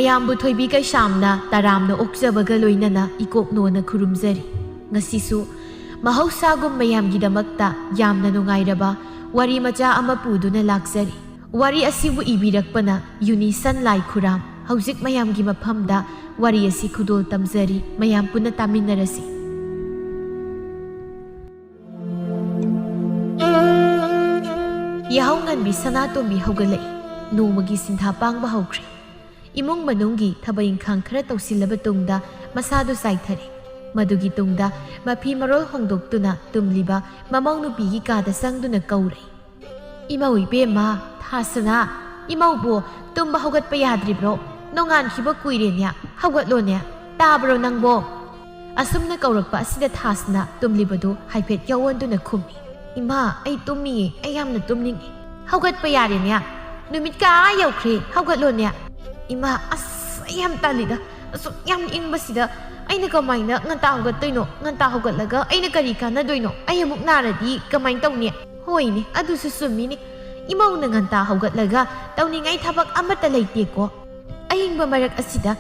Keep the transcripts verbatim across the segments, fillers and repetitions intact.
ꯃꯌꯥꯝꯕꯨ ꯊꯣꯏꯕꯤ ꯀꯩꯁꯥꯝꯅ ꯇꯔꯥꯝꯅ ꯑꯣꯛꯆꯕꯒ ꯂꯣꯏꯅꯅ ꯏꯀꯣꯛ ꯅꯣꯟꯅ ꯈꯨꯔꯨꯝꯖꯔꯤ꯫ ꯉꯁꯤꯁꯨ ꯃꯍꯧꯁꯥꯒꯨꯝ ꯃꯌꯥꯝꯒꯤꯗꯃꯛꯇ ꯌꯥꯝꯅ ꯅꯨꯡꯉꯥꯏꯔꯕ ꯋꯥꯔꯤ ꯃꯆꯥ ꯑꯃ ꯄꯨꯗꯨꯅ ꯂꯥꯛꯆꯔꯤ꯫ ꯋꯥꯔꯤ ꯑꯁꯤꯕꯨ ꯏꯕꯤꯔꯛꯄꯅ ꯌꯨꯅꯤꯁꯟ ꯂꯥꯏ ꯈꯨꯔꯥꯝ꯫ ꯍꯧꯖꯤꯛ ꯃꯌꯥꯝꯒꯤ ꯃꯐꯝꯗ ꯋꯥꯔꯤ ꯑꯁꯤ ꯈꯨꯗꯣꯜ ꯇꯝꯖꯔꯤ꯫ ꯃꯌꯥꯝ ꯄꯨꯟꯅ ꯇꯥꯃꯤꯟꯅꯔꯁꯤ꯫ ꯌꯥꯍꯧ ꯉꯟꯕꯤ ꯁꯅꯥꯇꯣꯝꯕꯤ ꯍꯧꯒꯠꯂꯛꯏ꯫ ꯅꯣꯡꯃꯒꯤ ꯁꯤꯟꯊꯥ ꯄꯥꯡꯕ ꯍꯧꯈ꯭ꯔꯦ꯫ ꯏꯃꯨꯡ ꯃꯅꯨꯡꯒꯤ ꯊꯕꯛ ꯏꯪꯈꯥꯡ ꯈꯔ ꯇꯧꯁꯤꯜꯂꯕ ꯇꯨꯡꯗ ꯃꯁꯥꯗꯨ ꯆꯥꯏꯊꯔꯦ꯫ ꯃꯗꯨꯒꯤ ꯇꯨꯡꯗ ꯃꯐꯤ ꯃꯔꯣꯜ ꯍꯣꯡꯗꯣꯛꯇꯨꯅ ꯇꯨꯝꯂꯤꯕ ꯃꯃꯧ ꯅꯨꯄꯤꯒꯤ ꯀꯥꯗ ꯆꯪꯗꯨꯅ ꯀꯧꯔꯦ꯫ "ꯏꯃꯧ ꯏꯕꯦꯝꯃ, ꯊꯥꯁꯅꯥ, ꯏꯃꯧꯕꯨ ꯇꯨꯝꯕ ꯍꯧꯒꯠꯄ ꯌꯥꯗ꯭ꯔꯤꯕ꯭ꯔꯣ? ꯅꯣꯡꯉꯥꯟꯈꯤꯕ ꯀꯨꯏꯔꯦꯅꯦ, ꯍꯧꯒꯠꯂꯣꯅꯦ, ꯇꯥꯕ꯭ꯔꯣ ꯅꯪꯕꯣ?" ꯑꯁꯨꯝꯅ ꯀꯧꯔꯛꯄ ꯑꯁꯤꯗ ꯊꯥꯁꯅꯥ ꯇꯨꯝꯂꯤꯕꯗꯨ ꯍꯥꯏꯐꯦꯠ ꯌꯥꯑꯣꯟꯗꯨꯅ ꯈꯨꯝꯃꯤ꯫ "ꯏꯃꯥ, ꯑꯩ ꯇꯨꯝꯃꯤꯌꯦ, ꯑꯩ ꯌꯥꯝꯅ ꯇꯨꯝꯅꯤꯡꯉꯤ꯫ ꯍꯧꯒꯠꯄ ꯌꯥꯔꯦꯅꯦ, ꯅꯨꯃꯤꯠ ꯀꯥ ꯌꯧꯈ꯭ꯔꯦ, ꯍꯧꯒꯠꯂꯣꯅꯦ꯫" "ꯏꯃꯥ, ꯑꯁ, ꯑꯩ ꯌꯥꯝ ꯇꯜꯂꯤꯗ, ꯑꯁꯨꯛ ꯌꯥꯝ ꯏꯪꯕꯁꯤꯗ ꯑꯩꯅ ꯀꯃꯥꯏꯅ ꯉꯟꯇꯥ ꯍꯧꯒꯠꯇꯣꯏꯅꯣ? ꯉꯟꯇꯥ ꯍꯧꯒꯠꯂꯒ ꯑꯩꯅ ꯀꯔꯤ ꯀꯥꯟꯅꯗꯣꯏꯅꯣ? ꯑꯩ ꯑꯃꯨꯛ ꯅꯥꯔꯗꯤ ꯀꯃꯥꯏꯅ ꯇꯧꯅꯤ?" "ꯍꯣꯏꯅꯦ, ꯑꯗꯨꯁꯨ ꯆꯨꯝꯃꯤꯅꯦ꯫ ꯏꯃꯧꯅ ꯉꯟꯇꯥ ꯍꯧꯒꯠꯂꯒ ꯇꯧꯅꯤꯡꯉꯥꯏ ꯊꯕꯛ ꯑꯃꯠꯇ ꯂꯩꯇꯦꯀꯣ꯫ ꯑꯏꯪꯕ ꯃꯔꯛ ꯑꯁꯤꯗ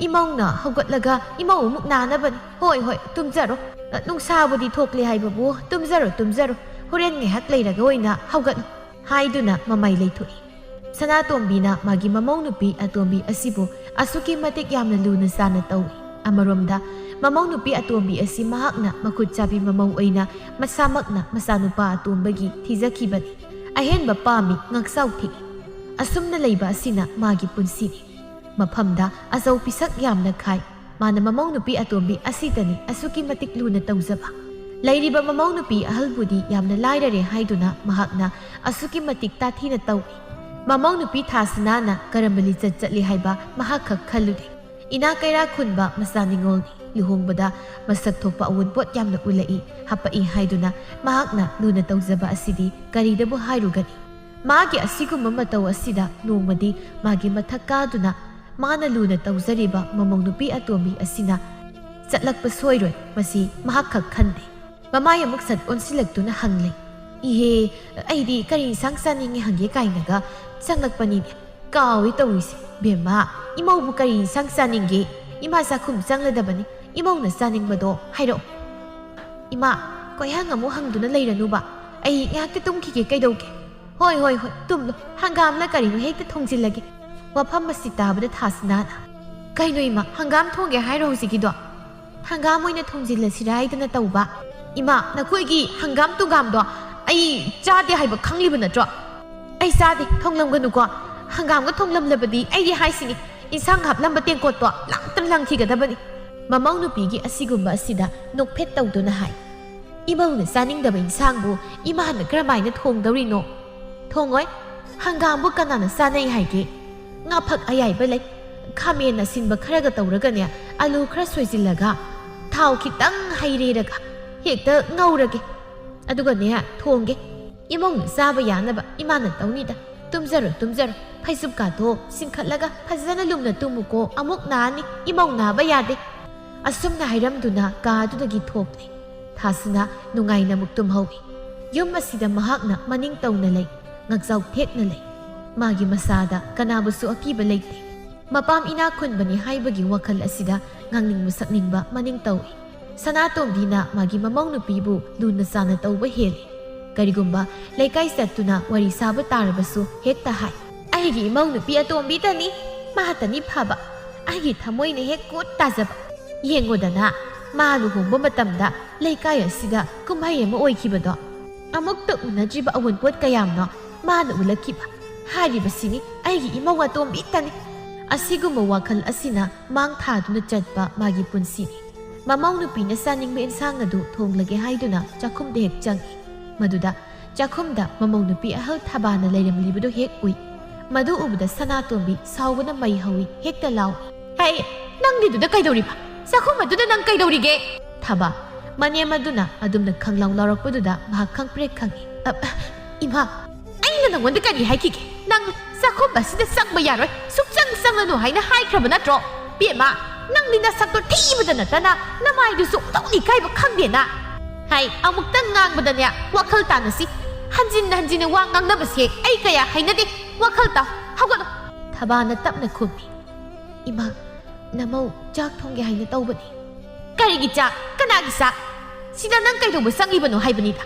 ꯏꯃꯧꯅ ꯍꯧꯒꯠꯂꯒ ꯏꯃꯧ ꯑꯃꯨꯛ ꯅꯥꯅꯕꯅꯤ꯫ ꯍꯣꯏ, ꯍꯣꯏ, ꯇꯨꯝꯖꯔꯣ꯫ ꯅꯨꯡꯁꯥꯕꯨꯗꯤ ꯊꯣꯛꯂꯦ ꯍꯥꯏꯕꯕꯨ, ꯇꯨꯝꯖꯔꯣ, ꯇꯨꯝꯖꯔꯣ꯫ ꯍꯣꯔꯦꯟ ꯉꯥꯏꯍꯥꯛ ꯂꯩꯔꯒ ꯑꯣꯏꯅ ꯍꯧꯒꯠꯂꯨ," ꯍꯥꯏꯗꯨꯅ ꯃꯃꯥꯏ ꯂꯩꯊꯣꯛꯏ꯫ ꯁꯅꯥꯇꯣꯝꯕꯤꯅ ꯃꯥꯒꯤ ꯃꯃꯧ ꯅꯨꯄꯤ ꯑꯇꯣꯝꯕꯤ ꯑꯁꯤꯕꯨ ꯑꯁꯨꯛꯀꯤ ꯃꯇꯤꯛ ꯌꯥꯝꯅ ꯂꯨꯅ ꯆꯥꯅ ꯇꯧꯏ꯫ ꯑꯃꯔꯣꯝꯗ, ꯃꯃꯧ ꯅꯨꯄꯤ ꯑꯇꯣꯝꯕꯤ ꯑꯁꯤ ꯃꯍꯥꯛꯅ ꯃꯈꯨꯠ ꯆꯥꯕꯤ ꯃꯃꯧ ꯑꯣꯏꯅ ꯃꯁꯥꯃꯛꯅ ꯃꯆꯥꯅꯨꯄꯥ ꯑꯇꯣꯝꯕꯒꯤ ꯊꯤꯖꯈꯤꯕꯅꯤ꯫ ꯑꯍꯦꯟꯕ ꯄꯥꯝꯃꯤ, ꯉꯥꯛꯆꯥꯎ ꯊꯤꯛꯏ꯫ ꯑꯁꯨꯝꯅ ꯂꯩꯕ ꯑꯁꯤꯅ ꯃꯥꯒꯤ ꯄꯨꯟꯁꯤꯅꯤ꯫ ꯃꯐꯝꯗ ꯑꯆꯧ ꯄꯤꯁꯛ ꯌꯥꯝꯅ ꯈꯥꯏ꯫ ꯃꯥꯅ ꯃꯃꯧ ꯅꯨꯄꯤ ꯑꯇꯣꯝꯕꯤ ꯑꯁꯤꯗꯅꯤ ꯑꯁꯨꯛꯀꯤ ꯃꯇꯤꯛ ꯂꯨꯅ ꯇꯧꯖꯕ꯫ ꯂꯩꯔꯤꯕ ꯃꯃꯧ ꯅꯨꯄꯤ ꯑꯍꯜꯕꯨꯗꯤ ꯌꯥꯝꯅ ꯂꯥꯏꯔꯔꯦ ꯍꯥꯏꯗꯨꯅ ꯃꯍꯥꯛꯅ ꯑꯁꯨꯛꯀꯤ ꯃꯇꯤꯛ ꯇꯥꯊꯤꯅ ꯇꯧꯏ꯫ ꯃꯃꯧ ꯅꯨꯄꯤ ꯊꯥꯁꯅꯥꯅ ꯀꯔꯝꯕ ꯂꯤꯆꯠ ꯆꯠꯂꯤ ꯍꯥꯏꯕ ꯃꯍꯥꯛ ꯈꯛ ꯈꯜꯂꯨꯗꯦ꯫ ꯏꯅꯥ ꯀꯩꯔꯥ ꯈꯨꯟꯕ ꯃꯆꯥ ꯅꯤꯉꯣꯜꯅꯤ꯫ ꯂꯨꯍꯣꯡꯕꯗ ꯃꯁꯛ ꯊꯣꯛꯄ ꯑꯑꯣꯟꯄꯣꯠ ꯌꯥꯝꯅ ꯎꯠꯂꯛꯏ, ꯍꯥꯄꯛꯏ ꯍꯥꯏꯗꯨꯅ ꯃꯍꯥꯛꯅ ꯂꯨꯅ ꯇꯧꯖꯕ ꯑꯁꯤꯗꯤ ꯀꯔꯤꯗꯕꯨ ꯍꯥꯏꯔꯨꯒꯅꯤ? ꯃꯥꯒꯤ ꯑꯁꯤꯒꯨꯝꯕ ꯃꯇꯧ ꯑꯁꯤꯗ ꯅꯣꯡꯃꯗꯤ ꯃꯥꯒꯤ ꯃꯊꯛ ꯀꯥꯗꯨꯅ ꯃꯥꯅ ꯂꯨꯅ ꯇꯧꯖꯔꯤꯕ ꯃꯃꯧ ꯅꯨꯄꯤ ꯑꯇꯣꯝꯕꯤ ꯑꯁꯤꯅ ꯆꯠꯂꯛꯄ ꯁꯣꯏꯔꯣꯏ, ꯃꯁꯤ ꯃꯍꯥꯛ ꯈꯛ ꯈꯟꯗꯦ꯫ ꯃꯃꯥꯏ ꯑꯃꯨꯛ ꯁꯠ ꯑꯣꯟꯁꯤꯜꯂꯛꯇꯨꯅ ꯍꯪꯂꯦ, "ꯏꯍꯦ, ꯑꯩꯗꯤ ꯀꯔꯤ ꯏꯟꯁꯥꯡ ꯆꯥꯅꯤꯡꯉꯤ ꯍꯪꯒꯦ ꯀꯥꯏꯅꯒ ꯆꯪꯂꯛꯄꯅꯤꯅꯦ꯫ ꯀꯥꯎꯏ ꯇꯧꯔꯤꯁꯦ꯫ ꯕꯦꯝꯃ, ꯏꯃꯧꯕꯨ ꯀꯔꯤ ꯏꯟꯁꯥꯡ ꯆꯥꯅꯤꯡꯒꯦ? ꯏꯃꯥ ꯆꯥꯛꯈꯨꯝ ꯆꯪꯂꯗꯕꯅꯤ꯫ ꯏꯃꯧꯅ ꯆꯥꯅꯤꯡꯕꯗꯣ ꯍꯥꯏꯔꯛꯑꯣ꯫ ꯏꯃꯥ, ꯀꯣꯏꯍꯪ ꯑꯃꯨꯛ ꯍꯪꯗꯨꯅ ꯂꯩꯔꯅꯨꯕ꯫ ꯑꯩ ꯉꯥꯏꯍꯥꯛꯇ ꯇꯨꯝꯈꯤꯒꯦ, ꯀꯩꯗꯧꯒꯦ? ꯍꯣꯏ, ꯍꯣꯏ, ꯍꯣꯏ, ꯇꯨꯝꯂꯣ꯫ ꯍꯪꯒꯥꯝꯂ ꯀꯔꯤꯅꯣ ꯍꯦꯛꯇ ꯊꯣꯡꯖꯤꯜꯂꯒꯦ꯫ ꯋꯥꯐꯝ ꯑꯁꯤ ꯇꯥꯕꯗ ꯊꯥꯁꯅꯥꯅ, "ꯀꯩꯅꯣ ꯏꯃꯥ, ꯍꯪꯒꯥꯝ ꯊꯣꯡꯒꯦ ꯍꯥꯏꯔꯣ ꯍꯧꯖꯤꯛꯀꯤꯗꯣ?" "ꯍꯪꯒꯥꯝ ꯑꯣꯏꯅ ꯊꯣꯡꯖꯤꯜꯂꯁꯤꯔꯥ ꯍꯥꯏꯗꯅ ꯇꯧꯕ꯫ ꯏꯃꯥ, ꯅꯈꯣꯏꯒꯤ ꯍꯪꯒꯥꯝ ꯇꯨꯡꯒꯥꯝꯗꯣ ꯑꯩ ꯆꯥꯗꯦ ꯍꯥꯏꯕ ꯈꯪꯂꯤꯕ ꯅꯠꯇ꯭ꯔꯣ?" "ꯑꯩ ꯆꯥꯗꯦ, ꯊꯣꯡꯂꯝꯒꯅꯨꯀꯣ꯫ ꯍꯪꯒꯥꯝꯒ ꯊꯣꯡꯂꯝꯂꯕꯗꯤ ꯑꯩꯗꯤ ꯍꯥꯏꯁꯤꯅꯤ, ꯏꯟꯁꯥꯡ ꯍꯥꯞꯂꯝꯕ ꯇꯦꯡꯀꯣꯠꯇꯣ ꯂꯥꯛꯇ ꯂꯪꯈꯤꯒꯗꯕꯅꯤ꯫" ꯃꯃꯧ ꯅꯨꯄꯤꯒꯤ ꯑꯁꯤꯒꯨꯝꯕ ꯑꯁꯤꯗ ꯅꯣꯛꯐꯦꯠ ꯇꯧꯗꯨꯅ ꯍꯥꯏ, "ꯏꯃꯧꯅ ꯆꯥꯅꯤꯡꯗꯕ ꯏꯟꯁꯥꯡꯕꯨ ꯏꯃꯥꯅ ꯀꯔꯝꯍꯥꯏꯅ ꯊꯣꯡꯗꯧꯔꯤꯅꯣ?" "ꯊꯣꯡꯉꯣꯏ꯫ ꯍꯪꯒꯥꯝꯕꯨ ꯀꯅꯥꯅ ꯆꯥꯅꯩ ꯍꯥꯏꯒꯦ? ꯉꯥꯐꯛ ꯑꯌꯥꯏꯕ ꯂꯩ, ꯈꯥꯃꯦꯟ ꯑꯁꯤꯟꯕ ꯈꯔꯒ ꯇꯧꯔꯒꯅꯦ, ꯑꯂꯨ ꯈꯔ ꯁꯣꯏꯖꯤꯜꯂꯒ, ꯊꯥꯎ ꯈꯤꯇꯪ ꯍꯩꯔꯦꯔꯒ ꯍꯦꯛꯇ ꯉꯧꯔꯒꯦ꯫ ꯑꯗꯨꯒꯅꯦ, ꯊꯣꯡꯒꯦ꯫ ꯏꯃꯧꯅ ꯆꯥꯕ ꯌꯥꯅꯕ ꯏꯃꯥꯅ ꯇꯧꯅꯤꯗ꯫ ꯇꯨꯝꯖꯔꯣ, ꯇꯨꯝꯖꯔꯣ꯫ ꯐꯩꯖꯨꯞꯀꯥꯗꯣ ꯆꯤꯡꯈꯠꯂꯒ ꯐꯖꯅ ꯂꯨꯝꯅ ꯇꯨꯝꯃꯨꯀꯣ, ꯑꯃꯨꯛ ꯅꯥꯅꯤ꯫ ꯏꯃꯧ ꯅꯥꯕ ꯌꯥꯗꯦ꯫" ꯑꯁꯨꯝꯅ ꯍꯥꯏꯔꯝꯗꯨꯅ ꯀꯥ ꯑꯗꯨꯗꯒꯤ ꯊꯣꯛꯂꯦ꯫ ꯊꯥꯁꯤꯅ ꯅꯨꯡꯉꯥꯏꯅ ꯑꯃꯨꯛ ꯇꯨꯝꯍꯧꯏ꯫ ꯌꯨꯝ ꯑꯁꯤꯗ ꯃꯍꯥꯛꯅ ꯃꯅꯤꯡ ꯇꯧꯅ ꯂꯩ, ꯉꯛꯆꯥꯎ ꯊꯦꯛꯅ ꯂꯩ꯫ ꯃꯥꯒꯤ ꯃꯁꯥꯗ ꯀꯅꯥꯕꯨꯁꯨ ꯑꯀꯤꯕ ꯂꯩꯇꯦ꯫ ꯃꯄꯥꯝ ꯏꯅꯥꯛ ꯈꯨꯟꯕꯅꯤ ꯍꯥꯏꯕꯒꯤ ꯋꯥꯈꯜ ꯑꯁꯤꯗ ꯉꯥꯡꯅꯤꯡꯕ ꯁꯛꯅꯤꯡꯕ ꯃꯅꯤꯡ ꯇꯧꯏ꯫ ꯁꯅꯥꯇꯣꯝꯕꯤꯅ ꯃꯥꯒꯤ ꯃꯃꯧ ꯅꯨꯄꯤꯕꯨ ꯂꯨꯅ ꯆꯥꯅ ꯇꯧꯕ ꯍꯦꯜꯂꯤ꯫ ꯀꯔꯤꯒꯨꯝꯕ ꯂꯩꯀꯥꯏ ꯆꯠꯇꯨꯅ ꯋꯥꯔꯤ ꯁꯥꯕ ꯇꯥꯔꯕꯁꯨ ꯍꯦꯛꯇ ꯍꯥꯏ, "ꯑꯩꯒꯤ ꯏꯃꯧ ꯅꯨꯄꯤ ꯑꯇꯣꯝꯕꯤꯇꯅꯤ, ꯃꯥꯇꯅꯤ ꯐꯕ, ꯑꯩꯒꯤ ꯊꯃꯣꯏꯅ ꯍꯦꯛ ꯀꯨꯠ ꯇꯥꯖꯕ꯫ ꯌꯦꯡꯉꯨꯗꯅ, ꯃꯥ ꯂꯨꯍꯣꯡꯕ ꯃꯇꯝꯗ ꯂꯩꯀꯥꯏ ꯑꯁꯤꯗ ꯀꯨꯝꯍꯩ ꯑꯃ ꯑꯣꯏꯈꯤꯕꯗꯣ, ꯑꯃꯨꯛꯇ ꯎꯅꯗ꯭ꯔꯤꯕ ꯑꯋꯨꯟꯄꯣꯠ ꯀꯌꯥꯝꯅꯣ ꯃꯥꯅ ꯎꯠꯂꯛꯈꯤꯕ꯫ ꯍꯥꯏꯔꯤꯕꯁꯤꯅꯤ ꯑꯩꯒꯤ ꯏꯃꯧ ꯑꯇꯣꯝꯕꯤꯇꯅꯤ꯫" ꯑꯁꯤꯒꯨꯝꯕ ꯋꯥꯈꯜ ꯑꯁꯤꯅ ꯃꯥꯡ ꯊꯥꯗꯨꯅ ꯆꯠꯄ ꯃꯥꯒꯤ ꯄꯨꯟꯁꯤꯅꯤ꯫ ꯃꯃꯧ ꯅꯨꯄꯤꯅ ꯆꯥꯅꯤꯡꯕ ꯏꯟꯁꯥꯡ ꯑꯗꯨ ꯊꯣꯡꯂꯒꯦ ꯍꯥꯏꯗꯨꯅ ꯆꯥꯛꯈꯨꯝꯗ ꯍꯦꯛ ꯆꯪꯏ꯫ ꯃꯗꯨꯗ ꯆꯥꯛꯈꯨꯝꯗ ꯃꯃꯧ ꯅꯨꯄꯤ ꯑꯍꯜ ꯊꯕꯥꯅ ꯂꯩꯔꯝꯂꯤꯕꯗꯨ ꯍꯦꯛ ꯎꯏ꯫ ꯃꯗꯨ ꯎꯕꯗ ꯁꯅꯥꯇꯣꯝꯕꯤ ꯁꯥꯎꯕꯅ ꯃꯩ ꯍꯧꯏ, ꯍꯦꯛꯇ ꯂꯥꯎꯏ, "ꯍꯩ, ꯅꯪꯗꯤ ꯑꯗꯨꯗ ꯀꯩꯗꯧꯔꯤꯕ? ꯆꯥꯛꯈꯨꯝ ꯑꯗꯨꯗ ꯅꯪ ꯀꯩꯗꯧꯔꯤꯒꯦ?" ꯊꯕꯥ, ꯃꯅꯦꯝ ꯑꯗꯨꯅ ꯑꯗꯨꯝꯅ ꯈꯪꯂꯥꯎ ꯂꯥꯎꯔꯛꯄꯗꯨꯗ ꯃꯍꯥꯛ ꯈꯪꯄ꯭ꯔꯦꯛ ꯈꯪꯏ꯫ "ꯑ, ꯏꯃꯥ, ꯑꯩꯅ ꯅꯪꯉꯣꯟꯗ ꯀꯔꯤ ꯍꯥꯏꯈꯤꯒꯦ? ꯅꯪ ꯆꯥꯛꯈꯨꯝ ꯑꯁꯤꯗ ꯆꯪꯕ ꯌꯥꯔꯣꯏ, ꯁꯨꯛꯆꯪ ꯆꯪꯂꯅꯨ ꯍꯥꯏꯅ ꯍꯥꯏꯈ꯭ꯔꯕ ꯅꯠꯇ꯭ꯔꯣ? ꯕꯦꯝꯃ, ꯅꯪꯗꯤ ꯅꯁꯛꯇꯣ ꯊꯤꯕꯗ ꯅꯠꯇꯅ ꯅꯃꯥꯏꯗꯨꯁꯨ ꯑꯃꯨꯛꯇ ꯏꯀꯥꯏꯕ ꯈꯪꯗꯦꯅ꯫ ꯍꯥꯏ, ꯑꯃꯨꯛꯇꯪ ꯉꯥꯡꯕꯗꯅꯦ ꯋꯥꯈꯜ ꯇꯥꯅꯁꯤ꯫ ꯍꯟꯖꯤꯟ ꯍꯟꯖꯤꯟꯅ ꯋꯥ ꯉꯥꯡꯅꯕꯁꯦ ꯑꯩ ꯀꯌꯥ ꯍꯩꯅꯗꯦ꯫ ꯋꯥꯈꯜ ꯇꯥꯎ, ꯍꯧꯒꯠꯂꯣ, ꯊꯕꯥꯅ ꯇꯞꯅ ꯈꯨꯝꯃꯤ, "ꯏꯃꯥ, ꯅꯃꯧ ꯆꯥꯛ ꯊꯣꯡꯒꯦ ꯍꯥꯏꯅ ꯇꯧꯕꯅꯤ꯫" "ꯀꯔꯤꯒꯤ ꯆꯥꯛ? ꯀꯅꯥꯒꯤ ꯆꯥꯛ? ꯁꯤꯗ ꯅꯪ ꯀꯩꯗꯧꯕ ꯆꯪꯉꯤꯕꯅꯣ ꯍꯥꯏꯕꯅꯤꯗ?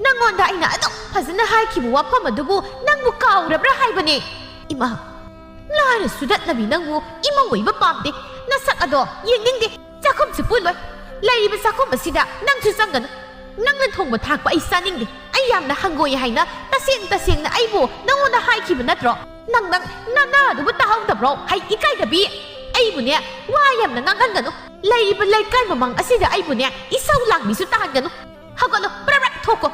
ꯅꯪꯉꯣꯟꯗ ꯑꯩꯅ ꯑꯗꯨꯛ ꯐꯖꯅ ꯍꯥꯏꯈꯤꯕ ꯋꯥꯐꯝ ꯑꯗꯨꯕꯨ ꯅꯪꯕꯨ ꯀꯥꯎꯔꯕ꯭ꯔꯥ ꯍꯥꯏꯕꯅꯤ?" "ꯏꯃꯥ, ꯂꯥꯏꯔ ꯁꯨꯗꯠꯅꯕꯤ ꯅꯪꯕꯨ ꯏꯃꯧ ꯑꯣꯏꯕ ꯄꯥꯝꯗꯦ꯫ ꯅꯁꯛ ꯑꯗꯣ ꯌꯦꯡꯅꯤꯡꯗꯦ꯫ ꯆꯥꯛꯈꯨꯝꯁꯨ ꯄꯨꯜꯂꯣꯏ꯫ ꯂꯩꯔꯤꯕ ꯆꯥꯛꯈꯨꯝ ꯑꯁꯤꯗ ꯅꯪꯁꯨ ꯆꯪꯒꯅꯨ꯫ ꯅꯪꯅ ꯊꯣꯡꯕ ꯊꯥꯛꯄ ꯑꯩ ꯆꯥꯅꯤꯡꯗꯦ꯫ ꯑꯩ ꯌꯥꯝꯅ ꯍꯪꯒꯣꯏ ꯍꯥꯏꯅ ꯇꯁꯦꯡ ꯇꯁꯦꯡꯅ ꯑꯩꯕꯨ ꯅꯪꯉꯣꯟꯗ ꯍꯥꯏꯈꯤꯕ ꯅꯠꯇ꯭ꯔꯣ? ꯅꯪ, ꯅꯪ ꯅꯅꯥꯗꯨꯕꯨ ꯇꯥꯍꯧꯗꯕ꯭ꯔꯣ? ꯍꯩ ꯏꯀꯥꯏꯗꯕꯤ! ꯑꯩꯕꯨꯅꯦ, ꯋꯥ ꯌꯥꯝꯅ ꯉꯥꯡꯍꯟꯒꯅꯨ꯫ ꯂꯩꯔꯤꯕ ꯂꯩꯀꯥꯏ ꯃꯃꯥꯡ ꯑꯁꯤꯗ ꯑꯩꯕꯨꯅꯦ, ꯏꯁꯧ ꯂꯥꯡꯕꯤꯁꯨ ꯇꯥꯍꯟꯒꯅꯨ꯫ ꯍꯧꯒꯠꯂꯣ, ꯄ꯭ꯔꯞ ꯄ꯭ꯔꯞ ꯊꯣꯛꯀꯣ꯫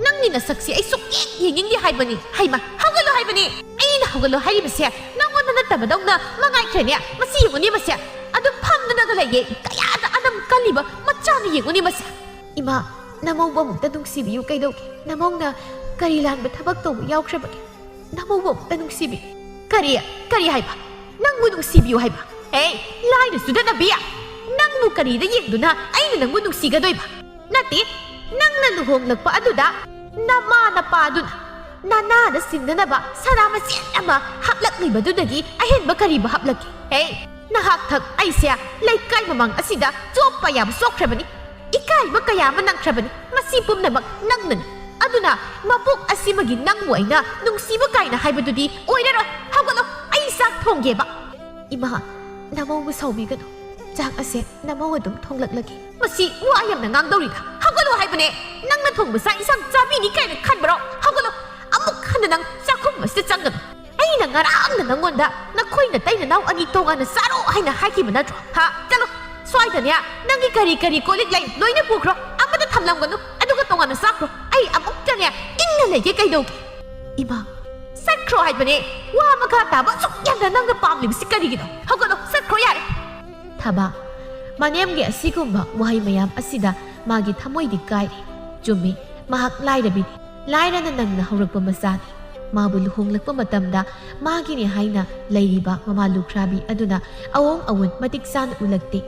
ꯅꯪꯒꯤ ꯅꯁꯛꯁꯤ ꯑꯩ ꯁꯨꯛꯌꯦꯡ ꯌꯦꯡꯅꯤꯡꯗꯦ ꯍꯥꯏꯕꯅꯤ꯫ ꯍꯩꯃ, ꯍꯧꯒꯠꯂꯣ ꯍꯥꯏꯕꯅꯤ꯫ ꯑꯩꯅ ꯍꯧꯒꯠꯂꯣ ꯍꯥꯏꯔꯤꯕꯁꯦ ꯅꯪꯉꯣꯟꯗ ꯅꯠꯇꯕꯗꯧꯅ ꯃꯉꯥꯏꯈ꯭ꯔꯦꯅꯦ꯫ ꯃꯁꯤ ꯌꯦꯡꯉꯨꯅꯦ, ꯃꯁꯦ꯫ ꯑꯗꯨ ꯐꯝꯗꯨꯅꯒ ꯂꯩꯌꯦ꯫ ꯀꯌꯥꯗ ꯑꯅꯝ ꯀꯜꯂꯤꯕ ꯃꯆꯥꯅ ꯌꯦꯡꯉꯨꯅꯦ, ꯃꯁꯦ꯫ ꯏꯃꯥ, ꯅꯃꯧꯕꯨ ꯑꯃꯨꯛꯇ ꯅꯨꯡꯁꯤꯕꯤꯌꯨ ꯀꯩꯗꯧꯒꯦ? ꯅꯃꯧꯅ ꯀꯔꯤ ꯂꯥꯟꯕ ꯊꯕꯛ ꯇꯧꯕ ꯌꯥꯎꯈ꯭ꯔꯕꯒꯦ? ꯅꯃꯧꯕꯨ ꯑꯃꯨꯛꯇ ꯅꯨꯡꯁꯤꯕꯤ꯫ ꯀꯔꯤ? ꯀꯔꯤ ꯍꯥꯏꯕ? ꯅꯪꯕꯨ ꯅꯨꯡꯁꯤꯕꯤꯌꯨ ꯍꯥꯏꯕ? ꯍꯦ, ꯂꯥꯏꯔ ꯁꯨꯗꯅꯕꯤ! ꯅꯪꯕꯨ ꯀꯔꯤꯗ ꯌꯦꯡꯗꯨꯅ ꯑꯩꯅ ꯅꯪꯕꯨ ꯅꯨꯡꯁꯤꯒꯗꯣꯏꯕ? ꯅꯠꯇꯦ, ꯅꯪꯅ ꯂꯨꯍꯣꯡꯂꯛꯄ ꯑꯗꯨꯗ ꯅꯃꯥ ꯅꯄꯥꯗꯨꯅ ꯅꯅꯥꯗ ꯁꯤꯟꯅꯅꯕ ꯁꯅꯥ ꯃꯆꯦꯠ ꯑꯃ ꯍꯥꯞꯂꯛꯂꯤꯕꯗꯨꯗꯒꯤ ꯑꯍꯦꯟꯕ ꯀꯔꯤꯕꯨ ꯍꯥꯞꯂꯛꯀꯦ? ꯍꯦ, ꯅꯍꯥꯛ ꯊꯛ ꯑꯩꯁꯦ ꯂꯩꯀꯥꯏ ꯃꯃꯥꯡ ꯑꯁꯤꯗ ꯆꯣꯞꯄ ꯌꯥꯕ ꯆꯣꯛꯈ꯭ꯔꯕꯅꯤ꯫ ꯏꯀꯥꯏꯕ ꯀꯌꯥ ꯑꯃ ꯅꯪꯈ꯭ꯔꯕꯅꯤ꯫ ꯃꯁꯤ ꯄꯨꯝꯅꯃꯛ ꯅꯪꯅꯅꯤ꯫ ꯑꯗꯨꯅ ꯃꯕꯣꯛ ꯑꯁꯤꯃꯒꯤ ꯅꯪꯕꯨ ꯑꯩꯅ ꯅꯨꯡꯁꯤꯕ ꯀꯥꯏꯅ ꯍꯥꯏꯕꯗꯨꯗꯤ ꯑꯣꯏꯔꯔꯣꯏ꯫ ꯍꯧꯒꯠꯂꯣ, ꯑꯩ ꯆꯥꯛ ꯊꯣꯡꯒꯦꯕ꯫ ꯏꯃꯥ, ꯅꯃꯧꯕꯨ ꯁꯥꯎꯕꯤꯒꯅꯨ꯫ ꯆꯥꯛ ꯑꯁꯦ ꯅꯃꯧ ꯑꯗꯨꯝ ꯊꯣꯡꯂꯛꯂꯒꯦ꯫ ꯃꯁꯤ ꯋꯥ ꯌꯥꯝꯅ ꯉꯥꯡꯗꯧꯔꯤꯗ꯫ ꯍꯧꯒꯠꯂꯣ ꯍꯥꯏꯕꯅꯦ꯫ ꯅꯪꯅ ꯊꯣꯡꯕ ꯆꯥꯛ ꯏꯟꯁꯥꯡ ꯆꯥꯕꯤꯅꯤ ꯀꯥꯏꯅ ꯈꯟꯕ꯭ꯔꯣ? ꯍꯧꯒꯠꯂꯣ꯫ ꯑꯃꯨꯛ ꯍꯟꯅ ꯅꯪ ꯆꯥꯛꯈꯨꯝ ꯑꯁꯤꯗ ꯆꯪꯒꯅꯨ꯫ ꯑꯩꯅ ꯉꯔꯥꯡꯅ ꯅꯪꯉꯣꯟꯗ ꯅꯈꯣꯏ ꯅꯇꯩ ꯅꯅꯥꯎ ꯑꯅꯤ ꯇꯣꯉꯥꯟꯅ ꯆꯥꯔꯣ ꯍꯥꯏꯅ ꯍꯥꯏꯈꯤꯕ ꯅꯠꯇ꯭ꯔꯣ? ꯍꯥ? ꯆꯠꯂꯣ꯫ ꯁ꯭ꯋꯥꯏꯗꯅꯦ ꯅꯪꯒꯤ ꯀꯔꯤ ꯀꯔꯤ ꯀꯣꯜ ꯂꯤꯛ ꯂꯩ ꯂꯣꯏꯅ ꯄꯨꯈ꯭ꯔꯣ꯫ ꯑꯃꯠꯇ ꯊꯝꯂꯝꯒꯅꯨ꯫ ꯑꯗꯨꯒ ꯇꯣꯉꯥꯟꯅ ꯆꯥꯈ꯭ꯔꯣ꯫ ꯑꯩ ꯑꯃꯨꯛꯇꯅꯦ ꯏꯪꯅ ꯂꯩꯒꯦ ꯀꯩꯗꯧꯒꯦ? ꯏꯃꯥ, ꯆꯠꯈ꯭ꯔꯣ ꯍꯥꯏꯕꯅꯦ꯫ ꯋꯥ ꯃꯈꯥ ꯇꯥꯕ ꯑꯁꯨꯛ ꯌꯥꯝꯅ ꯅꯪꯅ ꯄꯥꯝꯂꯤꯕꯁꯤ ꯀꯔꯤꯒꯤꯅꯣ? ꯍꯧꯒꯠꯂꯣ, ꯆꯠꯈ꯭ꯔꯣ ꯌꯥꯔꯦ꯫ ꯊꯕꯥ, ꯃꯅꯦꯝꯒꯤ ꯑꯁꯤꯒꯨꯝꯕ ꯋꯥꯍꯩ ꯃꯌꯥꯝ ꯑꯁꯤꯗ ꯃꯥꯒꯤ ꯊꯃꯣꯏꯗꯤ ꯀꯥꯏꯔꯦ꯫ ꯆꯨꯝꯃꯤ, ꯃꯍꯥꯛ ꯂꯥꯏꯔꯕꯤꯅꯤ꯫ ꯂꯥꯏꯔꯅ ꯅꯪꯅ ꯍꯧꯔꯛꯄ ꯃꯆꯥꯅꯤ꯫ ꯃꯥꯕꯨ ꯂꯨꯍꯣꯡꯂꯛꯄ ꯃꯇꯝꯗ ꯃꯥꯒꯤꯅꯤ ꯍꯥꯏꯅ ꯂꯩꯔꯤꯕ ꯃꯃꯥ ꯂꯨꯈ꯭ꯔꯥꯕꯤ ꯑꯗꯨꯅ ꯑꯑꯣꯡ ꯑꯑꯣꯟ ꯃꯇꯤꯛ ꯆꯥꯅ ꯎꯠꯂꯛꯇꯦ꯫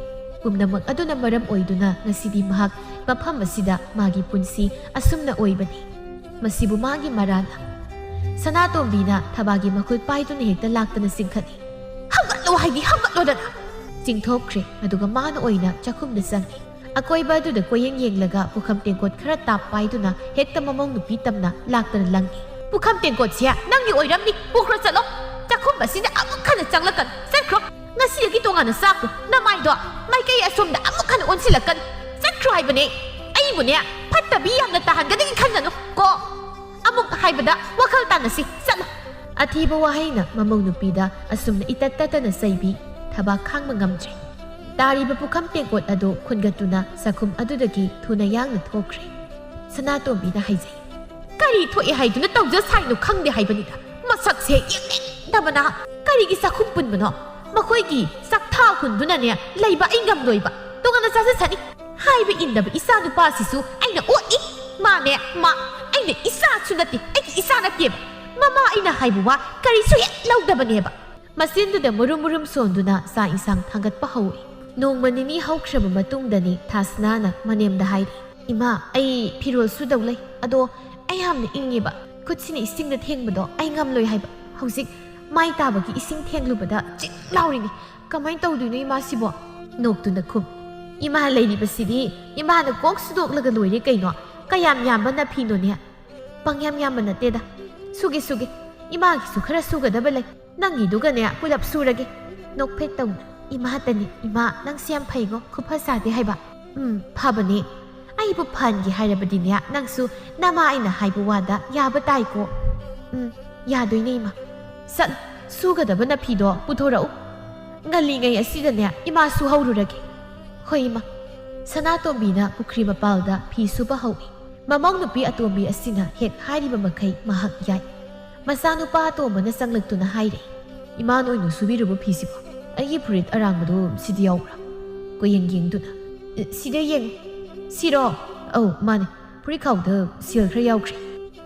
ꯄꯨꯝꯅꯃꯛ ꯑꯗꯨꯅ ꯃꯔꯝ ꯑꯣꯏꯗꯨꯅ ꯉꯁꯤꯗꯤ ꯃꯍꯥꯛ ꯃꯐꯝ ꯑꯁꯤꯗ ꯃꯥꯒꯤ ꯄꯨꯟꯁꯤ ꯑꯁꯨꯝꯅ ꯑꯣꯏꯕꯅꯤ꯫ ꯃꯁꯤꯕꯨ ꯃꯥꯒꯤ ꯃꯔꯥꯜꯅ ꯁꯅꯥꯇꯣꯝꯕꯤꯅ ꯊꯕꯥꯒꯤ ꯃꯈꯨꯠ ꯄꯥꯏꯗꯨꯅ ꯍꯦꯛꯇ ꯂꯥꯛꯇꯅ ꯆꯤꯡꯈꯠꯂꯤ꯫ "ꯍꯧꯒꯠꯂꯣ ꯍꯥꯏꯗꯤ ꯍꯧꯒꯠꯂꯣꯗꯅ!" ꯆꯤꯡꯊꯣꯛꯈ꯭ꯔꯦ, ꯑꯗꯨꯒ ꯃꯥꯅ ꯑꯣꯏꯅ ꯆꯥꯛꯈꯨꯝꯗ ꯆꯪꯉꯤ꯫ ꯑꯀꯣꯏꯕ ꯑꯗꯨꯗ ꯀꯣꯏꯌꯦꯡ ꯌꯦꯡꯂꯒ ꯄꯨꯈꯝ ꯇꯦꯡꯀꯣꯠ ꯈꯔ ꯇꯥꯞ ꯄꯥꯏꯗꯨꯅ ꯍꯦꯛꯇ ꯃꯃꯧ ꯅꯨꯄꯤ ꯇꯝꯅ ꯂꯥꯛꯇꯅ ꯂꯪꯉꯤ꯫ "ꯄꯨꯈꯝ ꯇꯦꯡꯀꯣꯠꯁꯦ ꯅꯪꯒꯤ ꯑꯣꯏꯔꯝꯅꯤ, ꯄꯨꯈ꯭ꯔꯣ ꯆꯠꯂꯣ꯫ ꯆꯥꯛꯈꯨꯝ ꯑꯁꯤꯗ ꯑꯃꯨꯛ ꯍꯟꯅ ꯆꯪꯂꯛꯀꯅꯨ, ꯆꯠꯈ꯭ꯔꯣ꯫ ꯉꯁꯤꯗꯒꯤ ꯇꯣꯉꯥꯟꯅ ꯆꯥꯈ꯭ꯔꯣ, ꯅꯃꯥꯏꯗꯣ ꯃꯥꯏꯀꯩ ꯑꯁꯣꯝꯗ ꯑꯃꯨꯛ ꯍꯟꯅ ꯑꯣꯟꯁꯤꯜꯂꯛꯀꯅꯨ, ꯆꯠꯈ꯭ꯔꯣ ꯍꯥꯏꯕꯅꯦ꯫ ꯑꯩꯕꯨꯅꯦ ꯐꯠꯇꯕꯤ ꯌꯥꯝꯅ ꯇꯥꯍꯟꯒꯗꯒꯦ ꯈꯟꯒꯅꯨ ꯀꯣ꯫ ꯑꯃꯨꯛ ꯍꯥꯏꯕꯗ ꯋꯥꯈꯜ ꯇꯥꯅꯁꯤ, ꯆꯠꯂꯣ!" ꯑꯊꯤꯕ ꯋꯥꯍꯩꯅ ꯃꯃꯧ ꯅꯨꯄꯤꯗ ꯑꯁꯨꯝꯅ ꯏꯇꯠ ꯇꯠꯇꯅ ꯆꯩꯕꯤ, ꯊꯕꯥ ꯈꯥꯡꯕ ꯉꯝꯗ꯭ꯔꯦ꯫ ꯇꯥꯔꯤꯕ ꯄꯨꯈꯝ ꯇꯦꯡꯀꯣꯠ ꯑꯗꯨ ꯈꯨꯟꯒꯠꯇꯨꯅ ꯆꯥꯛꯈꯨꯝ ꯑꯗꯨꯗꯒꯤ ꯊꯨꯅ ꯌꯥꯡꯅ ꯊꯣꯛꯈ꯭ꯔꯦ꯫ ꯁꯅꯥꯇꯣꯝꯕꯤꯅ ꯍꯥꯏꯖꯩ, "ꯀꯔꯤ ꯊꯣꯛꯑꯦ ꯍꯥꯏꯗꯨꯅ ꯇꯧꯖ ꯁꯥꯏꯅꯣ ꯈꯪꯗꯦ ꯍꯥꯏꯕꯅꯤꯗ꯫ ꯃꯁꯛꯁꯦ ꯌꯦꯡꯅꯤꯡꯗꯕꯅ꯫ ꯀꯔꯤꯒꯤ ꯆꯥꯛꯈꯨꯝ ꯄꯨꯟꯕꯅꯣ? ꯃꯈꯣꯏꯒꯤ ꯆꯥꯛꯊꯥ ꯍꯨꯟꯗꯨꯅꯅꯦ ꯂꯩꯕ ꯑꯩ ꯉꯝꯂꯣꯏꯕ꯫ ꯇꯣꯉꯥꯟꯅ ꯆꯥꯖꯁꯅꯤ꯫ ꯍꯥꯏꯕ ꯏꯟꯗꯕ ꯏꯆꯥ ꯅꯨꯄꯥꯁꯤꯁꯨ ꯑꯩꯅ ꯑꯣꯠꯂꯤ꯫ ꯃꯥꯅꯦ, ꯃꯥ ꯑꯩꯅ ꯏꯆꯥꯁꯨ ꯅꯠꯇꯦ, ꯑꯩꯒꯤ ꯏꯆꯥ ꯅꯠꯇꯦꯕ꯫ ꯃꯃꯥ ꯑꯩꯅ ꯍꯥꯏꯕ ꯋꯥ ꯀꯔꯤꯁꯨ ꯍꯦꯛ ꯂꯧꯗꯕꯅꯦꯕ꯫" ꯃꯆꯤꯟꯗꯨꯗ ꯃꯨꯔꯨꯝ ꯃꯨꯔꯨꯝ ꯁꯣꯟꯗꯨꯅ ꯆꯥꯛ ꯏꯟꯁꯥꯡ ꯊꯥꯡꯒꯠꯄ ꯍꯧꯏ꯫ ꯅꯣꯡꯃ ꯅꯤꯅꯤ ꯍꯧꯈ꯭ꯔꯕ ꯃꯇꯨꯡꯗꯅꯤ ꯊꯥꯁꯅꯥꯅ ꯃꯅꯦꯝꯗ ꯍꯥꯏꯔꯤ, "ꯏꯃꯥ, ꯑꯩ ꯐꯤꯔꯣꯜ ꯁꯨꯗꯧ ꯂꯩ꯫ ꯑꯗꯣ ꯑꯩ ꯌꯥꯝꯅ ꯏꯪꯉꯦꯕ꯫ ꯈꯨꯠꯁꯤꯅ ꯏꯁꯤꯡꯗ ꯊꯦꯡꯕꯗꯣ ꯑꯩ ꯉꯝꯂꯣꯏ ꯍꯥꯏꯕ꯫ ꯍꯧꯖꯤꯛ ꯃꯥꯏ ꯇꯥꯕꯒꯤ ꯏꯁꯤꯡ ꯊꯦꯡꯂꯨꯕꯗ ꯆꯤꯡ ꯂꯥꯎꯔꯤꯅꯤ꯫ ꯀꯃꯥꯏꯅ ꯇꯧꯗꯣꯏꯅꯣ ꯏꯃꯥꯁꯤꯕꯣ?" ꯅꯣꯛꯇꯨꯅ ꯈꯨꯝ, "ꯏꯃꯥ ꯂꯩꯔꯤꯕꯁꯤꯗꯤ ꯏꯃꯥꯅ ꯀꯣꯛ ꯁꯨꯗꯣꯛꯂꯒ ꯂꯣꯏꯔꯦ ꯀꯩꯅꯣ꯫ ꯀꯌꯥꯝ ꯌꯥꯝꯕ ꯅꯐꯤꯅꯣꯅꯦ?" "ꯄꯪꯌꯥꯝ ꯌꯥꯝꯕ ꯅꯠꯇꯦꯗ꯫ ꯁꯨꯒꯦ, ꯁꯨꯒꯦ꯫ ꯏꯃꯥꯒꯤꯁꯨ ꯈꯔ ꯁꯨꯒꯗꯕ ꯂꯩ꯫ ꯅꯪꯒꯤꯗꯨꯒꯅꯦ ꯄꯨꯂꯞ ꯁꯨꯔꯒꯦ꯫" ꯅꯣꯛꯐꯦꯠ ꯇꯧꯅ, "ꯏꯃꯥꯇꯅꯤ, ꯏꯃꯥ, ꯅꯪꯁꯦ ꯌꯥꯝ ꯐꯩꯉꯣ, ꯈꯨꯐ ꯁꯥꯗꯦ ꯍꯥꯏꯕ꯫" "ꯎꯝ, ꯐꯕꯅꯦ꯫ ꯑꯩꯕꯨ ꯐꯍꯟꯒꯦ ꯍꯥꯏꯔꯕꯗꯤꯅꯦ, ꯅꯪꯁꯨ ꯅꯃꯥ ꯑꯩꯅ ꯍꯥꯏꯕ ꯋꯥꯗ ꯌꯥꯕ ꯇꯥꯏꯀꯣ꯫" "ꯎꯝ, ꯌꯥꯗꯣꯏꯅꯦ ꯏꯃꯥ꯫ ꯆꯠꯂꯣ, ꯁꯨꯒꯗꯕ ꯅꯐꯤꯗꯣ ꯄꯨꯊꯣꯔꯛꯎ꯫ ꯉꯜꯂꯤꯉꯩ ꯑꯁꯤꯗꯅꯦ ꯏꯃꯥ ꯁꯨꯍꯧꯔꯨꯔꯒꯦ꯫" "ꯍꯣꯏ ꯏꯃꯥ꯫" ꯁꯅꯥꯇꯣꯝꯕꯤꯅ ꯄꯨꯈ꯭ꯔꯤ ꯃꯄꯥꯜꯗ ꯐꯤ ꯁꯨꯕ ꯍꯧꯏ꯫ ꯃꯃꯧ ꯅꯨꯄꯤ ꯑꯇꯣꯝꯕꯤ ꯑꯁꯤꯅ ꯍꯦꯛ ꯍꯥꯏꯔꯤꯕ ꯃꯈꯩ ꯃꯍꯥꯛ ꯌꯥꯏ꯫ ꯃꯆꯥꯅꯨꯄꯥ ꯑꯇꯣꯝꯕꯅ ꯆꯪꯂꯛꯇꯨꯅ ꯍꯥꯏꯔꯦ, "ꯏꯃꯥꯅ ꯑꯣꯏꯅ ꯁꯨꯕꯤꯔꯨꯕ ꯐꯤꯁꯤꯕꯣ? ꯑꯩꯒꯤ ꯐꯨꯔꯤꯠ ꯑꯔꯥꯡꯕꯗꯣ ꯁꯤꯗꯤ ꯌꯥꯎꯕ꯭ꯔꯥ?" ꯀꯣꯏꯌꯦꯡ ꯌꯦꯡꯗꯨꯅ, "ꯑꯦ, ꯁꯤꯗ ꯌꯦꯡꯉꯨ꯫ ꯁꯤꯔꯣ?" "ꯑꯧ, ꯃꯥꯅꯦ꯫ ꯐꯨꯔꯤꯠ ꯈꯥꯎꯗ ꯁꯦꯜ ꯈꯔ ꯌꯥꯎꯈ꯭ꯔꯦ꯫"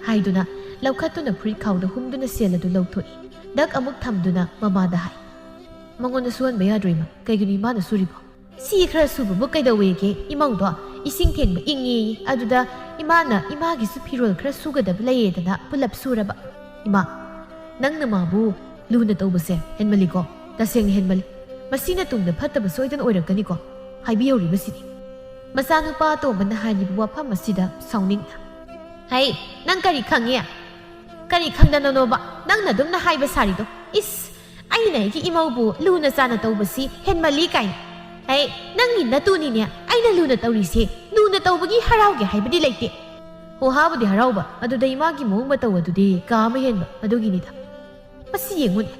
ꯍꯥꯏꯗꯨꯅ ꯂꯧꯈꯠꯇꯨꯅ ꯐꯨꯔꯤꯠ ꯈꯥꯎꯗ ꯍꯨꯝꯗꯨꯅ ꯁꯦꯜ ꯑꯗꯨ ꯂꯧꯊꯣꯛꯏ꯫ ꯗꯛ ꯑꯃꯨꯛ ꯊꯝꯗꯨꯅ ꯃꯃꯥꯗ ꯍꯥꯏ, "ꯃꯉꯣꯟꯗ ꯁꯨꯍꯟꯕ ꯌꯥꯗ꯭ꯔꯣ ꯏꯃꯥ? ꯀꯩꯒꯤꯅꯣ ꯏꯃꯥꯅ ꯁꯨꯔꯤꯕꯣ?" "ꯁꯤ ꯈꯔ ꯁꯨꯕꯕꯨ ꯀꯩꯗꯧꯋꯦꯒꯦ? ꯏꯃꯧꯗꯣ ꯏꯁꯤꯡ ꯊꯦꯡꯕ ꯏꯪꯉꯦꯌꯦ꯫ ꯑꯗꯨꯗ ꯏꯃꯥꯅ ꯏꯃꯥꯒꯤꯁꯨ ꯐꯤꯔꯣꯜ ꯈꯔ ꯁꯨꯒꯗꯕ ꯂꯩꯌꯦꯗꯅ ꯄꯨꯂꯞ ꯁꯨꯔꯕ꯫" "ꯏꯃꯥ, ꯅꯪꯅ ꯃꯥꯕꯨ ꯂꯨꯅ ꯇꯧꯕꯁꯦ ꯍꯦꯟꯃꯜꯂꯤꯀꯣ꯫ ꯇꯁꯦꯡꯅ ꯍꯦꯟꯃꯜꯂꯤ꯫ ꯃꯁꯤꯅ ꯇꯨꯡꯗ ꯐꯠꯇꯕ ꯁꯣꯏꯗꯅ ꯑꯣꯏꯔꯛꯀꯅꯤꯀꯣ", ꯍꯥꯏꯕꯤꯍꯧꯔꯤꯕꯁꯤꯅꯤ꯫ ꯃꯆꯥꯅꯨꯄꯥ ꯑꯇꯣꯝꯕꯅ ꯍꯥꯏꯔꯤꯕ ꯋꯥꯐꯝ ꯑꯁꯤꯗ ꯁꯥꯎꯅꯤꯡꯅ, "ꯍꯩ, ꯅꯪ ꯀꯔꯤ ꯈꯪꯉꯤ? ꯀꯔꯤ ꯈꯪꯗꯅꯅꯣꯕ ꯅꯪꯅ ꯑꯗꯨꯝꯅ ꯍꯥꯏꯕ ꯁꯥꯔꯤꯗꯣ? ꯏꯁ, ꯑꯩꯅ ꯑꯩꯒꯤ ꯏꯃꯧꯕꯨ ꯂꯨꯅ ꯆꯥꯅ ꯇꯧꯕꯁꯤ ꯍꯦꯟꯃꯜꯂꯤ ꯀꯥꯏꯅ꯫ ꯍꯩ, ꯅꯪꯒꯤ ꯅꯇꯨꯅꯤꯅꯦ ꯑꯩꯅ ꯂꯨꯅ ꯇꯧꯔꯤꯁꯦ꯫ ꯂꯨꯅ ꯇꯧꯕꯒꯤ ꯍꯔꯥꯎꯒꯦ ꯍꯥꯏꯕꯗꯤ ꯂꯩꯇꯦ"꯫ ꯍꯣꯍꯥꯕꯨꯗꯤ ꯍꯔꯥꯎꯕ, ꯑꯗꯨꯗ ꯏꯃꯥꯒꯤ ꯃꯑꯣꯡ ꯃꯇꯧ ꯑꯗꯨꯗꯤ ꯀꯥ ꯑꯃ ꯍꯦꯟꯕ ꯑꯗꯨꯒꯤꯅꯤꯗ꯫ "ꯃꯁꯤ ꯌꯦꯡꯉꯨꯅꯦ,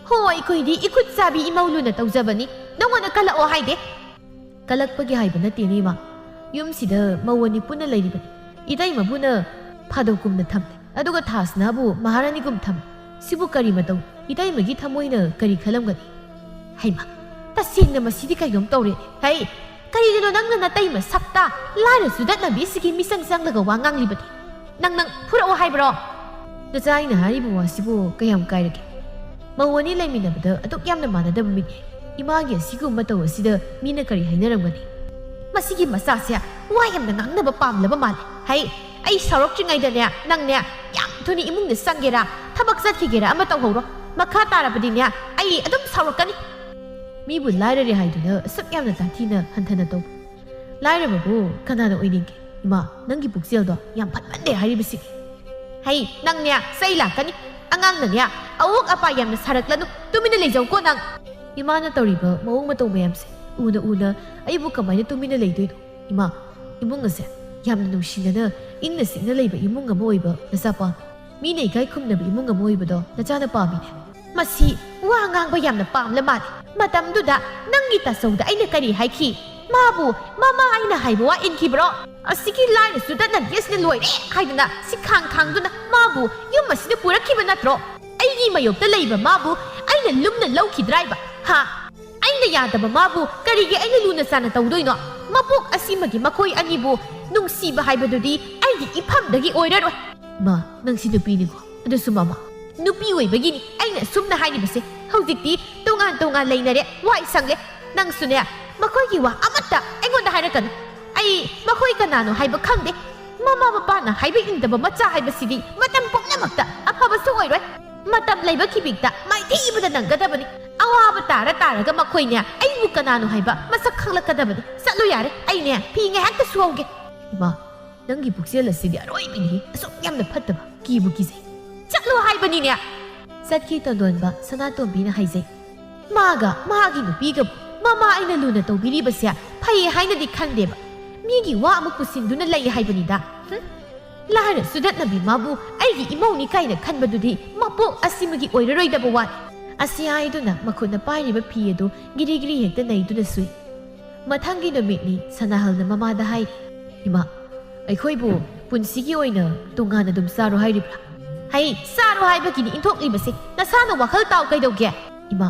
ꯍꯣ, ꯑꯩꯈꯣꯏꯗꯤ ꯏꯈꯨꯠ ꯆꯥꯕꯤ ꯏꯃꯧ ꯂꯨꯅ ꯇꯧꯖꯕꯅꯤ, ꯅꯉꯣꯟꯗ ꯀꯜꯂꯛꯑꯣ ꯍꯥꯏꯗꯦ"꯫ "ꯀꯜꯂꯛꯄꯒꯤ ꯍꯥꯏꯕ ꯅꯠꯇꯦꯅꯦ, ꯏꯃꯥ꯫ ꯌꯨꯝꯁꯤꯗ ꯃꯧ ꯑꯅꯤ ꯄꯨꯟꯅ ꯂꯩꯔꯤꯕꯅꯤ꯫ ꯏꯇꯩꯃꯕꯨꯅ ꯐꯥꯗꯧꯒꯨꯝꯅ ꯊꯝꯂꯦ, ꯑꯗꯨꯒ ꯊꯥꯁꯅꯥꯕꯨ ꯃꯍꯥꯔꯥꯅꯤꯒꯨꯝ ꯊꯝꯂꯦ꯫ ꯁꯤꯕꯨ ꯀꯔꯤ ꯃꯇꯧ? ꯏꯇꯩꯃꯒꯤ ꯊꯃꯣꯏꯅ ꯀꯔꯤ ꯈꯜꯂꯝꯒꯅꯤ?" "ꯍꯩꯃꯥ, ꯇꯁꯦꯡꯅ ꯃꯁꯤꯗꯤ ꯀꯩꯅꯣꯝ ꯇꯧꯔꯦ꯫ ꯍꯩ, ꯀꯔꯤꯒꯤꯅꯣ ꯅꯪꯅ ꯅꯇꯩꯃ ꯁꯛꯇ ꯂꯥꯏꯔ ꯆꯨꯗꯠꯅꯕꯤꯁꯤꯒꯤ ꯃꯤꯆꯪ ꯆꯪꯂꯒ ꯋꯥ ꯉꯥꯡꯂꯤꯕꯗꯤ? ꯅꯪ, ꯅꯪ ꯐꯨꯔꯛꯑꯣ ꯍꯥꯏꯕ꯭ꯔꯣ?" ꯅꯆꯥ ꯑꯩꯅ ꯍꯥꯏꯔꯤꯕ ꯋꯥꯁꯤꯕꯨ ꯀꯌꯥꯝ ꯀꯥꯏꯔꯒꯦ? ꯃꯧ ꯑꯅꯤ ꯂꯩꯃꯤꯟꯅꯕꯗ ꯑꯗꯨꯛ ꯌꯥꯝꯅ ꯃꯥꯟꯅꯗꯕ ꯃꯤꯅꯦ꯫ ꯏꯃꯥꯒꯤ ꯑꯁꯤꯒꯨꯝꯕ ꯇꯧ ꯑꯁꯤꯗ ꯃꯤꯅ ꯀꯔꯤ ꯍꯥꯏꯅꯔꯝꯒꯅꯤ? "ꯃꯁꯤꯒꯤ ꯃꯆꯥꯁꯦ ꯋꯥ ꯌꯥꯝꯅ ꯉꯥꯡꯅꯕ ꯄꯥꯝꯂꯕ ꯃꯥꯜꯂꯦ꯫ ꯍꯩ, ꯑꯩ ꯁꯥꯎꯔꯛꯇ꯭ꯔꯤꯉꯩꯗꯅꯦ ꯅꯪꯅꯦ ꯌꯥꯝ ꯊꯨꯅ ꯏꯃꯨꯡꯗ ꯆꯪꯒꯦꯔꯥ, ꯊꯕꯛ ꯆꯠꯈꯤꯒꯦꯔꯥ ꯑꯃ ꯇꯧꯍꯧꯔꯣ꯫ ꯃꯈꯥ ꯇꯥꯔꯕꯗꯤꯅꯦ ꯑꯩ ꯑꯗꯨꯝ ꯁꯥꯎꯔꯛꯀꯅꯤ"꯫ ꯃꯤꯕꯨ ꯂꯥꯏꯔꯔꯦ ꯍꯥꯏꯗꯨꯅ ꯑꯁꯨꯛ ꯌꯥꯝꯅ ꯇꯥꯊꯤꯅ ꯍꯟꯊꯅ ꯇꯧꯕ ꯂꯥꯏꯔꯕꯕꯨ ꯀꯅꯥꯅ ꯑꯣꯏꯅꯤꯡꯒꯦ? "ꯏꯃꯥ, ꯅꯪꯒꯤ ꯄꯨꯛꯆꯦꯜꯗꯣ ꯌꯥꯝ ꯐꯠꯃꯟꯗꯦ ꯍꯥꯏꯔꯤꯕꯁꯤꯅꯤ"꯫ "ꯍꯩ, ꯅꯪꯅꯦ ꯆꯩ ꯂꯥꯛꯀꯅꯤ꯫ ꯑꯉꯥꯡꯅꯅꯦ ꯑꯋꯣꯛ ꯑꯄꯥ ꯌꯥꯝꯅ ꯁꯥꯔꯛꯂꯅꯨ, ꯇꯨꯃꯤꯟꯅ ꯂꯩꯖꯧꯀꯣ ꯅꯪ"꯫ ꯏꯃꯥꯅ ꯇꯧꯔꯤꯕ ꯃꯑꯣꯡ ꯃꯇꯧ ꯃꯌꯥꯝꯁꯦ ꯎꯅ ꯎꯅ ꯑꯩꯕꯨ ꯀꯃꯥꯏꯅ ꯇꯨꯃꯤꯟꯅ ꯂꯩꯗꯣꯏꯅꯣ? "ꯏꯃꯥ, ꯏꯃꯨꯡ ꯑꯁꯦ ꯌꯥꯝꯅ ꯅꯨꯡꯁꯤꯅꯅ ꯏꯪꯅ ꯆꯤꯛꯅ ꯂꯩꯕ ꯏꯃꯨꯡ ꯑꯃ ꯑꯣꯏꯕ ꯅꯆꯥ ꯄꯥꯝꯃꯤ꯫ ꯃꯤꯅ ꯏꯀꯥꯏ ꯈꯨꯝꯅꯕ ꯏꯃꯨꯡ ꯑꯃ ꯑꯣꯏꯕꯗꯣ ꯅꯆꯥꯅ ꯄꯥꯝꯃꯤꯅꯦ"꯫ "ꯃꯁꯤ ꯋꯥ ꯉꯥꯡꯕ ꯌꯥꯝꯅ ꯄꯥꯝꯂ ꯃꯥꯜꯂꯦ꯫ ꯃꯇꯝꯗꯨꯗ ꯅꯪꯒꯤ ꯇꯥꯆꯧꯗ ꯑꯩꯅ ꯀꯔꯤ ꯍꯥꯏꯈꯤ? ꯃꯥꯕꯨ ꯃꯃꯥ ꯑꯩꯅ ꯍꯥꯏꯕ ꯋꯥ ꯏꯟꯈꯤꯕ꯭ꯔꯣ? ꯑꯁꯤꯒꯤ ꯂꯥꯏꯔ ꯆꯨꯗꯠꯅꯕꯤ ꯑꯁꯤꯅ ꯂꯣꯏꯔꯦ" ꯍꯥꯏꯗꯅ ꯁꯤꯈꯥꯡ ꯈꯥꯡꯗꯨꯅ ꯃꯥꯕꯨ ꯌꯨꯝ ꯑꯁꯤꯗ ꯄꯨꯔꯛꯈꯤꯕ ꯅꯠꯇ꯭ꯔꯣ? ꯑꯩꯒꯤ ꯃꯥꯌꯣꯛꯇ ꯂꯩꯕ ꯃꯥꯕꯨ ꯑꯩꯅ ꯂꯨꯝꯅ ꯂꯧꯈꯤꯗ꯭ꯔꯥꯏꯕ? ꯍꯥ? ꯑꯩꯅ ꯌꯥꯗꯕ ꯃꯥꯕꯨ ꯀꯔꯤꯒꯤ ꯑꯩꯅ ꯂꯨꯅ ꯆꯥꯅ ꯇꯧꯗꯣꯏꯅꯣ? ꯃꯄꯣꯛ ꯑꯁꯤꯃꯗꯤ ꯃꯈꯣꯏ ꯑꯅꯤꯕꯨ ꯅꯨꯡꯁꯤꯕ ꯍꯥꯏꯕꯗꯨꯗꯤ ꯑꯩꯒꯤ ꯏꯐꯝꯗꯒꯤ ꯑꯣꯏꯔꯔꯣꯏ꯫ "ꯃꯥ, ꯅꯪꯁꯤ ꯅꯨꯄꯤꯅꯤꯀꯣ, ꯑꯗꯨꯁꯨ ꯃꯃꯥ"꯫ "ꯅꯨꯄꯤ ꯑꯣꯏꯕꯒꯤꯅꯤ ꯑꯩꯅ ꯁꯨꯝꯅ ꯍꯥꯏꯔꯤꯕꯁꯦ꯫ ꯍꯧꯖꯤꯛꯇꯤ ꯇꯣꯉꯥꯟ ꯇꯣꯉꯥꯟ ꯂꯩꯅꯔꯦ, ꯋꯥꯏ ꯁꯪꯂꯦ꯫ ꯅꯪꯁꯨꯅꯦ, ꯃꯈꯣꯏꯒꯤ ꯋꯥ ꯑꯃꯠꯇ ꯑꯩꯉꯣꯟꯗ ꯍꯥꯏꯔꯛꯀꯅꯨ꯫ ꯑꯩ ꯃꯈꯣꯏ ꯀꯅꯥꯅꯣ ꯍꯥꯏꯕ ꯈꯪꯗꯦ꯫ ꯃꯃꯥ ꯃꯄꯥꯅ ꯍꯥꯏꯕ ꯏꯟꯗꯕ ꯃꯆꯥ ꯍꯥꯏꯕꯁꯤꯗꯤ ꯃꯇꯝ ꯄꯨꯝꯅꯃꯛꯇ ꯐꯕꯁꯨ ꯑꯣꯏꯔꯣꯏ꯫ ꯃꯇꯝ ꯂꯩꯕ ꯈꯤꯕꯤꯛꯇ ꯃꯥꯏꯊꯤꯕꯗ ꯅꯪꯒꯗꯕꯅꯤ꯫ ꯑꯋꯥꯕ ꯇꯥꯔ ꯇꯥꯔꯒ ꯃꯈꯣꯏꯅꯦ ꯑꯩꯕꯨ ꯀꯅꯥꯅꯣ ꯍꯥꯏꯕ ꯃꯁꯛ ꯈꯪꯂꯛꯀꯗꯕꯅꯤ꯫ ꯆꯠꯂꯨ ꯌꯥꯔꯦ, ꯑꯩꯅꯦ ꯐꯤ ꯉꯥꯏꯍꯥꯛꯇ ꯁꯨꯍꯧꯒꯦ꯫ ꯏꯃꯥ, ꯅꯪꯒꯤ ꯄꯨꯛꯆꯦꯜ ꯑꯁꯤꯗꯤ ꯑꯔꯣꯏꯕꯤꯅꯤ꯫ ꯑꯁꯨꯛ ꯌꯥꯝꯅ ꯐꯠꯇꯕ, ꯀꯤꯕꯨ ꯀꯤꯖꯩ꯫ ꯆꯠꯂꯨ ꯍꯥꯏꯕꯅꯤꯅꯦ꯫ ꯆꯠꯈꯤ ꯇꯣꯟꯗꯣꯟꯕ ꯁꯅꯥꯇꯣꯝꯕꯤꯅ ꯍꯥꯏꯖꯩ꯫ ꯃꯥꯒ ꯃꯥꯒꯤ ꯅꯨꯄꯤꯒꯕꯨ ꯃꯃꯥ ꯑꯩꯅ ꯂꯨꯅ ꯇꯧꯕꯤꯔꯤꯕꯁꯦ ꯐꯩ ꯍꯥꯏꯅꯗꯤ ꯈꯟꯗꯦꯕ꯫ ꯃꯤꯒꯤ ꯋꯥ ꯑꯃꯨꯛ ꯄꯨꯁꯤꯟꯗꯨꯅ ꯂꯩ ꯍꯥꯏꯕꯅꯤꯗ꯫ ꯍꯨꯝ? ꯂꯥꯏꯔ ꯆꯨꯗꯠꯅꯕꯤ ꯃꯥꯕꯨ ꯑꯩꯒꯤ ꯏꯃꯧꯅꯤ ꯀꯥꯏꯅ ꯈꯟꯕꯗꯨꯗꯤ ꯃꯄꯣꯛ ꯑꯁꯤꯃꯒꯤ ꯑꯣꯏꯔꯔꯣꯏꯗꯕ ꯋꯥꯅꯤ꯫ ꯑꯁꯤ ꯍꯥꯏꯗꯨꯅ ꯃꯈꯨꯠꯅ ꯄꯥꯏꯔꯤꯕ ꯐꯤ ꯑꯗꯨ ꯒꯤꯔꯤ ꯒꯤꯔꯤ ꯍꯦꯛꯇ ꯅꯩꯗꯨꯅ ꯁꯨꯏ꯫ ꯃꯊꯪꯒꯤ ꯅꯨꯃꯤꯠꯅꯤ ꯁꯅꯥꯍꯜꯅ ꯃꯃꯥꯗ ꯍꯥꯏꯔꯤ, "ꯏꯃꯥ, ꯑꯩꯈꯣꯏꯕꯨ ꯄꯨꯟꯁꯤꯒꯤ ꯑꯣꯏꯅ ꯇꯣꯉꯥꯟꯅ ꯑꯗꯨꯝ ꯆꯥꯔꯣ ꯍꯥꯏꯔꯤꯕ꯭ꯔꯥ?" "ꯍꯩ, ꯆꯥꯔꯣ ꯍꯥꯏꯕꯒꯤꯅꯤ ꯏꯟꯊꯣꯛꯂꯤꯕꯁꯦ꯫ ꯅꯁꯥꯅ ꯋꯥꯈꯜ ꯇꯥꯎ ꯀꯩꯗꯧꯒꯦ?" "ꯏꯃꯥ,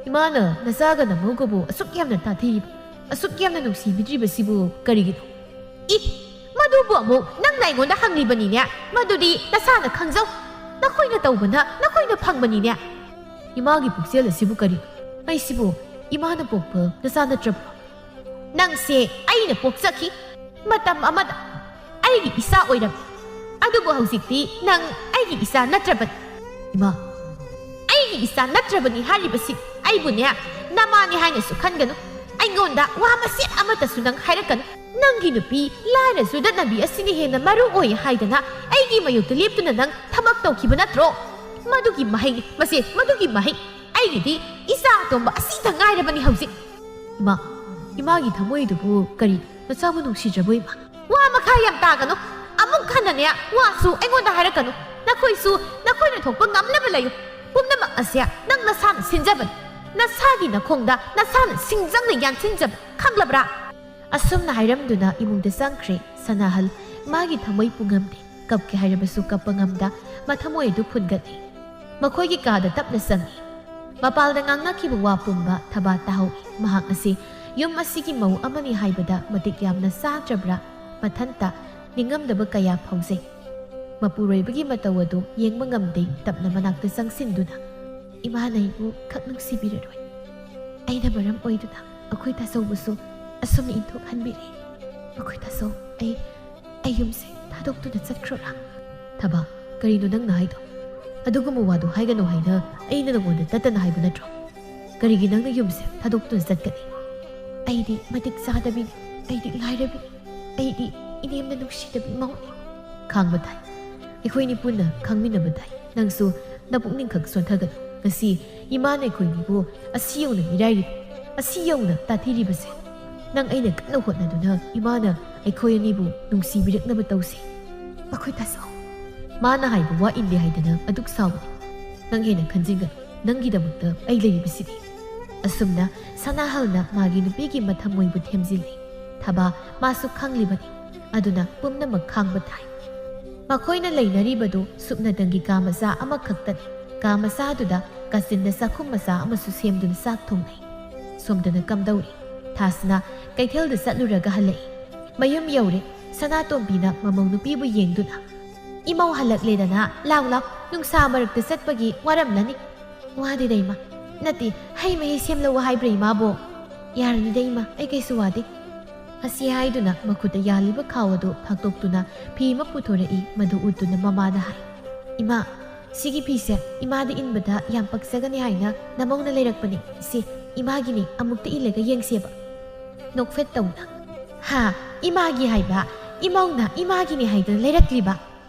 ꯏꯃꯥꯅ ꯅꯆꯥꯒ ꯅꯃꯧꯒꯕꯨ ꯑꯁꯨꯛ ꯌꯥꯝꯅ ꯇꯥꯊꯤꯔꯤꯕ, ꯑꯁꯨꯛ ꯌꯥꯝꯅ ꯅꯨꯡꯁꯤꯕꯤꯗ꯭ꯔꯤꯕꯁꯤꯕꯨ ꯀꯔꯤꯒꯤꯅꯣ?" "ꯏ, ꯃꯗꯨꯕꯨ ꯑꯃꯨꯛ ꯅꯪꯅ ꯑꯩꯉꯣꯟꯗ ꯍꯪꯂꯤꯕꯅꯤꯅꯦ? ꯃꯗꯨꯗꯤ ꯅꯁꯥꯅ ꯈꯪꯖꯧ꯫ ꯅꯈꯣꯏꯅ ꯇꯧꯕꯅ ꯅꯈꯣꯏꯅ ꯐꯪꯕꯅꯤꯅꯦ꯫" "ꯏꯃꯥꯒꯤ ꯄꯨꯛꯆꯦꯜ ꯑꯁꯤꯕꯨ ꯀꯔꯤꯅꯣ? ꯑꯩꯁꯤꯕꯨ ꯏꯃꯥꯅ ꯄꯣꯛꯄ ꯅꯆꯥ ꯅꯠꯇ꯭ꯔꯕ꯭ꯔꯣ?" "ꯅꯪꯁꯦ ꯑꯩꯅ ꯄꯣꯛꯆꯈꯤ꯫ ꯃꯇꯝ ꯑꯃꯗ ꯑꯩꯒꯤ ꯏꯆꯥ ꯑꯣꯏꯔꯝꯃꯤ꯫ ꯑꯗꯨꯕꯨ ꯍꯧꯖꯤꯛꯇꯤ ꯅꯪ ꯑꯩꯒꯤ ꯏꯆꯥ ꯅꯠꯇ꯭ꯔꯕꯅꯤ꯫" "ꯏꯃꯥ, ꯑꯩꯒꯤ ꯏꯆꯥ ꯅꯠꯇ꯭ꯔꯕꯅꯤ ꯍꯥꯏꯔꯤꯕꯁꯤ ꯑꯩꯕꯨꯅꯦ, ꯅꯃꯥꯅꯤ ꯍꯥꯏꯅꯁꯨ ꯈꯟꯒꯅꯨ꯫ ꯑꯩꯉꯣꯟꯗ ꯋꯥ ꯃꯆꯦꯠ ꯑꯃꯠꯇꯁꯨ ꯅꯪ ꯍꯥꯏꯔꯛꯀꯅꯨ꯫ ꯅꯪꯒꯤ ꯅꯨꯄꯤ ꯂꯥꯏꯔ ꯆꯨꯗꯠꯅꯕꯤ ꯑꯁꯤꯅ ꯍꯦꯟꯅ ꯃꯔꯨ ꯑꯣꯏ ꯍꯥꯏꯗꯅ ꯑꯩꯒꯤ ꯃꯥꯌꯣꯛꯇ ꯂꯦꯞꯇꯨꯅ ꯅꯪ ꯊꯕꯛ ꯇꯧꯈꯤꯕ ꯅꯠꯇ꯭ꯔꯣ? ꯃꯗꯨꯒꯤ ꯃꯍꯩ, ꯃꯁꯦ, ꯃꯗꯨꯒꯤ ꯃꯍꯩ꯫ ꯑꯩꯒꯤꯗꯤ ꯏꯆꯥ ꯑꯇꯣꯝꯕ ꯑꯁꯤꯇ ꯉꯥꯏꯔꯕꯅꯤ ꯍꯧꯖꯤꯛ꯫" "ꯏꯃꯥ, ꯏꯃꯥꯒꯤ ꯊꯃꯣꯏꯗꯨꯕꯨ ꯀꯔꯤ ꯅꯆꯥꯕꯨ ꯅꯨꯡꯁꯤꯗ꯭ꯔꯕꯣ ꯏꯃꯥ?" "ꯋꯥ ꯃꯈꯥ ꯌꯥꯝ ꯇꯥꯒꯅꯨ꯫ ꯑꯃꯨꯛ ꯍꯟꯅꯅꯦ ꯋꯥꯁꯨ ꯑꯩꯉꯣꯟꯗ ꯍꯥꯏꯔꯛꯀꯅꯨ꯫ ꯅꯈꯣꯏꯁꯨ ꯅꯈꯣꯏꯅ ꯊꯣꯛꯄ ꯉꯝꯅꯕ ꯂꯩꯌꯨ꯫ ꯄꯨꯝꯅꯃꯛ ꯑꯁꯦ ꯅꯪ ꯅꯁꯥꯅ ꯁꯤꯟꯖꯕꯅꯤ꯫ ꯅꯁꯥꯒꯤ ꯅꯈꯣꯡꯗ ꯅꯁꯥꯅ ꯁꯤꯡꯖꯪꯅ ꯌꯥꯟꯁꯤꯟꯖꯕ, ꯈꯪꯂꯕ꯭ꯔꯥ?" ꯑꯁꯨꯝꯅ ꯍꯥꯏꯔꯝꯗꯨꯅ ꯏꯃꯨꯡꯗ ꯆꯪꯈ꯭ꯔꯦ ꯁꯅꯥꯍꯜ꯫ ꯃꯥꯒꯤ ꯊꯃꯣꯏ ꯄꯨꯉꯝꯗꯦ꯫ ꯀꯞꯀꯦ ꯍꯥꯏꯔꯕꯁꯨ ꯀꯞꯄ ꯉꯝꯗ ꯃꯊꯃꯣꯏ ꯑꯗꯨ ꯐꯨꯟꯒꯠꯂꯤ꯫ ꯃꯈꯣꯏꯒꯤ ꯀꯥꯗ ꯇꯞꯅ ꯆꯪꯉꯤ꯫ ꯃꯄꯥꯜꯗ ꯉꯥꯡꯅꯈꯤꯕ ꯋꯥ ꯄꯨꯝꯕ ꯊꯕꯥ ꯇꯥꯍꯧꯏ꯫ ꯃꯍꯥꯛ ꯑꯁꯤ ꯌꯨꯝ ꯑꯁꯤꯒꯤ ꯃꯧ ꯑꯃꯅꯤ ꯍꯥꯏꯕꯗ ꯃꯇꯤꯛ ꯌꯥꯝꯅ ꯆꯥꯗ꯭ꯔꯕ꯭ꯔꯥ? ꯃꯊꯟꯇ ꯅꯤꯡꯉꯝꯗꯕ ꯀꯌꯥ ꯐꯥꯎꯖꯩ꯫ ꯃꯄꯨꯔꯣꯏꯕꯒꯤ ꯃꯇꯧ ꯑꯗꯨ ꯌꯦꯡꯕ ꯉꯝꯗꯦ꯫ ꯇꯞꯅ ꯃꯅꯥꯛꯇ ꯆꯪꯁꯤꯟꯗꯨꯅ, "ꯏꯃꯥꯅ ꯑꯩꯕꯨ ꯈꯛ ꯅꯨꯡꯁꯤꯕꯤꯔꯔꯣꯏ꯫ ꯑꯩꯅ ꯃꯔꯝ ꯑꯣꯏꯗꯨꯅ ꯑꯩꯈꯣꯏ ꯇꯥꯆꯧꯕꯨꯁꯨ ꯑꯁꯨꯝꯅ ꯏꯟꯊꯣꯛꯍꯟꯕꯤꯔꯦ꯫ ꯑꯩꯈꯣꯏ ꯇꯥꯆꯧ, ꯑꯩ, ꯑꯩ ꯌꯨꯝꯁꯦ ꯊꯥꯗꯣꯛꯇꯨꯅ ꯆꯠꯈ꯭ꯔꯣꯔꯥ?" "ꯊꯕꯥ, ꯀꯔꯤꯅꯣ ꯅꯪꯅ ꯍꯥꯏꯗꯣ? "ꯑꯗꯨꯒꯨꯝꯕ ꯋꯥꯗꯣ ꯍꯥꯏꯒꯅꯨ ꯍꯥꯏꯅ ꯑꯩꯅ ꯅꯉꯣꯟꯗ ꯇꯠꯇꯅ ꯍꯥꯏꯕ ꯅꯠꯇ꯭ꯔꯣ? ꯀꯔꯤꯒꯤ ꯅꯪꯅ ꯌꯨꯝꯁꯦ ꯊꯥꯗꯣꯛꯇꯨꯅ ꯆꯠꯀꯅꯤ?" "ꯑꯩꯗꯤ ꯃꯇꯤꯛ ꯆꯥꯗꯕꯤꯅꯤ, ꯑꯩꯗꯤ ꯂꯥꯏꯔꯕꯤꯅꯤ, ꯑꯩꯗꯤ ꯏꯅꯦꯝꯅ ꯅꯨꯡꯁꯤꯗꯕꯤ ꯃꯧꯅꯤ꯫ ꯈꯥꯡꯕ ꯊꯥꯏ, ꯑꯩꯈꯣꯏꯅꯤ ꯄꯨꯟꯅ ꯈꯥꯡꯃꯤꯟꯅꯕ ꯊꯥꯏ꯫ ꯅꯪꯁꯨ ꯅꯄꯨꯛꯅꯤꯡꯈꯛ ꯁꯣꯟꯊꯒꯅꯨ꯫ ꯉꯁꯤ ꯏꯃꯥꯅ ꯑꯩꯈꯣꯏꯅꯤꯕꯨ ꯑꯁꯤ ꯌꯧꯅ ꯃꯤꯔꯥꯏꯔꯤꯕ, ꯑꯁꯤ ꯌꯧꯅ ꯇꯥꯊꯤꯔꯤꯕꯁꯦ ꯅꯪ ꯑꯩꯅ ꯀꯟꯅ ꯍꯣꯠꯅꯗꯨꯅ ꯏꯃꯥꯅ ꯑꯩꯈꯣꯏ ꯑꯅꯤꯕꯨ ꯅꯨꯡꯁꯤꯕꯤꯔꯛꯅꯕ ꯇꯧꯁꯤ꯫ ꯃꯈꯣꯏ ꯇꯥꯁꯤ꯫ ꯃꯥꯅ ꯍꯥꯏꯕ ꯋꯥ ꯏꯟꯗꯦ ꯍꯥꯏꯗꯅ ꯑꯗꯨꯛ ꯁꯥꯎꯕꯅꯤ꯫ ꯅꯪ ꯍꯦꯟꯅ ꯈꯟꯖꯤꯟꯒꯅꯨ, ꯅꯪꯒꯤꯗꯃꯛꯇ ꯑꯩ ꯂꯩꯔꯤꯕꯁꯤꯗꯤ꯫" ꯑꯁꯨꯝꯅ ꯁꯅꯥꯍꯜꯅ ꯃꯥꯒꯤ ꯅꯨꯄꯤꯒꯤ ꯃꯊꯃꯣꯏꯕꯨ ꯊꯦꯝꯖꯤꯜꯂꯤ꯫ ꯊꯕꯥ ꯃꯥꯁꯨ ꯈꯪꯂꯤꯕꯅꯤ꯫ ꯑꯗꯨꯅ ꯄꯨꯝꯅꯃꯛ ꯈꯥꯡꯕ ꯊꯥꯏ꯫ ꯃꯈꯣꯏꯅ ꯂꯩꯅꯔꯤꯕꯗꯨ ꯁꯨꯞꯅꯇꯪꯒꯤ ꯀꯥ ꯃꯆꯥ ꯑꯃꯈꯛꯇꯅꯤ꯫ ꯀꯥ ꯃꯆꯥꯗꯨꯗ ꯀꯥꯆꯤꯟꯗ ꯆꯥꯛꯈꯨꯝ ꯃꯆꯥ ꯑꯃꯁꯨ ꯁꯦꯝꯗꯨꯅ ꯆꯥꯛ ꯊꯣꯡꯅꯩ꯫ ꯁꯣꯝꯗꯅ ꯀꯝꯗꯧꯔꯤ? ꯊꯥꯁꯅ ꯀꯩꯊꯦꯜꯗ ꯆꯠꯂꯨꯔꯒ ꯍꯜꯂꯛꯏ꯫ ꯃꯌꯨꯝ ꯌꯧꯔꯦ꯫ ꯁꯅꯥꯇꯣꯝꯕꯤꯅ ꯃꯃꯧ ꯅꯨꯄꯤꯕꯨ ꯌꯦꯡꯗꯨꯅ, "ꯏꯃꯧ ꯍꯜꯂꯛꯂꯦꯗꯅ, ꯂꯥꯎ ꯂꯥꯎ, ꯅꯨꯡꯁꯥ ꯃꯔꯛꯇ ꯆꯠꯄꯒꯤ ꯋꯥꯔꯝꯂꯅꯤ꯫" "ꯋꯥꯗꯦꯗ ꯏꯃꯥ꯫ ꯅꯠꯇꯦ, ꯍꯩ ꯃꯍꯤ ꯁꯦꯝꯂꯛꯎ ꯍꯥꯏꯕ꯭ꯔꯥ ꯏꯃꯥꯕꯣ?" "ꯌꯥꯔꯅꯤꯗ ꯏꯃꯥ, ꯑꯩ ꯀꯩꯁꯨ ꯋꯥꯗꯦ꯫" ꯑꯁꯤ ꯍꯥꯏꯗꯨꯅ ꯃꯈꯨꯠꯇ ꯌꯥꯜꯂꯤꯕ ꯈꯥꯎ ꯑꯗꯨ ꯐꯥꯛꯇꯣꯛꯇꯨꯅ ꯐꯤ ꯑꯃ ꯄꯨꯊꯣꯔꯛꯏ꯫ ꯃꯗꯨ ꯎꯠꯇꯨꯅ ꯃꯃꯥꯗ ꯍꯥꯏ, "ꯏꯃꯥ, ꯁꯤꯒꯤ ꯐꯤꯁꯦ ꯏꯃꯥꯗ ꯏꯟꯕꯗ ꯌꯥꯝ ꯄꯛꯆꯒꯅꯤ ꯍꯥꯏꯅ ꯅꯃꯧꯅ ꯂꯩꯔꯛꯄꯅꯤ꯫ ꯁꯤ ꯏꯃꯥꯒꯤꯅꯤ, ꯑꯃꯨꯛꯇ ꯏꯜꯂꯒ ꯌꯦꯡꯁꯦꯕ꯫" ꯅꯣꯛꯐꯦꯠ ꯇꯧꯅ, "ꯍꯥ, ꯏꯃꯥꯒꯤ ꯍꯥꯏꯕ? ꯏꯃꯧꯅ ꯏꯃꯥꯒꯤꯅꯤ ꯍꯥꯏꯗꯅ ꯂꯩꯔꯛꯂꯤꯕ?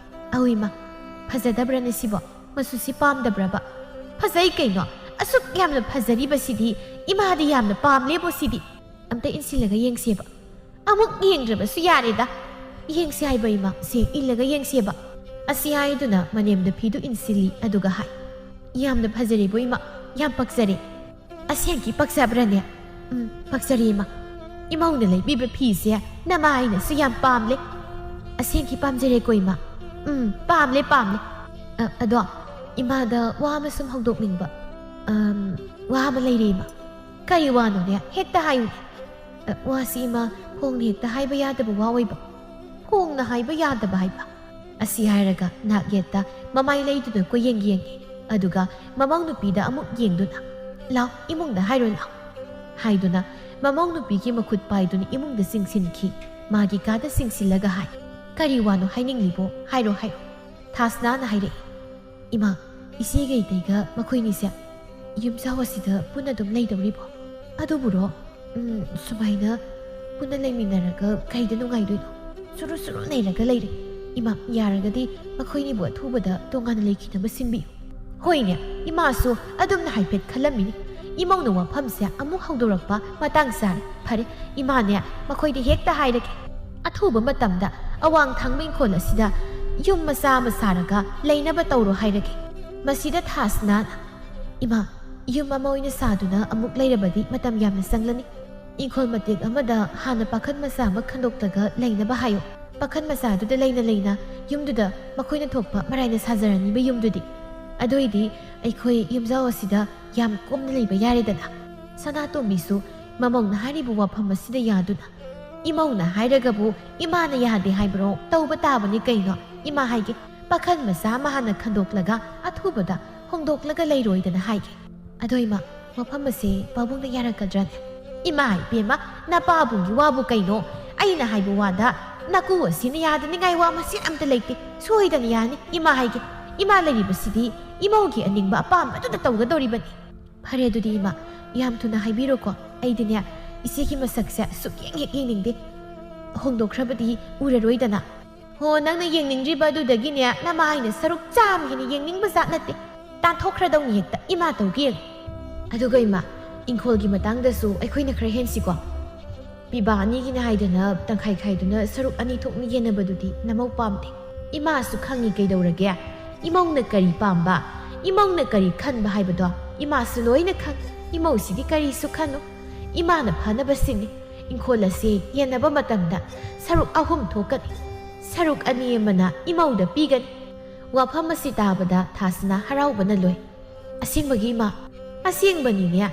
ꯑꯧ ꯏꯃꯥ, ꯐꯖꯗꯕ꯭ꯔꯅꯦ ꯁꯤꯕꯣ? ꯃꯆꯨꯁꯤ ꯄꯥꯝꯗꯕ꯭ꯔꯕ?" "ꯐꯖꯩ ꯀꯩꯅꯣ, ꯑꯁꯨꯛ ꯌꯥꯝꯅ ꯐꯖꯔꯤꯕꯁꯤꯗꯤ ꯏꯃꯥꯗꯤ ꯌꯥꯝꯅ ꯄꯥꯝꯂꯦꯕꯣ ꯁꯤꯗꯤ꯫ ꯑꯝꯇ ꯏꯟꯁꯤꯜꯂꯒ ꯌꯦꯡꯁꯦꯕ꯫" "ꯑꯃꯨꯛ ꯌꯦꯡꯗ꯭ꯔꯕꯁꯨ ꯌꯥꯔꯦꯗ꯫ ꯌꯦꯡꯁꯦ ꯍꯥꯏꯕ ꯏꯃꯥ, ꯁꯦ ꯏꯜꯂꯒ ꯌꯦꯡꯁꯦꯕ꯫" ꯑꯁꯤ ꯍꯥꯏꯗꯨꯅ ꯃꯅꯦꯝꯗ ꯐꯤꯗꯨ ꯏꯟꯁꯤꯜꯂꯤ, ꯑꯗꯨꯒ ꯍꯥꯏ, "ꯌꯥꯝꯅ ꯐꯖꯔꯦꯕꯣ ꯏꯃꯥ, ꯌꯥꯝ ꯄꯛꯆꯔꯦ꯫" "ꯑꯁꯦꯡꯀꯤ ꯄꯛꯆꯕ꯭ꯔꯅꯦ?" "ꯎꯝ, ꯄꯛꯆꯔꯦ ꯏꯃꯥ꯫ ꯏꯃꯧꯅ ꯂꯩꯕꯤꯕ ꯐꯤꯁꯦ ꯅꯃꯥꯏꯅꯁꯨ ꯌꯥꯝ ꯄꯥꯝꯂꯦ꯫" "ꯑꯁꯦꯡꯀꯤ ꯄꯥꯝꯖꯔꯦꯀꯣ ꯏꯃꯥ꯫" "ꯎꯝ, ꯄꯥꯝꯂꯦ, ꯄꯥꯝꯂꯦ꯫ ꯑ, ꯑꯗꯣ ꯏꯃꯥꯗ ꯋꯥ ꯑꯃ ꯁꯨꯝ ꯍꯧꯗꯣꯛꯅꯤꯡꯕ꯫" "ꯑꯝ, ꯋꯥ ꯑꯃ ꯂꯩꯔꯦ ꯏꯃꯥ꯫" "ꯀꯔꯤ ꯋꯥꯅꯣꯅꯦ? ꯍꯦꯛꯇ ꯍꯥꯏꯌꯨꯅꯦ꯫" "ꯑ, ꯋꯥꯁꯤ ꯏꯃꯥ, ꯐꯣꯡꯅ ꯍꯦꯛꯇ ꯍꯥꯏꯕ ꯌꯥꯗꯕ ꯋꯥ ꯑꯣꯏꯕ꯫" "ꯐꯣꯡꯅ ꯍꯥꯏꯕ ꯌꯥꯗꯕ ꯍꯥꯏꯕ?" ꯑꯁꯤ ꯍꯥꯏꯔꯒ ꯅꯥꯛ ꯌꯦꯠꯇ ꯃꯃꯥꯏ ꯂꯩꯗꯨꯅ ꯀꯣꯏꯌꯦꯡ ꯌꯦꯡꯉꯤ꯫ ꯑꯗꯨꯒ ꯃꯃꯧ ꯅꯨꯄꯤꯗ ꯑꯃꯨꯛ ꯌꯦꯡꯗꯨꯅ, "ꯂꯥꯎ, ꯏꯃꯨꯡꯗ ꯍꯥꯏꯔꯣ ꯂꯥꯎ" ꯍꯥꯏꯗꯨꯅ ꯃꯃꯧ ꯅꯨꯄꯤꯒꯤ ꯃꯈꯨꯠ ꯄꯥꯏꯗꯨꯅ ꯏꯃꯨꯡꯗ ꯆꯤꯡꯁꯤꯟꯈꯤ꯫ ꯃꯥꯒꯤ ꯀꯥꯗ ꯆꯤꯡꯁꯤꯜꯂꯒ ꯍꯥꯏ, "ꯀꯔꯤ ꯋꯥꯅꯣ ꯍꯥꯏꯅꯤꯡꯂꯤꯕꯣ? ꯍꯥꯏꯔꯣ, ꯍꯥꯏꯔꯣ꯫" ꯊꯥꯁꯅꯥꯅ ꯍꯥꯏꯔꯛꯏ, "ꯏꯃꯥ, ꯏꯆꯦꯒ ꯏꯇꯩꯒ ꯃꯈꯣꯏꯅꯤꯁꯦ ꯌꯨꯝꯖꯥꯎ ꯑꯁꯤꯗ ꯄꯨꯟꯅ ꯑꯗꯨꯝ ꯂꯩꯗꯧꯔꯤꯕꯣ? ꯑꯗꯨꯕꯨꯔꯣ, ꯎꯝ, ꯁꯨꯃꯥꯏꯅ ꯄꯨꯟꯅ ꯂꯩꯃꯤꯟꯅꯔꯒ ꯀꯩꯗ ꯅꯨꯡꯉꯥꯏꯗꯣꯏꯅꯣ? ꯁꯨꯔꯨ ꯁꯨꯔꯨ ꯅꯩꯔꯒ ꯂꯩꯔꯦ꯫ ꯏꯃꯥ, ꯌꯥꯔꯒꯗꯤ ꯃꯈꯣꯏꯅꯤꯕꯨ ꯑꯊꯨꯕꯗ ꯇꯣꯉꯥꯟꯅ ꯂꯩꯈꯤꯅꯕ ꯁꯤꯟꯕꯤꯌꯨ꯫" ꯍꯣꯏꯅꯦ, ꯏꯃꯥꯁꯨ ꯑꯗꯨꯝꯅ ꯍꯥꯏꯐꯦꯠ ꯈꯜꯂꯝꯃꯤꯅꯤ꯫ ꯏꯃꯧꯅ ꯋꯥꯐꯝꯁꯦ ꯑꯃꯨꯛ ꯍꯧꯗꯣꯔꯛꯄ ꯃꯇꯥꯡ ꯆꯥꯔꯦ꯫ ꯐꯔꯦ, ꯏꯃꯥꯅꯦ ꯃꯈꯣꯏꯗ ꯍꯦꯛꯇ ꯍꯥꯏꯔꯒꯦ꯫ ꯑꯊꯨꯕ ꯃꯇꯝꯗ ꯑꯋꯥꯡ ꯊꯥꯡꯕ ꯏꯪꯈꯣꯜ ꯑꯁꯤꯗ ꯌꯨꯝ ꯃꯆꯥ ꯑꯃ ꯁꯥꯔꯒ ꯂꯩꯅꯕ ꯇꯧꯔꯣ ꯍꯥꯏꯔꯒꯦ꯫ ꯃꯁꯤꯗ ꯊꯥꯁꯅꯥꯅ, "ꯏꯃꯥ, ꯌꯨꯝ ꯑꯃ ꯑꯣꯏꯅ ꯁꯥꯗꯨꯅ ꯑꯃꯨꯛ ꯂꯩꯔꯕꯗꯤ ꯃꯇꯝ ꯌꯥꯝꯅ ꯆꯪꯂꯅꯤ꯫ ꯏꯪꯈꯣꯜ ꯃꯇꯦꯛ ꯑꯃꯗ ꯍꯥꯟꯅ ꯄꯥꯈꯟ ꯃꯆꯥ ꯑꯃ ꯈꯟꯗꯣꯛꯂꯒ ꯂꯩꯅꯕ ꯍꯥꯏꯌꯨ꯫ ꯄꯥꯈꯟ ꯃꯆꯥꯗꯨꯗ ꯂꯩꯅ ꯂꯩꯅ ꯌꯨꯝꯗꯨꯗ ꯃꯈꯣꯏꯅ ꯊꯣꯛꯄ ꯃꯔꯥꯏꯅ ꯁꯥꯖꯔꯅꯤꯕ ꯌꯨꯝꯗꯨꯗꯤ꯫ ꯑꯗꯨꯏꯗꯤ ꯑꯩꯈꯣꯏ ꯌꯨꯝꯖꯥꯎ ꯑꯁꯤꯗ ꯌꯥꯝ ꯀꯣꯝꯅ ꯂꯩꯕ ꯌꯥꯔꯦꯗꯅ꯫" ꯁꯅꯥꯇꯣꯝꯕꯤꯁꯨ ꯃꯃꯧꯅ ꯍꯥꯏꯔꯤꯕ ꯋꯥꯐꯝ ꯑꯁꯤꯗ ꯌꯥꯗꯨꯅ, "ꯏꯃꯧꯅ ꯍꯥꯏꯔꯒꯕꯨ ꯏꯃꯥꯅ ꯌꯥꯗꯦ ꯍꯥꯏꯕ꯭ꯔꯣ? ꯇꯧꯕ ꯇꯥꯕꯅꯤ ꯀꯩꯅꯣ꯫ ꯏꯃꯥ ꯍꯥꯏꯒꯦ, ꯄꯥꯈꯟ ꯃꯆꯥ ꯑꯃ ꯍꯥꯟꯅ ꯈꯟꯗꯣꯛꯂꯒ ꯑꯊꯨꯕꯗ ꯍꯣꯡꯗꯣꯛꯂꯒ ꯂꯩꯔꯣꯏꯗꯅ ꯍꯥꯏꯒꯦ꯫ ꯑꯗꯣ ꯏꯃꯥ, ꯋꯥꯐꯝ ꯑꯁꯦ ꯄꯥꯕꯨꯡꯅ ꯌꯥꯔꯛꯀꯗ꯭ꯔꯅꯦ?" "ꯏꯃꯥ ꯏꯕꯦꯝꯃ, ꯅꯄꯥꯕꯨꯡꯒꯤ ꯋꯥꯕꯨ ꯀꯩꯅꯣ? ꯑꯩꯅ ꯍꯥꯏꯕ ꯋꯥꯗ ꯅꯀꯨ ꯑꯁꯤꯅ ꯌꯥꯗꯅꯤꯡꯉꯥꯏ ꯋꯥ ꯃꯆꯦꯠ ꯑꯝꯇ ꯂꯩꯇꯦ꯫ ꯁꯣꯏꯗꯅ ꯌꯥꯅꯤ꯫ ꯏꯃꯥ ꯍꯥꯏꯒꯦ, ꯏꯃꯥ ꯂꯩꯔꯤꯕꯁꯤꯗꯤ ꯏꯃꯧꯒꯤ ꯑꯅꯤꯡꯕ ꯑꯄꯥꯝꯕꯗꯨꯗ ꯇꯧꯒꯗꯧꯔꯤꯕꯅꯤ꯫" "ꯐꯔꯦ ꯑꯗꯨꯗꯤ ꯏꯃꯥ, ꯌꯥꯝ ꯊꯨꯅ ꯍꯥꯏꯕꯤꯔꯣꯀꯣ꯫ ꯑꯩꯗꯤꯅꯦ, ꯏꯆꯦꯒꯤ ꯃꯁꯛꯁꯦ ꯁꯨꯛꯌꯦꯡ ꯍꯦꯛ ꯌꯦꯡꯅꯤꯡꯗꯦ꯫ ꯍꯣꯡꯗꯣꯛꯈ꯭ꯔꯕꯗꯤ ꯎꯔꯔꯣꯏꯗꯅ꯫" "ꯍꯣ, ꯅꯪꯅ ꯌꯦꯡꯅꯤꯡꯗ꯭ꯔꯤꯕ ꯑꯗꯨꯗꯒꯤꯅꯦ ꯅꯃꯥꯏꯅ ꯁꯔꯨꯛ ꯆꯥꯝꯃ ꯍꯦꯟꯅ ꯌꯦꯡꯅꯤꯡꯕ ꯖꯥꯠ ꯅꯠꯇꯦ꯫ ꯇꯥꯟꯊꯣꯛꯈ꯭ꯔꯗꯧꯅꯤ ꯍꯦꯛꯇ, ꯏꯃꯥ ꯇꯧꯒꯦ ꯌꯦꯡꯉꯨ꯫" "ꯑꯗꯨꯒ ꯏꯃꯥ, ꯏꯪꯈꯣꯜꯒꯤ ꯃꯇꯥꯡꯗꯁꯨ ꯑꯩꯈꯣꯏꯅ ꯈꯔ ꯍꯦꯟꯁꯤꯀꯣ꯫ ꯄꯤꯕꯥ ꯑꯅꯤꯒꯤꯅ ꯍꯥꯏꯗꯅ ꯇꯪꯈꯥꯏ ꯈꯥꯏꯗꯨꯅ ꯁꯔꯨꯛ ꯑꯅꯤ ꯊꯣꯛꯅ ꯌꯦꯟꯅꯕꯗꯨꯗꯤ ꯅꯃꯧ ꯄꯥꯝꯗꯦ꯫ ꯏꯃꯥꯁꯨ ꯈꯪꯉꯤ ꯀꯩꯗꯧꯔꯒꯦ꯫ ꯏꯃꯧꯅ ꯀꯔꯤ ꯄꯥꯝꯕ, ꯏꯃꯧꯅ ꯀꯔꯤ ꯈꯟꯕ ꯍꯥꯏꯕꯗꯣ ꯏꯃꯥꯁꯨ ꯂꯣꯏꯅ ꯈꯪꯉꯤ꯫ ꯏꯃꯧꯁꯤꯗꯤ ꯀꯔꯤꯁꯨ ꯈꯟꯅꯨ꯫ ꯏꯃꯥꯅ ꯐꯅꯕ ꯁꯤꯟꯅꯤ꯫ ꯏꯪꯈꯣꯜ ꯑꯁꯤ ꯌꯦꯟꯅꯕ ꯃꯇꯝꯗ ꯁꯔꯨꯛ ꯑꯍꯨꯝ ꯊꯣꯛꯀꯅꯤ꯫ ꯁꯔꯨꯛ ꯑꯅꯤ ꯑꯃꯅ ꯏꯃꯧꯗ ꯄꯤꯒꯅꯤ꯫" ꯋꯥꯐꯝ ꯑꯁꯤ ꯇꯥꯕꯗ ꯊꯥꯁꯅꯥ ꯍꯔꯥꯎꯕꯅ ꯂꯣꯏ꯫ "ꯑꯁꯦꯡꯕꯒꯤ ꯏꯃꯥ?" "ꯑꯁꯦꯡꯕꯅꯤꯅꯦ꯫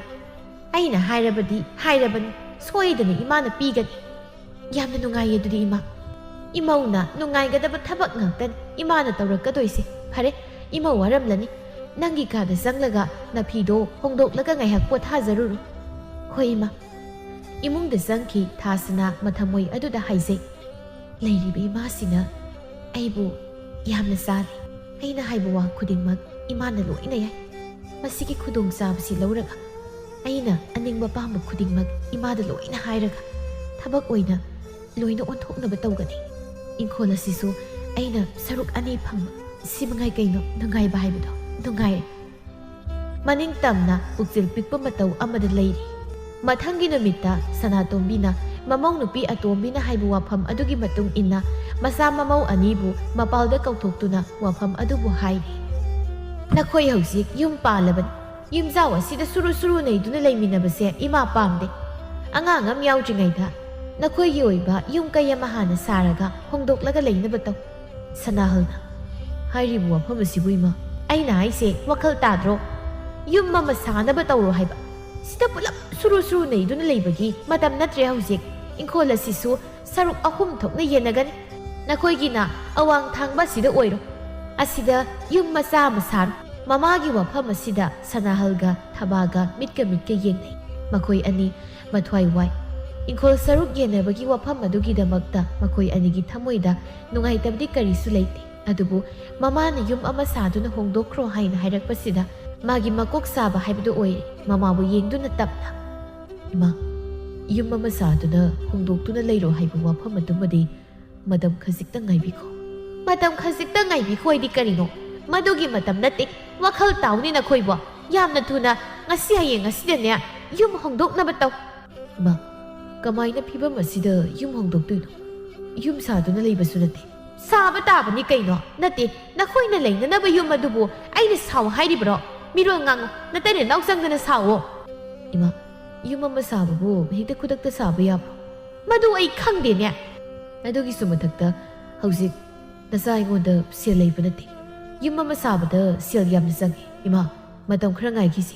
ꯑꯩꯅ ꯍꯥꯏꯔꯕꯗꯤ ꯍꯥꯏꯔꯕꯅꯤ, ꯁꯣꯏꯗꯅ ꯏꯃꯥꯅ ꯄꯤꯒꯅꯤ꯫" "ꯌꯥꯝꯅ ꯅꯨꯡꯉꯥꯏꯌꯦ ꯑꯗꯨꯗꯤ ꯏꯃꯥ꯫" "ꯏꯃꯧꯅ ꯅꯨꯡꯉꯥꯏꯒꯗꯕ ꯊꯕꯛ ꯉꯥꯛꯇꯅꯤ ꯏꯃꯥꯅ ꯇꯧꯔꯛꯀꯗꯣꯏꯁꯦ꯫ ꯐꯔꯦ, ꯏꯃꯧ ꯋꯥꯔꯝꯂꯅꯤ꯫ ꯅꯪꯒꯤ ꯀꯥꯗ ꯆꯪꯂꯒ ꯅꯐꯤꯗꯣ ꯍꯣꯡꯗꯣꯛꯂꯒ ꯉꯥꯏꯍꯥꯛ ꯄꯣꯊꯥꯖꯔꯨꯔꯣ꯫" "ꯍꯣꯏ ꯏꯃꯥ꯫" ꯏꯃꯨꯡꯗ ꯆꯪꯈꯤ꯫ ꯊꯥꯁꯅꯥ ꯃꯊꯃꯣꯏ ꯑꯗꯨꯗ ꯍꯥꯏꯖꯩ, "ꯂꯩꯔꯤꯕ ꯏꯃꯥꯁꯤꯅ ꯑꯩꯕꯨ ꯌꯥꯝꯅ ꯆꯥꯜꯂꯤ꯫ ꯑꯩꯅ ꯍꯥꯏꯕ ꯋꯥ ꯈꯨꯗꯤꯡꯃꯛ ꯏꯃꯥꯅ ꯂꯣꯏꯅ ꯌꯥꯏ꯫ ꯃꯁꯤꯒꯤ ꯈꯨꯗꯣꯡꯆꯥꯕꯁꯤ ꯂꯧꯔꯒ ꯑꯩꯅ ꯑꯅꯤꯡꯕ ꯄꯥꯝꯕ ꯈꯨꯗꯤꯡꯃꯛ ꯏꯃꯥꯗ ꯂꯣꯏꯅ ꯍꯥꯏꯔꯒ ꯊꯕꯛ ꯑꯣꯏꯅ ꯂꯣꯏꯅ ꯑꯣꯟꯊꯣꯛꯅꯕ ꯇꯧꯒꯅꯤ꯫ ꯏꯪꯈꯣꯜ ꯑꯁꯤꯁꯨ ꯑꯩꯅ ꯁꯔꯨꯛ ꯑꯅꯤ ꯐꯪꯕ, ꯁꯤ ꯃꯉꯥꯏ ꯀꯩꯅꯣ ꯅꯨꯡꯉꯥꯏꯕ ꯍꯥꯏꯕꯗꯣ꯫ ꯅꯨꯡꯉꯥꯏꯔꯦ꯫ ꯃꯅꯤꯡ ꯇꯝꯅ ꯄꯨꯛꯆꯦꯜ ꯄꯤꯛꯄ ꯃꯇꯧ ꯑꯃꯗ ꯂꯩꯔꯤ꯫ ꯃꯊꯪꯒꯤ ꯅꯨꯃꯤꯠꯇ ꯁꯅꯥꯇꯣꯝꯕꯤꯅ ꯃꯃꯧ ꯅꯨꯄꯤ ꯑꯇꯣꯝꯕꯤꯅ ꯍꯥꯏꯕ ꯋꯥꯐꯝ ꯑꯗꯨꯒꯤ ꯃꯇꯨꯡ ꯏꯟꯅ ꯃꯆꯥ ꯃꯃꯧ ꯑꯅꯤꯕꯨ ꯃꯄꯥꯜꯗ ꯀꯧꯊꯣꯛꯇꯨꯅ ꯋꯥꯐꯝ ꯑꯗꯨꯕꯨ ꯍꯥꯏꯔꯤ꯫ "ꯅꯈꯣꯏ ꯍꯧꯖꯤꯛ ꯌꯨꯝ ꯄꯥꯜꯂꯕꯅꯤ꯫ ꯌꯨꯝꯖꯥꯎ ꯑꯁꯤꯗ ꯁꯨꯔꯨ ꯁꯨꯔꯨ ꯅꯩꯗꯨꯅ ꯂꯩꯃꯤꯟꯅꯕꯁꯦ ꯏꯃꯥ ꯄꯥꯝꯗꯦ꯫ ꯑꯉꯥꯡ ꯑꯃ ꯌꯥꯎꯗ꯭ꯔꯤꯉꯩꯗ ꯅꯈꯣꯏꯒꯤ ꯑꯣꯏꯕ ꯌꯨꯝ ꯀꯩ ꯑꯃ ꯍꯥꯟꯅ ꯁꯥꯔꯒ ꯍꯣꯡꯗꯣꯛꯂꯒ ꯂꯩꯅꯕ ꯇꯧ꯫" ꯁꯅꯥꯍꯜꯅ, "ꯍꯥꯏꯔꯤꯕ ꯋꯥꯐꯝ ꯑꯁꯤꯕꯨ ꯏꯃꯥ?" "ꯑꯩꯅ ꯍꯥꯏꯁꯦ ꯋꯥꯈꯜ ꯇꯥꯗ꯭ꯔꯣ? ꯌꯨꯝ ꯑꯃ ꯁꯥꯅꯕ ꯇꯧꯔꯣ ꯍꯥꯏꯕ꯫ ꯁꯤꯗ ꯄꯨꯂꯞ ꯁꯨꯔꯨ ꯁꯨꯔꯨ ꯅꯩꯗꯨꯅ ꯂꯩꯕꯒꯤ ꯃꯇꯝ ꯅꯠꯇ꯭ꯔꯦ ꯍꯧꯖꯤꯛ꯫ ꯏꯪꯈꯣꯜ ꯑꯁꯤꯁꯨ ꯁꯔꯨꯛ ꯑꯍꯨꯝ ꯊꯣꯛꯅ ꯌꯦꯟꯅꯒꯅꯤ꯫ ꯅꯈꯣꯏꯒꯤꯅ ꯑꯋꯥꯡ ꯊꯪꯕ ꯑꯁꯤꯗ ꯑꯣꯏꯔꯣ꯫ ꯑꯁꯤꯗ ꯌꯨꯝ ꯃꯆꯥ ꯑꯃ ꯁꯥꯔꯣ꯫" ꯃꯃꯥꯒꯤ ꯋꯥꯐꯝ ꯑꯁꯤꯗ ꯁꯅꯥꯍꯜꯒ ꯊꯕꯥꯒ ꯃꯤꯠꯀ ꯃꯤꯠꯀ ꯌꯦꯡꯅꯩ꯫ ꯃꯈꯣꯏ ꯑꯅꯤ ꯃꯊ꯭ꯋꯥꯏ ꯋꯥꯏ꯫ ꯏꯪꯈꯣꯜ ꯁꯔꯨꯛ ꯌꯦꯟꯅꯕꯒꯤ ꯋꯥꯐꯝ ꯑꯗꯨꯒꯤꯗꯃꯛꯇ ꯃꯈꯣꯏ ꯑꯅꯤꯒꯤ ꯊꯃꯣꯏꯗ ꯅꯨꯡꯉꯥꯏꯇꯕꯗꯤ ꯀꯔꯤꯁꯨ ꯂꯩꯇꯦ꯫ ꯑꯗꯨꯕꯨ ꯃꯃꯥꯅ ꯌꯨꯝ ꯑꯃ ꯁꯥꯗꯨꯅ ꯍꯣꯡꯗꯣꯛꯈ꯭ꯔꯣ ꯍꯥꯏꯅ ꯍꯥꯏꯔꯛꯄꯁꯤꯗ ꯃꯥꯒꯤ ꯃꯀꯣꯛ ꯁꯥꯕ ꯍꯥꯏꯕꯗꯨ ꯑꯣꯏꯔꯦ꯫ ꯃꯃꯥꯕꯨ ꯌꯦꯡꯗꯨꯅ ꯇꯞꯅ, "ꯏꯃꯥ, ꯌꯨꯝ ꯑꯃ ꯁꯥꯗꯨꯅ ꯍꯣꯡꯗꯣꯛꯇꯨꯅ ꯂꯩꯔꯣ ꯍꯥꯏꯕ ꯋꯥꯐꯝ ꯑꯗꯨꯃꯗꯤ ꯃꯇꯝ ꯈꯖꯤꯛꯇ ꯉꯥꯏꯕꯤꯈꯣ꯫" "ꯃꯇꯝ ꯈꯖꯤꯛꯇ ꯉꯥꯏꯕꯤꯈꯣ" ꯍꯥꯏꯗꯤ ꯀꯔꯤꯅꯣ? ꯃꯗꯨꯒꯤ ꯃꯇꯝ ꯅꯠꯇꯦ꯫ ꯋꯥꯈꯜ ꯇꯥꯎꯅꯦ ꯅꯈꯣꯏꯕꯣ꯫ ꯌꯥꯝꯅ ꯊꯨꯅ, ꯉꯁꯤ ꯍꯌꯦꯡ ꯑꯁꯤꯗꯅꯦ ꯌꯨꯝ ꯍꯣꯡꯗꯣꯛꯅꯕ ꯇꯧ꯫ "ꯏꯃꯥ, ꯀꯃꯥꯏꯅ ꯐꯤꯕꯝ ꯑꯁꯤꯗ ꯌꯨꯝ ꯍꯣꯡꯗꯣꯛꯇꯣꯏꯅꯣ? ꯌꯨꯝ ꯁꯥꯗꯨꯅ ꯂꯩꯕꯁꯨ ꯅꯠꯇꯦ꯫" "ꯁꯥꯕ ꯇꯥꯕꯅꯤ ꯀꯩꯅꯣ꯫ ꯅꯠꯇꯦ, ꯅꯈꯣꯏꯅ ꯂꯩꯅꯅꯕ ꯌꯨꯝ ꯑꯗꯨꯕꯨ ꯑꯩꯅ ꯁꯥꯎ ꯍꯥꯏꯔꯤꯕ꯭ꯔꯣ? ꯃꯤꯔꯣꯜ ꯉꯥꯡꯉꯨ, ꯅꯇꯩ ꯅꯅꯥꯎ ꯆꯪꯗꯅ ꯁꯥꯎꯋꯣ꯫" "ꯏꯃꯥ, ꯌꯨꯝ ꯑꯃ ꯁꯥꯕꯕꯨ ꯍꯦꯛꯇ ꯈꯨꯗꯛꯇ ꯁꯥꯕ ꯌꯥꯕ꯭ꯔꯣ?" "ꯃꯗꯨ ꯑꯩ ꯈꯪꯗꯦꯅꯦ꯫" "ꯑꯗꯨꯒꯤꯁꯨ ꯃꯊꯛꯇ ꯍꯧꯖꯤꯛ ꯅꯆꯥ ꯑꯩꯉꯣꯟꯗ ꯁꯦꯜ ꯂꯩꯕ ꯅꯠꯇꯦ꯫ ꯌꯨꯝ ꯑꯃ ꯁꯥꯕꯗ ꯁꯦꯜ ꯌꯥꯝꯅ ꯆꯪꯉꯤ꯫ ꯏꯃꯥ, ꯃꯇꯝ ꯈꯔ ꯉꯥꯏꯈꯤꯁꯤ꯫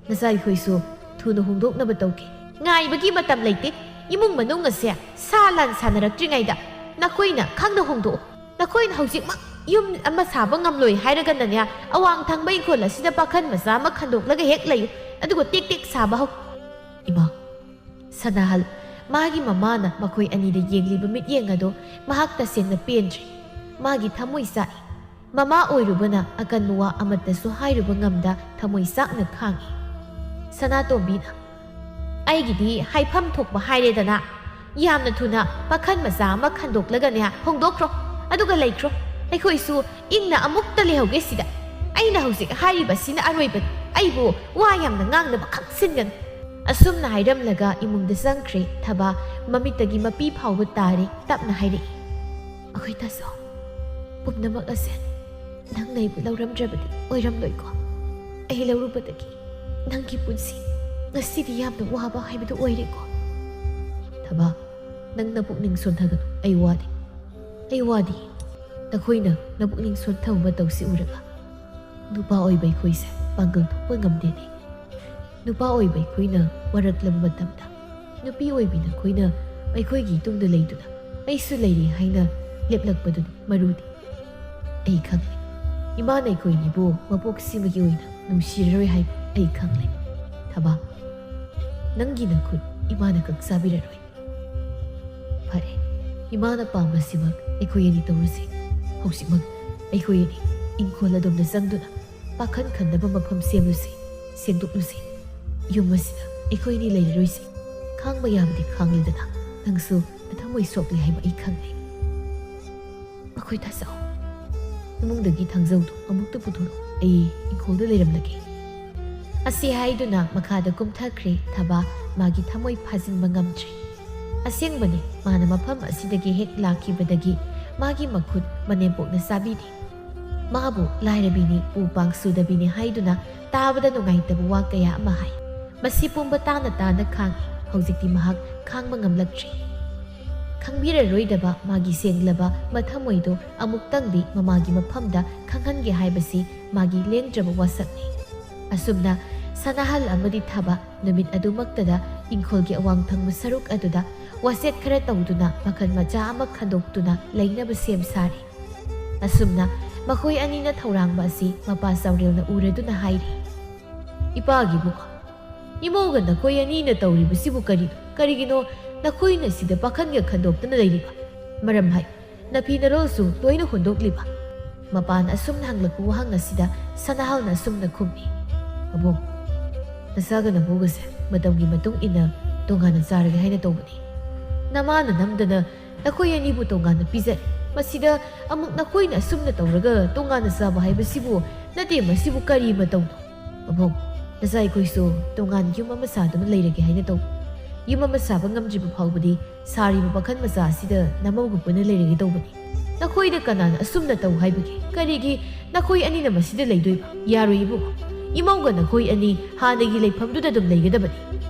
ꯅꯆꯥ ꯑꯩꯈꯣꯏꯁꯨ ꯊꯨꯅ ꯍꯣꯡꯗꯣꯛꯅꯕ ꯇꯧꯒꯦ꯫" "ꯉꯥꯏꯕꯒꯤ ꯃꯇꯝ ꯂꯩꯇꯦ꯫ ꯏꯃꯨꯡ ꯃꯅꯨꯡ ꯑꯁꯦ ꯁꯥ ꯂꯥꯟ ꯁꯥꯟꯅꯔꯛꯇ꯭ꯔꯤꯉꯩꯗ ꯅꯈꯣꯏꯅ ꯈꯪꯅ ꯍꯣꯡꯗꯣꯛꯑꯣ꯫ ꯅꯈꯣꯏꯅ ꯍꯧꯖꯤꯛꯃꯛ ꯌꯨꯝ ꯑꯃ ꯁꯥꯕ ꯉꯝꯂꯣꯏ ꯍꯥꯏꯔꯒꯅꯅꯦ, ꯑꯋꯥꯡ ꯊꯪꯕ ꯏꯪꯈꯣꯜ ꯑꯁꯤꯗ ꯄꯥꯈꯟ ꯃꯆꯥ ꯑꯃ ꯈꯟꯗꯣꯛꯂꯒ ꯍꯦꯛ ꯂꯩꯌꯨ꯫ ꯑꯗꯨꯒ ꯇꯦꯛ ꯇꯦꯛ ꯁꯥꯕ ꯍꯧ꯫" "ꯏꯃꯥ꯫" ꯁꯅꯥꯍꯜ, ꯃꯥꯒꯤ ꯃꯃꯥꯅ ꯃꯈꯣꯏ ꯑꯅꯤꯗ ꯌꯦꯡꯂꯤꯕ ꯃꯤꯠꯌꯦꯡ ꯑꯗꯨ ꯃꯍꯥꯛ ꯇꯁꯦꯡꯅ ꯄꯦꯟꯗ꯭ꯔꯦ꯫ ꯃꯥꯒꯤ ꯊꯃꯣꯏ ꯆꯥꯛꯏ꯫ ꯃꯃꯥ ꯑꯣꯏꯔꯨꯕꯅ ꯑꯀꯟꯕ ꯋꯥ ꯑꯃꯠꯇꯁꯨ ꯍꯥꯏꯔꯨꯕ ꯉꯝꯗ ꯊꯃꯣꯏ ꯆꯥꯛꯅ ꯈꯥꯡꯏ꯫ ꯁꯅꯥꯇꯣꯝꯕꯤꯅ, "ꯑꯩꯒꯤꯗꯤ ꯍꯥꯏꯐꯝ ꯊꯣꯛꯄ ꯍꯥꯏꯔꯦꯗꯅ꯫ ꯌꯥꯝꯅ ꯊꯨꯅ ꯄꯥꯈꯟ ꯃꯆꯥ ꯑꯃ ꯈꯟꯗꯣꯛꯂꯒꯅꯦ ꯍꯣꯡꯗꯣꯛꯈ꯭ꯔꯣ, ꯑꯗꯨꯒ ꯂꯩꯈ꯭ꯔꯣ꯫ ꯑꯩꯈꯣꯏꯁꯨ ꯏꯪꯅ ꯑꯃꯨꯛꯇ ꯂꯩꯍꯧꯒꯦ ꯁꯤꯗ꯫ ꯑꯩꯅ ꯍꯧꯖꯤꯛ ꯍꯥꯏꯔꯤꯕꯁꯤꯅ ꯑꯔꯣꯏꯕꯅꯤ꯫ ꯑꯩꯕꯨ ꯋꯥ ꯌꯥꯝꯅ ꯉꯥꯡꯅꯕ ꯈꯪꯁꯤꯟꯒꯅꯨ꯫" ꯑꯁꯨꯝꯅ ꯍꯥꯏꯔꯝꯂꯒ ꯏꯃꯨꯡꯗ ꯆꯪꯈ꯭ꯔꯦ꯫ ꯊꯕꯥ ꯃꯃꯤꯠꯇꯒꯤ ꯃꯄꯤ ꯐꯥꯎꯕ ꯇꯥꯔꯦ꯫ ꯇꯞꯅ ꯍꯥꯏꯔꯛꯏ, "ꯑꯩꯈꯣꯏ ꯇꯥꯆꯧ, ꯄꯨꯝꯅꯃꯛ ꯑꯁꯦ ꯅꯪꯅ ꯑꯩꯕꯨ ꯂꯧꯔꯝꯗ꯭ꯔꯕꯗꯤ ꯑꯣꯏꯔꯝꯂꯣꯏꯀꯣ꯫ ꯑꯩ ꯂꯧꯔꯨꯕꯗꯒꯤ ꯅꯪꯒꯤ ꯄꯨꯟꯁꯤ ꯉꯁꯤꯗꯤ ꯌꯥꯝꯅ ꯋꯥꯕ ꯍꯥꯏꯕꯗꯨ ꯑꯣꯏꯔꯦꯀꯣ꯫" "ꯊꯕꯥ, ꯅꯪ ꯅꯄꯨꯛꯅꯤꯡ ꯁꯣꯟꯊꯒꯅꯨ꯫ ꯑꯩ ꯋꯥꯗꯦ꯫ ꯑꯩ ꯋꯥꯗꯦ꯫ ꯅꯈꯣꯏꯅ ꯅꯄꯨꯛꯅꯤꯡ ꯁꯣꯟꯊꯕ ꯃꯇꯧꯁꯤ ꯎꯔꯒ ꯅꯨꯄꯥ ꯑꯣꯏꯕ ꯑꯩꯈꯣꯏꯁꯦ ꯄꯥꯡꯒꯜ ꯊꯣꯛꯄ ꯉꯝꯗꯦꯅꯦ꯫ ꯅꯨꯄꯥ ꯑꯣꯏꯕ ꯑꯩꯈꯣꯏꯅ ꯋꯥꯔꯛꯂꯕ ꯃꯇꯝꯗ ꯅꯨꯄꯤ ꯑꯣꯏꯕꯤ ꯅꯈꯣꯏꯅ ꯑꯩꯈꯣꯏꯒꯤ ꯏꯇꯨꯡꯗ ꯂꯩꯗꯨꯅ ꯑꯩꯁꯨ ꯂꯩꯔꯤ ꯍꯥꯏꯅ ꯂꯦꯞꯂꯛꯄꯗꯨꯅꯤ ꯃꯔꯨꯗꯤ꯫ ꯑꯩ ꯈꯪꯂꯦ, ꯏꯃꯥꯅ ꯑꯩꯈꯣꯏ ꯑꯅꯤꯕꯨ ꯃꯄꯣꯛꯁꯤꯃꯒꯤ ꯑꯣꯏꯅ ꯅꯨꯡꯁꯤꯔꯔꯣꯏ ꯍꯥꯏꯕ ꯑꯩ ꯈꯪꯂꯦ꯫ ꯊꯕꯥ, ꯅꯪꯒꯤ ꯅꯈꯨꯠ ꯏꯃꯥꯅ ꯀꯛꯆꯕꯤꯔꯔꯣꯏ꯫ ꯐꯔꯦ, ꯏꯃꯥꯅ ꯄꯥꯝꯕꯁꯤꯃꯛ ꯑꯩꯈꯣꯏ ꯑꯅꯤ ꯇꯧꯔꯁꯤ꯫ ꯍꯧꯖꯤꯛꯃꯛ ꯑꯩꯈꯣꯏ ꯑꯅꯤ ꯏꯪꯈꯣꯜ ꯑꯗꯣꯝꯗ ꯆꯪꯗꯨꯅ ꯄꯥꯈꯟ ꯈꯟꯅꯕ ꯃꯐꯝ ꯁꯦꯝꯂꯨꯁꯤ, ꯁꯦꯡꯗꯣꯛꯂꯨꯁꯤ꯫ ꯌꯨꯝ ꯑꯁꯤꯗ ꯑꯩꯈꯣꯏ ꯑꯅꯤ ꯂꯩꯔꯔꯣꯏꯁꯤ꯫ ꯈꯥꯡꯕ ꯌꯥꯕꯗꯤ ꯈꯥꯡꯂꯦꯗꯅ, ꯅꯪꯁꯨ ꯅꯊꯃꯣꯏ ꯁꯣꯛꯂꯦ ꯍꯥꯏꯕ ꯑꯩ ꯈꯪꯂꯦ꯫" "ꯃꯈꯣꯏ ꯇꯥꯆꯧ, ꯏꯃꯨꯡꯗꯒꯤ ꯊꯥꯡꯖꯧꯗꯨ ꯑꯃꯨꯛꯇ ꯄꯨꯊꯣꯔꯛꯎ꯫ ꯑꯩ ꯏꯪꯈꯣꯜꯗ ꯂꯩꯔꯝꯂꯒꯦ꯫" ꯑꯁꯤ ꯍꯥꯏꯗꯨꯅ ꯃꯈꯥꯗ ꯀꯨꯝꯊꯈ꯭ꯔꯦ꯫ ꯊꯕꯥ ꯃꯥꯒꯤ ꯊꯃꯣꯏ ꯐꯥꯖꯤꯟꯕ ꯉꯝꯗ꯭ꯔꯦ꯫ ꯑꯁꯦꯡꯕꯅꯤ, ꯃꯥꯅ ꯃꯐꯝ ꯑꯁꯤꯗꯒꯤ ꯍꯦꯛ ꯂꯥꯛꯈꯤꯕꯗꯒꯤ ꯃꯥꯒꯤ ꯃꯈꯨꯠ ꯃꯅꯦꯝꯄꯣꯛꯅ ꯆꯥꯕꯤꯗꯦ꯫ ꯃꯥꯕꯨ ꯂꯥꯏꯔꯕꯤꯅꯤ, ꯎ ꯄꯥꯡ ꯁꯨꯗꯕꯤꯅꯤ ꯍꯥꯏꯗꯨꯅ ꯇꯥꯕꯗ ꯅꯨꯡꯉꯥꯏꯇꯕ ꯋꯥ ꯀꯌꯥ ꯑꯃ ꯍꯥꯏ꯫ ꯃꯁꯤ ꯄꯨꯝꯕ ꯇꯥꯅ ꯇꯥꯅ ꯈꯥꯡꯏ꯫ ꯍꯧꯖꯤꯛꯇꯤ ꯃꯍꯥꯛ ꯈꯥꯡꯕ ꯉꯝꯂꯛꯇ꯭ꯔꯦ꯫ ꯈꯪꯕꯤꯔꯔꯣꯏꯗꯕ ꯃꯥꯒꯤ ꯁꯦꯡꯂꯕ ꯃꯊꯃꯣꯏꯗꯨ ꯑꯃꯨꯛꯇꯪꯗꯤ ꯃꯃꯥꯒꯤ ꯃꯐꯝꯗ ꯈꯪꯍꯟꯒꯦ ꯍꯥꯏꯕꯁꯤ ꯃꯥꯒꯤ ꯂꯦꯡꯗ꯭ꯔꯕ ꯋꯥꯁꯛꯅꯤ꯫ ꯑꯁꯨꯝꯅ ꯁꯅꯥꯍꯜ ꯑꯃꯗꯤ ꯊꯕꯥ ꯅꯨꯃꯤꯠ ꯑꯗꯨꯃꯛꯇꯗ ꯏꯪꯈꯣꯜꯒꯤ ꯑꯋꯥꯡ ꯊꯪꯕ ꯁꯔꯨꯛ ꯑꯗꯨꯗ ꯋꯥꯆꯦꯠ ꯈꯔ ꯇꯧꯗꯨꯅ ꯃꯈꯜ ꯃꯆꯥ ꯑꯃ ꯈꯟꯗꯣꯛꯇꯨꯅ ꯂꯩꯅꯕ ꯁꯦꯝ ꯁꯥꯔꯤ꯫ ꯑꯁꯨꯝꯅ ꯃꯈꯣꯏ ꯑꯅꯤꯅ ꯊꯧꯔꯥꯡꯕ ꯑꯁꯤ ꯃꯄꯥ ꯆꯥꯎꯔꯦꯜꯅ ꯎꯔꯗꯨꯅ ꯍꯥꯏꯔꯤ, "ꯏꯄꯥꯒꯤ ꯏꯕꯨꯡꯉꯣ, ꯏꯃꯧꯒ ꯅꯈꯣꯏ ꯑꯅꯤꯅ ꯇꯧꯔꯤꯕꯁꯤꯕꯨ ꯀꯔꯤꯅꯣ? ꯀꯔꯤꯒꯤꯅꯣ ꯅꯈꯣꯏꯅ ꯁꯤꯗ ꯄꯥꯈꯟꯒ ꯈꯟꯗꯣꯛꯇꯅ ꯂꯩꯔꯤꯕ? ꯃꯔꯝ ꯍꯥꯏ, ꯅꯐꯤ ꯅꯔꯣꯜꯁꯨ ꯂꯣꯏꯅ ꯍꯨꯟꯗꯣꯛꯂꯤꯕ?" ꯃꯄꯥꯅ ꯑꯁꯨꯝꯅ ꯍꯪꯂꯛꯄ ꯋꯥꯍꯪ ꯑꯁꯤꯗ ꯁꯅꯥꯍꯜꯅ ꯑꯁꯨꯝꯅ ꯈꯨꯝꯃꯤ, "ꯄꯥꯕꯨꯡ, ꯅꯆꯥꯒ ꯅꯃꯧꯒꯁꯦ ꯃꯇꯝꯒꯤ ꯃꯇꯨꯡ ꯏꯟꯅ ꯇꯣꯉꯥꯟꯅ ꯆꯥꯔꯒꯦ ꯍꯥꯏꯅ ꯇꯧꯕꯅꯤ꯫ ꯅꯃꯥꯅ ꯅꯝꯗꯅ ꯅꯈꯣꯏ ꯑꯅꯤꯕꯨ ꯇꯣꯉꯥꯟꯅ ꯄꯤꯖꯔꯦ꯫ ꯃꯁꯤꯗ ꯑꯃꯨꯛ ꯅꯈꯣꯏꯅ ꯑꯁꯨꯝꯅ ꯇꯧꯔꯒ ꯇꯣꯉꯥꯟꯅ ꯆꯥꯕ ꯍꯥꯏꯕꯁꯤꯕꯨ ꯅꯠꯇꯦ, ꯃꯁꯤꯕꯨ ꯀꯔꯤ ꯃꯇꯧꯅꯣ? ꯄꯥꯕꯨꯡ, ꯅꯆꯥ ꯑꯩꯈꯣꯏꯁꯨ ꯇꯣꯉꯥꯟ ꯌꯨꯝ ꯑꯃ ꯁꯥꯗꯨꯅ ꯂꯩꯔꯒꯦ ꯍꯥꯏꯅ ꯇꯧ꯫ ꯌꯨꯝ ꯑꯃ ꯁꯥꯕ ꯉꯝꯗ꯭ꯔꯤꯕ ꯐꯥꯎꯕꯗꯤ ꯁꯥꯔꯤꯕ ꯄꯥꯈꯪ ꯃꯆꯥ ꯑꯁꯤꯗ ꯅꯃꯧꯒ ꯄꯨꯟꯅ ꯂꯩꯔꯒꯦ ꯇꯧꯕꯅꯤ꯫ ꯅꯈꯣꯏꯗ ꯀꯅꯥꯅ ꯑꯁꯨꯝꯅ ꯇꯧ ꯍꯥꯏꯕꯒꯦ? ꯀꯔꯤꯒꯤ ꯅꯈꯣꯏ ꯑꯅꯤꯅ ꯃꯁꯤꯗ ꯂꯩꯗꯣꯏꯕ? ꯌꯥꯔꯣꯏ ꯏꯕꯨꯡꯉꯣ꯫ ꯏꯃꯧꯒ ꯅꯈꯣꯏ ꯑꯅꯤ ꯍꯥꯟꯅꯒꯤ ꯂꯩꯐꯝꯗꯨꯗ ꯑꯗꯨꯝ ꯂꯩꯒꯗꯕꯅꯤ꯫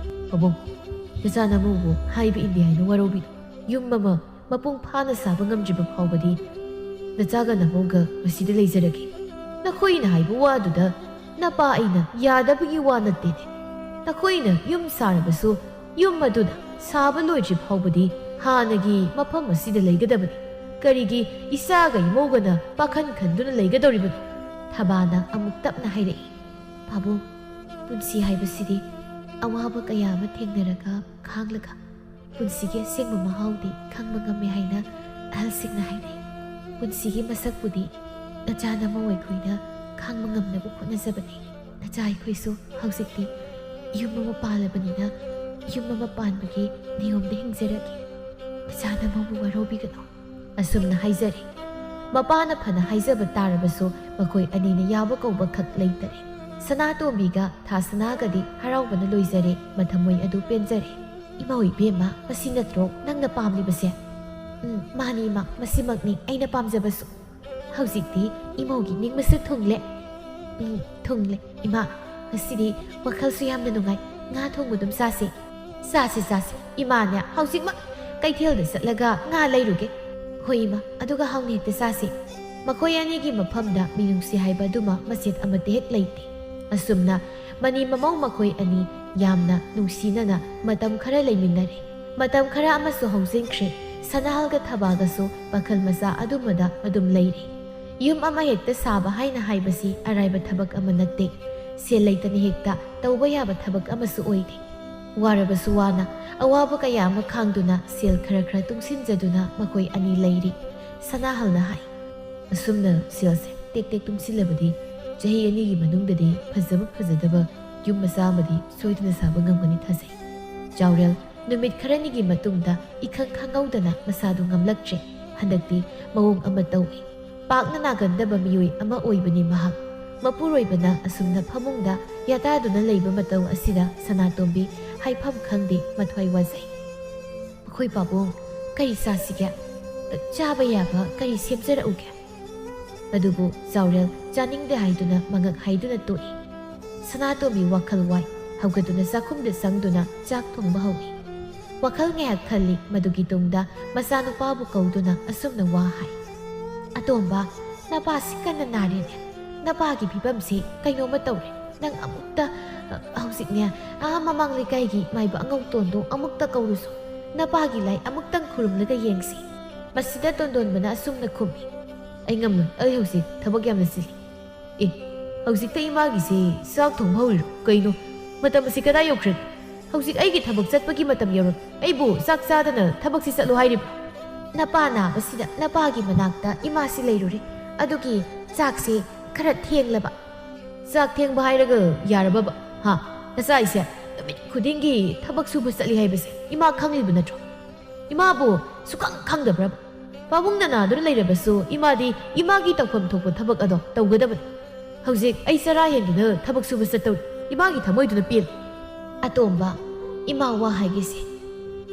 ꯄꯥꯕꯨꯡ, ꯅꯆꯥ ꯅꯃꯧꯕꯨ ꯍꯥꯏꯕ ꯏꯟꯗꯦ ꯍꯥꯏꯅ ꯋꯥꯔꯧꯕꯤꯅꯨ꯫ ꯌꯨꯝ ꯑꯃ ꯃꯄꯨꯡ ꯐꯥꯅ ꯁꯥꯕ ꯉꯝꯗ꯭ꯔꯤꯕ ꯐꯥꯎꯕꯗꯤ ꯅꯆꯥꯒ ꯅꯃꯧꯒ ꯃꯁꯤꯗ ꯂꯩꯖꯔꯒꯦ꯫ ꯅꯈꯣꯏꯅ ꯍꯥꯏꯕ ꯋꯥꯗꯨꯗ ꯅꯄꯥ ꯑꯩꯅ ꯌꯥꯗꯕꯒꯤ ꯋꯥ ꯅꯠꯇꯦꯅꯦ꯫ ꯅꯈꯣꯏꯅ ꯌꯨꯝ ꯁꯥꯔꯕꯁꯨ ꯌꯨꯝ ꯑꯗꯨꯗ ꯁꯥꯕ ꯂꯣꯏꯗ꯭ꯔꯤ ꯐꯥꯎꯕꯗꯤ ꯍꯥꯟꯅꯒꯤ ꯃꯐꯝ ꯑꯁꯤꯗ ꯂꯩꯒꯗꯕꯅꯤ꯫ ꯀꯔꯤꯒꯤ ꯏꯆꯥꯒ ꯏꯃꯧꯒꯅ ꯄꯥꯈꯟ ꯈꯟꯗꯨꯅ ꯂꯩꯒꯗꯧꯔꯤꯕꯅꯣ?" ꯊꯕꯥꯅ ꯑꯃꯨꯛ ꯇꯞꯅ ꯍꯥꯏꯔꯛꯏ, "ꯄꯥꯕꯨꯡ, ꯄꯨꯟꯁꯤ ꯍꯥꯏꯕꯁꯤꯗꯤ ꯑꯋꯥꯕ ꯀꯌꯥ ꯑꯃ ꯊꯦꯡꯅꯔꯒ ꯈꯥꯡꯂꯒ ꯄꯨꯟꯁꯤꯒꯤ ꯑꯁꯦꯡꯕ ꯃꯍꯥꯎꯗꯤ ꯈꯪꯕ ꯉꯝꯃꯦ ꯍꯥꯏꯅ ꯑꯍꯜꯁꯤꯡꯅ ꯍꯥꯏꯅꯩ꯫ ꯄꯨꯟꯁꯤꯒꯤ ꯃꯁꯛꯄꯨꯗꯤ ꯅꯆꯥ ꯅꯃꯧ ꯑꯩꯈꯣꯏꯅ ꯈꯪꯕ ꯉꯝꯅꯕ ꯍꯣꯠꯅꯖꯕꯅꯤ꯫ ꯅꯆꯥ ꯑꯩꯈꯣꯏꯁꯨ ꯍꯧꯖꯤꯛꯇꯤ ꯌꯨꯝ ꯑꯃ ꯄꯥꯜꯂꯕꯅꯤꯅ ꯌꯨꯝ ꯑꯃ ꯄꯥꯟꯕꯒꯤ ꯅꯤꯌꯣꯝꯗ ꯍꯤꯡꯖꯔꯒꯦ꯫ ꯅꯆꯥ ꯅꯃꯧꯕꯨ ꯋꯥꯔꯧꯕꯤꯒꯅꯨ꯫" ꯑꯁꯨꯝꯅ ꯍꯥꯏꯖꯔꯤ꯫ ꯃꯄꯥꯅ ꯐꯅ ꯍꯥꯏꯖꯕ ꯇꯥꯔꯕꯁꯨ ꯃꯈꯣꯏ ꯑꯅꯤꯅ ꯌꯥꯕ ꯀꯧꯕ ꯈꯛ ꯂꯩꯇꯔꯦ꯫ ꯁꯅꯥꯇꯣꯝꯕꯤꯒ ꯊꯥꯁꯅꯥꯒꯗꯤ ꯍꯔꯥꯎꯕꯅ ꯂꯣꯏꯖꯔꯦ, ꯃꯊꯃꯣꯏ ꯑꯗꯨ ꯄꯦꯟꯖꯔꯦ꯫ "ꯏꯃꯧ ꯏꯕꯦꯝꯃ, ꯃꯁꯤ ꯅꯠꯇ꯭ꯔꯣ ꯅꯪꯅ ꯄꯥꯝꯂꯤꯕꯁꯦ?" "ꯎꯝ, ꯃꯥꯅꯤ ꯏꯃꯥ, ꯃꯁꯤꯃꯛꯅꯤ ꯑꯩꯅ ꯄꯥꯝꯖꯕꯁꯨ꯫" "ꯍꯧꯖꯤꯛꯇꯤ ꯏꯃꯧꯒꯤ ꯅꯤꯡꯕꯁꯨ ꯊꯨꯡꯂꯦ꯫" "ꯎꯝ, ꯊꯨꯡꯂꯦ꯫ ꯏꯃꯥ, ꯉꯁꯤꯗꯤ ꯋꯥꯈꯜꯁꯨ ꯌꯥꯝꯅ ꯅꯨꯡꯉꯥꯏ꯫ ꯉꯥ ꯊꯣꯡꯕ ꯑꯗꯨꯝ ꯆꯥꯁꯦ꯫" "ꯆꯥꯁꯦ, ꯆꯥꯁꯦ꯫ ꯏꯃꯥꯅꯦ ꯍꯧꯖꯤꯛꯃꯛ ꯀꯩꯊꯦꯜꯗ ꯆꯠꯂꯒ ꯉꯥ ꯂꯩꯔꯨꯒꯦ꯫" "ꯍꯣꯏ ꯏꯃꯥ, ꯑꯗꯨꯒ ꯍꯥꯎꯅ ꯍꯦꯛꯇ ꯆꯥꯁꯦ꯫" ꯃꯈꯣꯏ ꯑꯅꯤꯒꯤ ꯃꯐꯝꯗ ꯃꯤꯅꯨꯡꯁꯤ ꯍꯥꯏꯕ ꯑꯗꯨꯃ ꯃꯆꯦꯠ ꯑꯃꯠꯇ ꯍꯦꯛ ꯂꯩꯇꯦ꯫ ꯑꯁꯨꯝꯅ ꯃꯅꯤ ꯃꯃꯧ ꯃꯈꯣꯏ ꯑꯅꯤ ꯌꯥꯝꯅ ꯅꯨꯡꯁꯤꯅꯅ ꯃꯇꯝ ꯈꯔ ꯂꯩꯃꯤꯟꯅꯔꯦ꯫ ꯃꯇꯝ ꯈꯔ ꯑꯃꯁꯨ ꯍꯧꯖꯤꯟꯈ꯭ꯔꯦ꯫ ꯁꯅꯥꯍꯜꯒ ꯊꯕꯥꯒꯁꯨ ꯄꯥꯈꯜ ꯃꯆꯥ ꯑꯗꯨꯃꯗ ꯑꯗꯨꯝ ꯂꯩꯔꯦ꯫ ꯌꯨꯝ ꯑꯃ ꯍꯦꯛꯇ ꯁꯥꯕ ꯍꯥꯏꯅ ꯍꯥꯏꯕꯁꯤ ꯑꯔꯥꯏꯕ ꯊꯕꯛ ꯑꯃ ꯅꯠꯇꯦ꯫ ꯁꯦꯜ ꯂꯩꯇꯅ ꯍꯦꯛꯇ ꯇꯧꯕ ꯌꯥꯕ ꯊꯕꯛ ꯑꯃꯁꯨ ꯑꯣꯏꯗꯦ꯫ ꯋꯥꯔꯕꯁꯨ ꯋꯥꯅ, ꯑꯋꯥꯕ ꯀꯌꯥ ꯑꯃ ꯈꯥꯡꯗꯨꯅ ꯁꯦꯜ ꯈꯔ ꯈꯔ ꯇꯨꯡꯁꯤꯟꯖꯗꯨꯅ ꯃꯈꯣꯏ ꯑꯅꯤ ꯂꯩꯔꯤ꯫ ꯁꯅꯥꯍꯜꯅ ꯍꯥꯏ, ꯑꯁꯨꯝꯅ ꯁꯦꯜꯁꯦ ꯇꯦꯛ ꯇꯦꯛ ꯇꯨꯡꯁꯤꯜꯂꯕꯗꯤ ꯆꯍꯤ ꯑꯅꯤꯒꯤ ꯃꯅꯨꯡꯗꯗꯤ ꯐꯖꯕ ꯐꯖꯗꯕ ꯌꯨꯝ ꯃꯆꯥ ꯑꯃꯗꯤ ꯁꯣꯏꯗꯅ ꯁꯥꯕ ꯉꯝꯒꯅꯤ ꯊꯥꯖꯩ꯫ ꯆꯥꯎꯔꯦꯜ, ꯅꯨꯃꯤꯠ ꯈꯔꯅꯤꯒꯤ ꯃꯇꯨꯡꯗ ꯏꯈꯪ ꯈꯪꯍꯧꯗꯅ ꯃꯁꯥꯗꯨ ꯉꯝꯂꯛꯇ꯭ꯔꯦ꯫ ꯍꯟꯗꯛꯇꯤ ꯃꯑꯣꯡ ꯑꯃ ꯇꯧꯏ꯫ ꯄꯥꯛꯅ ꯅꯥꯒꯟꯗꯕ ꯃꯤꯑꯣꯏ ꯑꯃ ꯑꯣꯏꯕꯅꯤ ꯃꯍꯥꯛ꯫ ꯃꯄꯨꯔꯣꯏꯕꯅ ꯑꯁꯨꯝꯅ ꯐꯃꯨꯡꯗ ꯌꯥꯇꯥꯗꯨꯅ ꯂꯩꯕ ꯃꯇꯧ ꯑꯁꯤꯗ ꯁꯅꯥꯇꯣꯝꯕꯤ ꯍꯥꯏꯐꯝ ꯈꯪꯗꯦ, ꯃꯊ꯭ꯋꯥꯏ ꯋꯥꯖꯩ꯫ "ꯑꯩꯈꯣꯏ ꯄꯥꯕꯨꯡ, ꯀꯔꯤ ꯆꯥꯁꯤꯒꯦ? ꯆꯥꯕ ꯌꯥꯕ ꯀꯔꯤ ꯁꯦꯝꯖꯔꯛꯎꯒꯦ?" ꯑꯗꯨꯕꯨ ꯆꯥꯎꯔꯦꯜ ꯆꯥꯅꯤꯡꯗꯦ ꯍꯥꯏꯗꯨꯅ ꯃꯉꯛ ꯍꯥꯏꯗꯨꯅ ꯇꯣꯛꯏ꯫ ꯁꯅꯥꯇꯣꯝꯕꯤ ꯋꯥꯈꯜ ꯋꯥꯏ꯫ ꯍꯧꯒꯠꯇꯨꯅ ꯆꯥꯛꯈꯨꯝꯗ ꯆꯪꯗꯨꯅ ꯆꯥꯛ ꯊꯣꯡꯕ ꯍꯧꯏ꯫ ꯋꯥꯈꯜ ꯉꯥꯏꯍꯥꯛ ꯈꯜꯂꯤ꯫ ꯃꯗꯨꯒꯤ ꯇꯨꯡꯗ ꯃꯆꯥꯅꯨꯄꯥꯕꯨ ꯀꯧꯗꯨꯅ ꯑꯁꯨꯝꯅ ꯋꯥ ꯍꯥꯏ, "ꯑꯇꯣꯝꯕ, ꯅꯄꯥꯁꯤ ꯀꯟꯅ ꯅꯥꯔꯦꯅꯦ꯫ ꯅꯄꯥꯒꯤ ꯐꯤꯕꯝꯁꯤ ꯀꯩꯅꯣꯝꯃ ꯇꯧꯔꯦ꯫ ꯅꯪ ꯑꯃꯨꯛꯇ, ꯑ, ꯍꯧꯖꯤꯛꯅꯦ, ꯑꯥ ꯃꯃꯥꯡ ꯂꯩꯀꯥꯏꯒꯤ ꯃꯥꯏꯕ ꯑꯉꯧꯇꯣꯟꯗꯣ ꯑꯃꯨꯛꯇ ꯀꯧꯔꯨꯁꯣ꯫ ꯅꯄꯥꯒꯤ ꯂꯥꯏ ꯑꯃꯨꯛꯇꯪ ꯈꯨꯔꯨꯝꯂꯒ ꯌꯦꯡꯁꯤ꯫" ꯃꯁꯤꯗ ꯇꯣꯟꯗꯣꯟꯕꯅ ꯑꯁꯨꯝꯅ ꯈꯨꯝꯃꯤ, "ꯑꯩ ꯉꯝꯂꯣꯏ, ꯑꯩ ꯍꯧꯖꯤꯛ ꯊꯕꯛ ꯌꯥꯝꯅ ꯆꯤꯜꯂꯤ꯫" "ꯑꯦ, ꯍꯧꯖꯤꯛꯇ ꯏꯃꯥꯒꯤꯁꯤ ꯆꯥꯛ ꯊꯣꯡꯕ ꯍꯧꯔꯤꯔꯣ? ꯀꯩꯅꯣ, ꯃꯇꯝ ꯑꯁꯤ ꯀꯗꯥꯏ ꯌꯧꯈ꯭ꯔꯒꯦ? ꯍꯧꯖꯤꯛ ꯑꯩꯒꯤ ꯊꯕꯛ ꯆꯠꯄꯒꯤ ꯃꯇꯝ ꯌꯧꯔꯝ꯫ ꯑꯩꯕꯨ ꯆꯥꯛ ꯆꯥꯗꯅ ꯊꯕꯛꯁꯤ ꯆꯠꯂꯨ ꯍꯥꯏꯔꯤꯕ꯭ꯔꯣ?" "ꯅꯄꯥ ꯅꯥꯕꯁꯤꯗ ꯅꯄꯥꯒꯤ ꯃꯅꯥꯛꯇ ꯏꯃꯥꯁꯤ ꯂꯩꯔꯨꯔꯦ꯫ ꯑꯗꯨꯒꯤ ꯆꯥꯛꯁꯦ ꯈꯔ ꯊꯦꯡꯂꯕ꯫" "ꯆꯥꯛ ꯊꯦꯡꯕ ꯍꯥꯏꯔꯒ ꯌꯥꯔꯕꯕ? ꯍꯥ? ꯅꯆꯥ ꯑꯩꯁꯦ ꯅꯨꯃꯤꯠ ꯈꯨꯗꯤꯡꯒꯤ ꯊꯕꯛ ꯁꯨꯕ ꯆꯠꯂꯤ ꯍꯥꯏꯕꯁꯦ ꯏꯃꯥ ꯈꯪꯂꯤꯕ ꯅꯠꯇ꯭ꯔꯣ? ꯏꯃꯥꯕꯨ ꯁꯨꯈꯪ ꯈꯪꯗꯕ꯭ꯔꯕ? ꯄꯥꯕꯨꯡꯅ ꯅꯥꯗꯨꯅ ꯂꯩꯔꯕꯁꯨ ꯏꯃꯥꯗꯤ ꯏꯃꯥꯒꯤ ꯇꯧꯐꯝ ꯊꯣꯛꯄ ꯊꯕꯛ ꯑꯗꯣ ꯇꯧꯒꯗꯕꯅꯤ꯫ ꯍꯧꯖꯤꯛ ꯑꯩ ꯆꯔꯥ ꯍꯦꯟꯗꯨꯅ ꯊꯕꯛ ꯁꯨꯕ ꯆꯠꯇꯧꯔꯤ꯫ ꯏꯃꯥꯒꯤ ꯊꯃꯣꯏꯗꯨꯅ ꯄꯦꯜꯂꯤ꯫" "ꯑꯇꯣꯝꯕ, ꯏꯃꯥ ꯋꯥ ꯍꯥꯏꯒꯦꯁꯦ꯫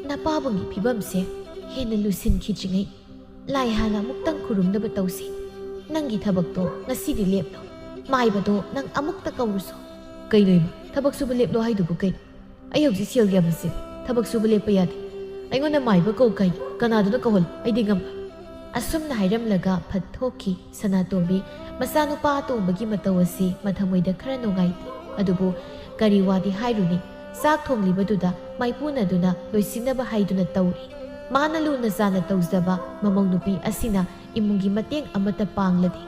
ꯅꯄꯥꯕꯨꯡꯒꯤ ꯐꯤꯕꯝꯁꯦ ꯍꯦꯟꯅ ꯂꯨꯁꯤꯟꯈꯤꯗ꯭ꯔꯤꯉꯩ ꯂꯥꯏ ꯍꯥꯟꯅ ꯑꯃꯨꯛꯇꯪ ꯈꯨꯔꯨꯝꯅꯕ ꯇꯧꯁꯤ꯫ ꯅꯪꯒꯤ ꯊꯕꯛꯇꯣ ꯉꯁꯤꯗꯤ ꯂꯦꯞꯂꯣ꯫ ꯃꯥꯏꯕꯗꯣ ꯅꯪ ꯑꯃꯨꯛꯇ ꯀꯧꯔꯨꯁꯣ꯫" "ꯀꯩꯅꯣ ꯏꯃꯥ, ꯊꯕꯛ ꯁꯨꯕ ꯂꯦꯞꯂꯣ ꯍꯥꯏꯗꯨꯕꯨ ꯀꯩꯅꯣ? ꯑꯩ ꯍꯧꯖꯤꯛ ꯁꯦꯜ ꯌꯥꯝꯅ ꯆꯤꯜꯂꯤ꯫ ꯊꯕꯛ ꯁꯨꯕ ꯂꯦꯞꯄ ꯌꯥꯗꯦ꯫ ꯑꯩꯉꯣꯟꯗ ꯃꯥꯏꯕ ꯀꯧ ꯀꯥꯏꯅ ꯀꯅꯥꯗꯨꯅ ꯀꯧꯍꯜꯂꯣ? ꯑꯩꯗꯤ ꯉꯝꯂꯣꯏ꯫" ꯑꯁꯨꯝꯅ ꯍꯥꯏꯔꯝꯂꯒ ꯐꯠ ꯊꯣꯛꯈꯤ꯫ ꯁꯅꯥꯇꯣꯝꯕꯤ ꯃꯆꯥꯅꯨꯄꯥ ꯑꯇꯣꯝꯕꯒꯤ ꯃꯇꯧ ꯑꯁꯤ ꯃꯊꯃꯣꯏꯗ ꯈꯔ ꯅꯨꯡꯉꯥꯏꯇꯦ꯫ ꯑꯗꯨꯕꯨ ꯀꯔꯤ ꯋꯥꯗꯤ ꯍꯥꯏꯔꯨꯅꯤ? ꯆꯥꯛ ꯊꯣꯡꯂꯤꯕꯗꯨꯗ ꯃꯥꯏꯄꯨꯅꯗꯨꯅ ꯂꯣꯏꯁꯤꯟꯅꯕ ꯍꯥꯏꯗꯨꯅ ꯇꯧꯔꯤ꯫ ꯃꯥꯅ ꯂꯨꯅ ꯆꯥꯅ ꯇꯧꯖꯕ ꯃꯃꯧ ꯅꯨꯄꯤ ꯑꯁꯤꯅ ꯏꯃꯨꯡꯒꯤ ꯃꯇꯦꯡ ꯑꯃꯠꯇ ꯄꯥꯡꯂꯗꯦ꯫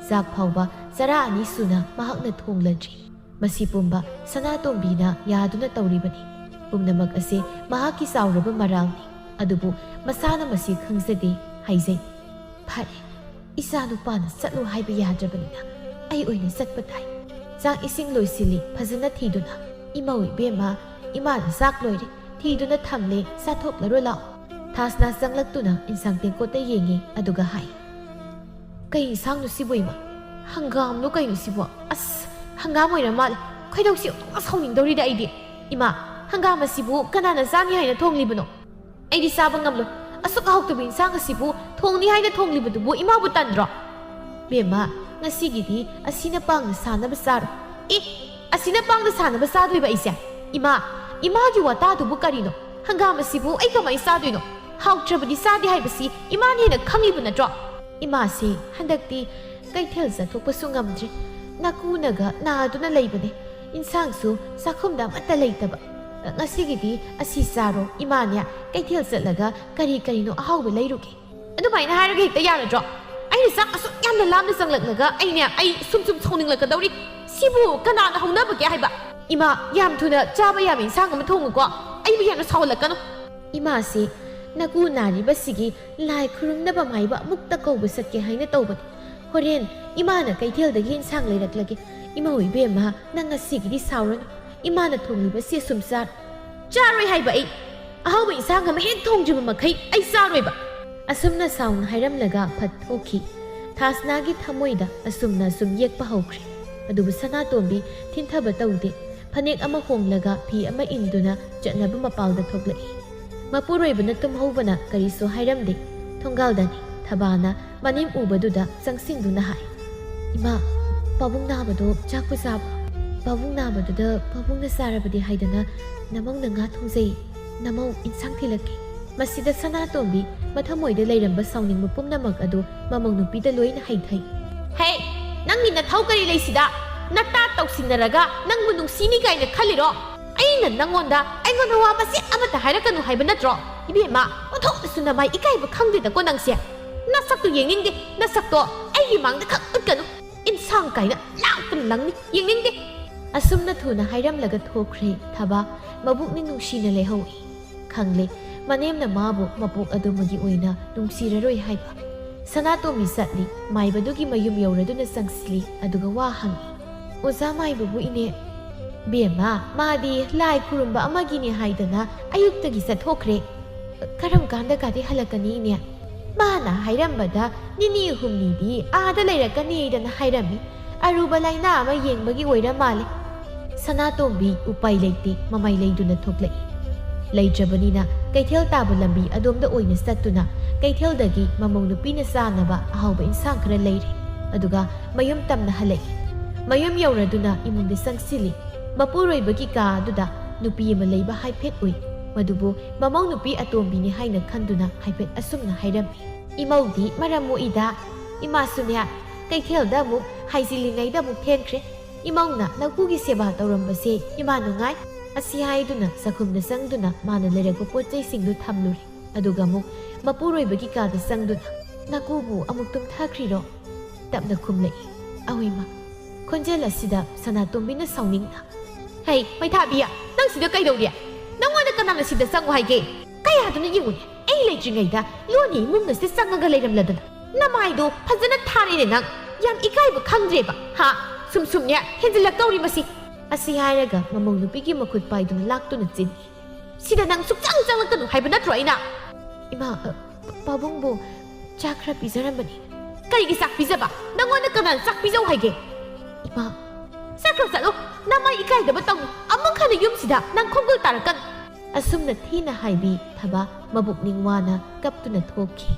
ꯆꯥꯛ ꯐꯥꯎꯕ ꯆꯔꯥ ꯑꯅꯤ ꯁꯨꯅ ꯃꯍꯥꯛꯅ ꯊꯣꯡꯂꯗ꯭ꯔꯤ꯫ ꯃꯁꯤ ꯄꯨꯝꯕ ꯁꯅꯥꯇꯣꯝꯕꯤꯅ ꯌꯥꯗꯨꯅ ꯇꯧꯔꯤꯕꯅꯤ꯫ ꯄꯨꯝꯅꯃꯛ ꯑꯁꯤ ꯃꯍꯥꯛꯀꯤ ꯆꯥꯎꯔꯕ ꯃꯔꯥꯜꯅꯤ꯫ ꯑꯗꯨꯕꯨ ꯃꯁꯥꯅ ꯃꯁꯤ ꯈꯪꯖꯗꯦ ꯍꯥꯏꯖꯩ꯫ ꯐꯔꯦ, "ꯏꯆꯥ ꯅꯨꯄꯥꯅ ꯆꯠꯂꯨ ꯍꯥꯏꯕ ꯌꯥꯗ꯭ꯔꯕꯅꯤꯅ ꯑꯩ ꯑꯣꯏꯅ ꯆꯠꯄ ꯇꯥꯏ꯫ ꯆꯥꯛ ꯏꯁꯤꯡ ꯂꯣꯏꯁꯤꯜꯂꯤ ꯐꯖꯅ ꯊꯤꯗꯨꯅ꯫ ꯏꯃꯧ ꯏꯕꯦꯝꯃ, ꯏꯃꯥꯅ ꯆꯥꯛ ꯂꯣꯏꯔꯦ ꯊꯤꯗꯨꯅ ꯊꯝꯂꯦ, ꯆꯥꯊꯣꯛꯂꯔꯣ ꯂꯥꯛꯑꯣ꯫" ꯊꯥꯁꯅꯥ ꯆꯪꯂꯛꯇꯨꯅ ꯏꯟꯁꯥꯡ ꯇꯦꯡꯀꯣꯠꯇ ꯌꯦꯡꯉꯤ, ꯑꯗꯨꯒ ꯍꯥꯏ, "ꯀꯩ ꯏꯟꯁꯥꯡꯅꯣ ꯁꯤꯕꯨ ꯏꯃꯥ? ꯍꯪꯒꯥꯝꯂꯣ ꯀꯩꯅꯣ ꯁꯤꯕꯣ? ꯑꯁ, ꯍꯪꯒꯥꯝ ꯑꯣꯏꯔ ꯃꯥꯜꯂꯦ꯫ ꯈꯣꯏꯗꯧꯁꯤ ꯑꯣꯟꯊꯣꯛꯅ ꯁꯥꯎꯅꯤꯡꯗꯧꯔꯤꯗ ꯑꯩꯗꯤ꯫ ꯏꯃꯥ, ꯍꯪꯒꯥꯝ ꯑꯁꯤꯕꯨ ꯀꯅꯥꯅ ꯆꯥꯅꯤ ꯍꯥꯏꯅ ꯊꯣꯡꯂꯤꯕꯅꯣ? ꯑꯩꯗꯤ ꯆꯥꯕ ꯉꯝꯂꯣꯏ꯫ ꯑꯁꯨꯛ ꯍꯥꯎꯇꯕ ꯏꯟꯁꯥꯡ ꯑꯁꯤꯕꯨ ꯊꯣꯡꯅꯤ ꯍꯥꯏꯅ ꯊꯣꯡꯂꯤꯕꯗꯨꯕꯨ ꯏꯃꯥꯕꯨ ꯇꯟꯗ꯭ꯔꯣ?" "ꯕꯦꯝꯃ, ꯉꯁꯤꯒꯤꯗꯤ ꯑꯁꯤꯅ ꯄꯥꯡꯅ ꯁꯥꯅꯕ ꯆꯥꯔꯣ꯫" "ꯑꯦ, ꯑꯁꯤꯅ ꯄꯥꯡꯅ ꯁꯥꯅꯕ ꯆꯥꯗꯣꯏꯕ ꯑꯩꯁꯦ? ꯏꯃꯥ, ꯏꯃꯥꯒꯤ ꯋꯥꯇꯥꯗꯨꯕꯨ ꯀꯔꯤꯅꯣ? ꯍꯪꯒꯥꯝ ꯑꯁꯤꯕꯨ ꯑꯩ ꯀꯃꯥꯏ ꯆꯥꯗꯣꯏꯅꯣ? ꯍꯥꯎꯇ꯭ꯔꯕꯗꯤ ꯆꯥꯗꯦ ꯍꯥꯏꯕꯁꯤ ꯏꯃꯥꯅ ꯍꯦꯟꯅ ꯈꯪꯂꯤꯕ ꯅꯠꯇ꯭ꯔꯣ?" "ꯏꯃꯥꯁꯤ ꯍꯟꯗꯛꯇꯤ ꯀꯩꯊꯦꯜ ꯆꯠꯊꯣꯛꯄꯁꯨ ꯉꯝꯗ꯭ꯔꯦ꯫ ꯅꯥꯀꯨꯅꯒ ꯅꯥꯗꯨꯅ ꯂꯩꯕꯅꯦ꯫ ꯏꯟꯁꯥꯡꯁꯨ ꯆꯥꯛꯈꯨꯝꯗ ꯑꯃꯠꯇ ꯂꯩꯇꯕ꯫ ꯉꯁꯤꯒꯤꯗꯤ ꯑꯁꯤ ꯆꯥꯔꯣ, ꯏꯃꯥꯅꯦ ꯀꯩꯊꯦꯜ ꯆꯠꯂꯒ ꯀꯔꯤ ꯀꯔꯤꯅꯣ ꯑꯍꯥꯎꯕ ꯂꯩꯔꯨꯒꯦ꯫" "ꯑꯗꯨꯃꯥꯏꯅ ꯍꯥꯏꯔꯒ ꯍꯦꯛꯇ ꯌꯥꯔꯗ꯭ꯔꯣ? ꯑꯩꯅ ꯆꯥꯛ ꯑꯁꯨꯛ ꯌꯥꯝꯅ ꯂꯥꯝꯅ ꯆꯪꯂꯛꯂꯒ ꯑꯩꯅꯦ, ꯑꯩ ꯁꯨꯝ ꯁꯨꯝ ꯁꯥꯎꯅꯤꯡꯂꯛꯀꯗꯧꯔꯤ꯫ ꯁꯤꯕꯨ ꯀꯅꯥꯅ ꯍꯧꯅꯕꯒꯦ ꯍꯥꯏꯕ? ꯏꯃꯥ, ꯌꯥꯝ ꯊꯨꯅ ꯆꯥꯕ ꯌꯥꯕ ꯏꯟꯁꯥꯡ ꯑꯃ ꯊꯣꯡꯉꯨꯀꯣ꯫ ꯑꯩꯕꯨ ꯌꯥꯝꯅ ꯁꯥꯎꯍꯜꯂꯛꯀꯅꯨ꯫" "ꯏꯃꯥꯁꯤ ꯅꯀꯨ ꯅꯥꯔꯤꯕꯁꯤꯒꯤ ꯂꯥꯏ ꯈꯨꯔꯨꯝꯅꯕ ꯃꯥꯏꯕ ꯑꯃꯨꯛꯇ ꯀꯧꯕ ꯆꯠꯀꯦ ꯍꯥꯏꯅ ꯇꯧꯕꯅꯤ꯫ ꯍꯣꯔꯦꯟ ꯏꯃꯥꯅ ꯀꯩꯊꯦꯜꯗꯒꯤ ꯏꯟꯁꯥꯡ ꯂꯩꯔꯛꯂꯒꯦ꯫ ꯏꯃꯧ ꯏꯕꯦꯝꯃ, ꯅꯪ ꯉꯁꯤꯒꯤꯗꯤ ꯁꯥꯎꯔꯅꯨ꯫ ꯏꯃꯥꯅ ꯊꯣꯡꯂꯤꯕꯁꯤ ꯑꯁꯨꯝ ꯆꯥꯔꯣ꯫" "ꯆꯥꯔꯣꯏ ꯍꯥꯏꯕ ꯑꯩ꯫ ꯑꯍꯥꯎꯕ ꯏꯟꯁꯥꯡ ꯑꯃ ꯍꯦꯛ ꯊꯣꯡꯗ꯭ꯔꯤꯕ ꯃꯈꯩ ꯑꯩ ꯆꯥꯔꯣꯏꯕ꯫" ꯑꯁꯨꯝꯅ ꯁꯥꯎꯅ ꯍꯥꯏꯔꯝꯂꯒ ꯐꯠ ꯊꯣꯛꯈꯤ꯫ ꯊꯥꯁꯅꯥꯒꯤ ꯊꯃꯣꯏꯗ ꯑꯁꯨꯝꯅ ꯁꯨꯝ ꯌꯦꯛꯄ ꯍꯧꯈ꯭ꯔꯦ꯫ ꯑꯗꯨꯕꯨ ꯁꯅꯥꯇꯣꯝꯕꯤ ꯊꯤꯟꯊꯕ ꯇꯧꯗꯦ꯫ ꯐꯅꯦꯛ ꯑꯃ ꯍꯣꯡꯂꯒ ꯐꯤ ꯑꯃ ꯏꯟꯗꯨꯅ ꯆꯠꯅꯕ ꯃꯄꯥꯜꯗ ꯊꯣꯛꯂꯛꯏ꯫ ꯃꯄꯨꯔꯣꯏꯕꯅ ꯇꯨꯝꯍꯧꯕꯅ ꯀꯔꯤꯁꯨ ꯍꯥꯏꯔꯝꯗꯦ꯫ ꯊꯣꯡꯒꯥꯜꯗꯅꯤ꯫ ꯊꯕꯥꯅ ꯃꯅꯦꯝ ꯎꯕꯗꯨꯗ ꯆꯪꯁꯤꯟꯗꯨꯅ ꯍꯥꯏ, "ꯏꯃꯥ, ꯄꯥꯕꯨꯡ ꯅꯥꯕꯗꯣ ꯆꯥꯛꯄꯨ ꯆꯥꯕ꯭ꯔꯣ? ꯄꯥꯕꯨꯡ ꯅꯥꯕꯗꯨꯗ ꯄꯥꯕꯨꯡꯅ ꯆꯥꯔꯕꯗꯤ ꯍꯥꯏꯗꯅ ꯅꯃꯧꯅ ꯉꯥ ꯊꯣꯡꯖꯩ꯫ ꯅꯃꯧ ꯏꯟꯁꯥꯡ ꯊꯤꯜꯂꯛꯀꯦ꯫" ꯃꯁꯤꯗ ꯁꯅꯥꯇꯣꯝꯕꯤ ꯃꯊꯃꯣꯏꯗ ꯂꯩꯔꯝꯕ ꯁꯥꯎꯅꯤꯡꯕ ꯄꯨꯝꯅꯃꯛ ꯑꯗꯨ ꯃꯃꯧ ꯅꯨꯄꯤꯗ ꯂꯣꯏꯅ ꯍꯩꯊꯩ꯫ "ꯍꯦ, ꯅꯪꯒꯤ ꯅꯊꯧ ꯀꯔꯤ ꯂꯩꯁꯤꯗ? ꯅꯇꯥ ꯇꯧꯁꯤꯟꯅꯔꯒ ꯅꯪꯕꯨ ꯅꯨꯡꯁꯤꯅꯤ ꯀꯥꯏꯅ ꯈꯜꯂꯤꯔꯣ? ꯑꯩꯅ ꯅꯪꯉꯣꯟꯗ ꯑꯩꯉꯣꯟꯗ ꯋꯥ ꯃꯆꯦꯠ ꯑꯃꯠꯇ ꯍꯥꯏꯔꯛꯀꯅꯨ ꯍꯥꯏꯕ ꯅꯠꯇ꯭ꯔꯣ? ꯏꯕꯦꯝꯃ, ꯑꯣꯟꯊꯣꯛꯅꯁꯨ ꯅꯃꯥꯏ ꯏꯀꯥꯏꯕ ꯈꯪꯗꯦꯗꯀꯣ ꯅꯪꯁꯦ꯫ ꯅꯁꯛꯇꯨ ꯌꯦꯡꯅꯤꯡꯗꯦ, ꯅꯁꯛꯇꯣ ꯑꯩꯒꯤ ꯃꯥꯡꯗ ꯈꯛ ꯎꯠꯀꯅꯨ꯫ ꯏꯟꯁꯥꯡ ꯀꯥꯏꯅ ꯂꯥꯛꯇꯅ ꯂꯪꯅꯤ, ꯌꯦꯡꯅꯤꯡꯗꯦ꯫" ꯑꯁꯨꯝꯅ ꯊꯨꯅ ꯍꯥꯏꯔꯝꯂꯒ ꯊꯣꯛꯈ꯭ꯔꯦ ꯊꯕꯥ꯫ ꯃꯕꯨꯛꯅꯤ ꯅꯨꯡꯁꯤꯅ ꯂꯩꯍꯧꯏ꯫ ꯈꯪꯂꯦ, ꯃꯅꯦꯝꯅ ꯃꯥꯕꯨ ꯃꯄꯣꯛ ꯑꯗꯨꯃꯒꯤ ꯑꯣꯏꯅ ꯅꯨꯡꯁꯤꯔꯔꯣꯏ ꯍꯥꯏꯕ꯫ ꯁꯅꯥꯇꯣꯝꯕꯤ ꯆꯠꯂꯤ꯫ ꯃꯥꯏꯕꯗꯨꯒꯤ ꯃꯌꯨꯝ ꯌꯧꯔꯗꯨꯅ ꯆꯪꯁꯤꯜꯂꯤ꯫ ꯑꯗꯨꯒ ꯋꯥ ꯍꯪꯉꯤ꯫ "ꯑꯣꯖꯥ ꯃꯥꯏꯕꯕꯨ ꯏꯅꯦ?" "ꯕꯦꯝꯃ, ꯃꯥꯗꯤ ꯂꯥꯏ ꯈꯨꯔꯨꯝꯕ ꯑꯃꯒꯤꯅꯦ ꯍꯥꯏꯗꯅ ꯑꯌꯨꯛꯇꯒꯤ ꯆꯠꯊꯣꯛꯈ꯭ꯔꯦ꯫ ꯀꯔꯝ ꯀꯥꯟꯗ ꯀꯥꯗꯤ ꯍꯜꯂꯛꯀꯅꯤ ꯏꯅꯦ?" "ꯃꯥꯅ ꯍꯥꯏꯔꯝꯕꯗ ꯅꯤꯅꯤ ꯍꯨꯝꯅꯤꯗꯤ ꯑꯥꯗ ꯂꯩꯔꯛꯀꯅꯤꯗꯅ ꯍꯥꯏꯔꯝꯃꯤ꯫ ꯑꯔꯨꯕ ꯂꯥꯏꯅꯥ ꯑꯃ ꯌꯦꯡꯕꯒꯤ ꯑꯣꯏꯔ ꯃꯥꯜꯂꯦ꯫" ꯁꯅꯥꯇꯣꯝꯕꯤ ꯎꯄꯥꯏ ꯂꯩꯇꯦ, ꯃꯃꯥꯏ ꯂꯩꯗꯨꯅ ꯊꯣꯛꯂꯛꯏ꯫ ꯂꯩꯇ꯭ꯔꯕꯅꯤꯅ ꯀꯩꯊꯦꯜ ꯇꯥꯕ ꯂꯝꯕꯤ ꯑꯗꯣꯝꯗ ꯑꯣꯏꯅ ꯆꯠꯇꯨꯅ ꯀꯩꯊꯦꯜꯗꯒꯤ ꯃꯃꯧ ꯅꯨꯄꯤꯅ ꯆꯥꯅꯕ ꯑꯍꯥꯎꯕ ꯏꯟꯁꯥꯡ ꯈꯔ ꯂꯩꯔꯦ꯫ ꯑꯗꯨꯒ ꯃꯌꯨꯝ ꯇꯝꯅ ꯍꯜꯂꯛꯏ꯫ ꯃꯌꯨꯝ ꯌꯧꯔꯗꯨꯅ ꯏꯃꯨꯡꯗ ꯆꯪꯁꯤꯜꯂꯤ꯫ ꯃꯄꯨꯔꯣꯏꯕꯒꯤ ꯀꯥ ꯑꯗꯨꯗ ꯅꯨꯄꯤ ꯑꯃ ꯂꯩꯕ ꯍꯥꯏꯐꯦꯠ ꯎꯏ꯫ ꯃꯗꯨꯕꯨ ꯃꯃꯧ ꯅꯨꯄꯤ ꯑꯇꯣꯝꯕꯤꯅꯤ ꯍꯥꯏꯅ ꯈꯟꯗꯨꯅ ꯍꯥꯏꯐꯦꯠ ꯑꯁꯨꯝꯅ ꯍꯥꯏꯔꯝꯃꯤ꯫ "ꯏꯃꯧꯗꯤ ꯃꯔꯝ ꯃꯣꯛꯏꯗ꯫ ꯏꯃꯥꯁꯨꯅꯦ, ꯀꯩꯊꯦꯜꯗ ꯑꯃꯨꯛ ꯍꯥꯏꯖꯤꯜꯂꯤꯉꯩꯗ ꯑꯃꯨꯛ ꯊꯦꯡꯈ꯭ꯔꯦ꯫ ꯏꯃꯧꯅ ꯅꯀꯨꯒꯤ ꯁꯦꯕꯥ ꯇꯧꯔꯝꯕꯁꯦ ꯏꯃꯥ ꯅꯨꯡꯉꯥꯏ꯫" ꯑꯁꯤ ꯍꯥꯏꯗꯨꯅ ꯆꯥꯛꯈꯨꯝꯗ ꯆꯪꯗꯨꯅ ꯃꯥꯅ ꯂꯩꯔꯛꯄ ꯄꯣꯠ ꯆꯩꯁꯤꯡꯗꯨ ꯊꯝꯂꯨꯔꯦ꯫ ꯑꯗꯨꯒ ꯑꯃꯨꯛ ꯃꯄꯨꯔꯣꯏꯕꯒꯤ ꯀꯥꯗ ꯆꯪꯗꯨꯅ, "ꯅꯀꯨꯕꯨ ꯑꯃꯨꯛ ꯇꯨꯝꯊꯈ꯭ꯔꯤꯔꯣ?" ꯇꯞꯅ ꯈꯨꯝꯂꯛꯏ꯫ "ꯑꯍꯣꯏ ꯃꯥ꯫" ꯈꯣꯟꯖꯦꯜ ꯑꯁꯤꯗ ꯁꯅꯥꯇꯣꯝꯕꯤꯅ ꯁꯥꯎꯅꯤꯡꯅ, "ꯍꯩ, ꯃꯩꯊꯥꯕꯤ, ꯅꯪ ꯁꯤꯗ ꯀꯩꯗꯧꯔꯤ? ꯅꯪꯉꯣꯟꯗ ꯀꯅꯥꯅ ꯁꯤꯗ ꯆꯪꯉꯨ ꯍꯥꯏꯒꯦ? ꯀꯌꯥꯗꯨꯅ ꯌꯦꯡꯉꯨꯅꯦ, ꯑꯩ ꯂꯩꯇ꯭ꯔꯤꯉꯩꯗ ꯂꯣꯟꯅ ꯏꯃꯨꯡ ꯑꯁꯤꯗ ꯆꯪꯉꯒ ꯂꯩꯔꯝꯂꯗꯅ꯫ ꯅꯃꯥꯏꯗꯣ ꯐꯖꯅ ꯊꯥꯔꯦꯅꯦ ꯅꯪ꯫ ꯌꯥꯝ ꯏꯀꯥꯏꯕ ꯈꯪꯗ꯭ꯔꯦꯕ, ꯍꯥ? ꯁꯨꯝ ꯁꯨꯝꯅꯦ ꯍꯦꯟꯖꯤꯜꯂꯛꯇꯧꯔꯤ ꯃꯁꯤ꯫" ꯑꯁꯤ ꯍꯥꯏꯔꯒ ꯃꯃꯧ ꯅꯨꯄꯤꯒꯤ ꯃꯈꯨꯠ ꯄꯥꯏꯗꯨꯅ ꯂꯥꯛꯇꯨꯅ ꯆꯦꯟꯈꯤ꯫ "ꯁꯤꯗ ꯅꯪ ꯁꯨꯛꯆꯪ ꯆꯪꯂꯛꯀꯅꯨ ꯍꯥꯏꯕ ꯅꯠꯇ꯭ꯔꯣ ꯑꯩꯅ?" "ꯏꯃꯥ, ꯑ, ꯄꯥꯕꯨꯡꯕꯨ ꯆꯥꯛ ꯈꯔ ꯄꯤꯖꯔꯝꯕꯅꯤ꯫" "ꯀꯔꯤꯒꯤ ꯆꯥꯛ ꯄꯤꯖꯕ? ꯅꯪꯉꯣꯟꯗ ꯀꯅꯥꯅ ꯆꯥꯛ ꯄꯤꯖꯧ ꯍꯥꯏꯒꯦ?" "ꯏꯃꯥ꯫" "ꯆꯠꯈ꯭ꯔꯣ, ꯆꯠꯂꯣ꯫ ꯅꯃꯥꯏ ꯏꯀꯥꯏꯗꯕ ꯇꯧꯅꯨ꯫ ꯑꯃꯨꯛ ꯍꯟꯅ ꯌꯨꯝꯁꯤꯗ ꯅꯪ ꯈꯣꯡꯒꯨꯜ ꯇꯥꯔꯛꯀꯅꯨ꯫" ꯑꯁꯨꯝꯅ ꯊꯤꯅ ꯍꯥꯏꯕꯤ ꯊꯕ ꯃꯕꯨꯛꯅꯤꯡ ꯋꯥꯅ ꯀꯞꯇꯨꯅ ꯊꯣꯛꯈꯤ꯫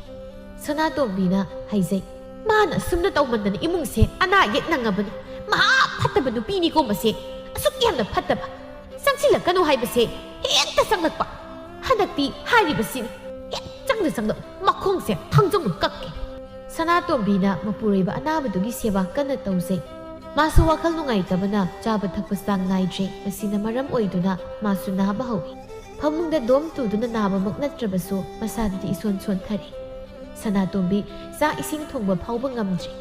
ꯁꯅꯥꯇꯣꯝꯕꯤꯅ ꯍꯥꯏꯖꯩ, "ꯃꯥꯅ ꯑꯁꯨꯝꯅ ꯇꯧꯃꯟꯗꯅ ꯏꯃꯨꯡꯁꯦ ꯑꯅꯥ ꯑꯌꯦꯛ ꯅꯪꯉꯕꯅꯤ꯫ ꯃꯍꯥ ꯐꯠꯇꯕ ꯅꯨꯄꯤꯅꯤꯀꯣ ꯃꯁꯦ꯫ ꯑꯁꯨꯛ ꯌꯥꯝꯅ ꯐꯠꯇꯕ꯫ ꯆꯪꯁꯤꯜꯂꯛꯀꯅꯨ ꯍꯥꯏꯕꯁꯦ ꯍꯦꯛꯇ ꯆꯪꯂꯛꯄ꯫ ꯍꯟꯗꯛꯇꯤ ꯍꯥꯏꯔꯤꯕꯁꯤꯅꯤ꯫ ꯍꯦꯛ ꯆꯪꯗ ꯆꯪꯂꯛ ꯃꯈꯣꯡꯁꯦ ꯊꯥꯡꯖꯧꯅ ꯀꯛꯀꯦ꯫" ꯁꯅꯥꯇꯣꯝꯕꯤꯅ ꯃꯄꯨꯔꯣꯏꯕ ꯑꯅꯥꯕꯗꯨꯒꯤ ꯁꯦꯕꯥ ꯀꯟꯅ ꯇꯧꯖꯩ꯫ ꯃꯥꯁꯨ ꯋꯥꯈꯜ ꯅꯨꯡꯉꯥꯏꯇꯕꯅ ꯆꯥꯕ ꯊꯛꯄ ꯆꯥꯡ ꯅꯥꯏꯗ꯭ꯔꯦ꯫ ꯃꯁꯤꯅ ꯃꯔꯝ ꯑꯣꯏꯗꯨꯅ ꯃꯥꯁꯨ ꯅꯥꯕ ꯍꯧꯏ꯫ ꯐꯃꯨꯡꯗ ꯗꯣꯝ ꯇꯨꯗꯨꯅ ꯅꯥꯕꯃꯛ ꯅꯠꯇ꯭ꯔꯕꯁꯨ ꯃꯁꯥꯗꯨꯗꯤ ꯏꯁꯣꯟ ꯁꯣꯟꯊꯔꯦ꯫ ꯁꯅꯥꯇꯣꯝꯕꯤ ꯆꯥꯛ ꯏꯁꯤꯡ ꯊꯣꯡꯕ ꯐꯥꯎꯕ ꯉꯝꯗ꯭ꯔꯤ꯫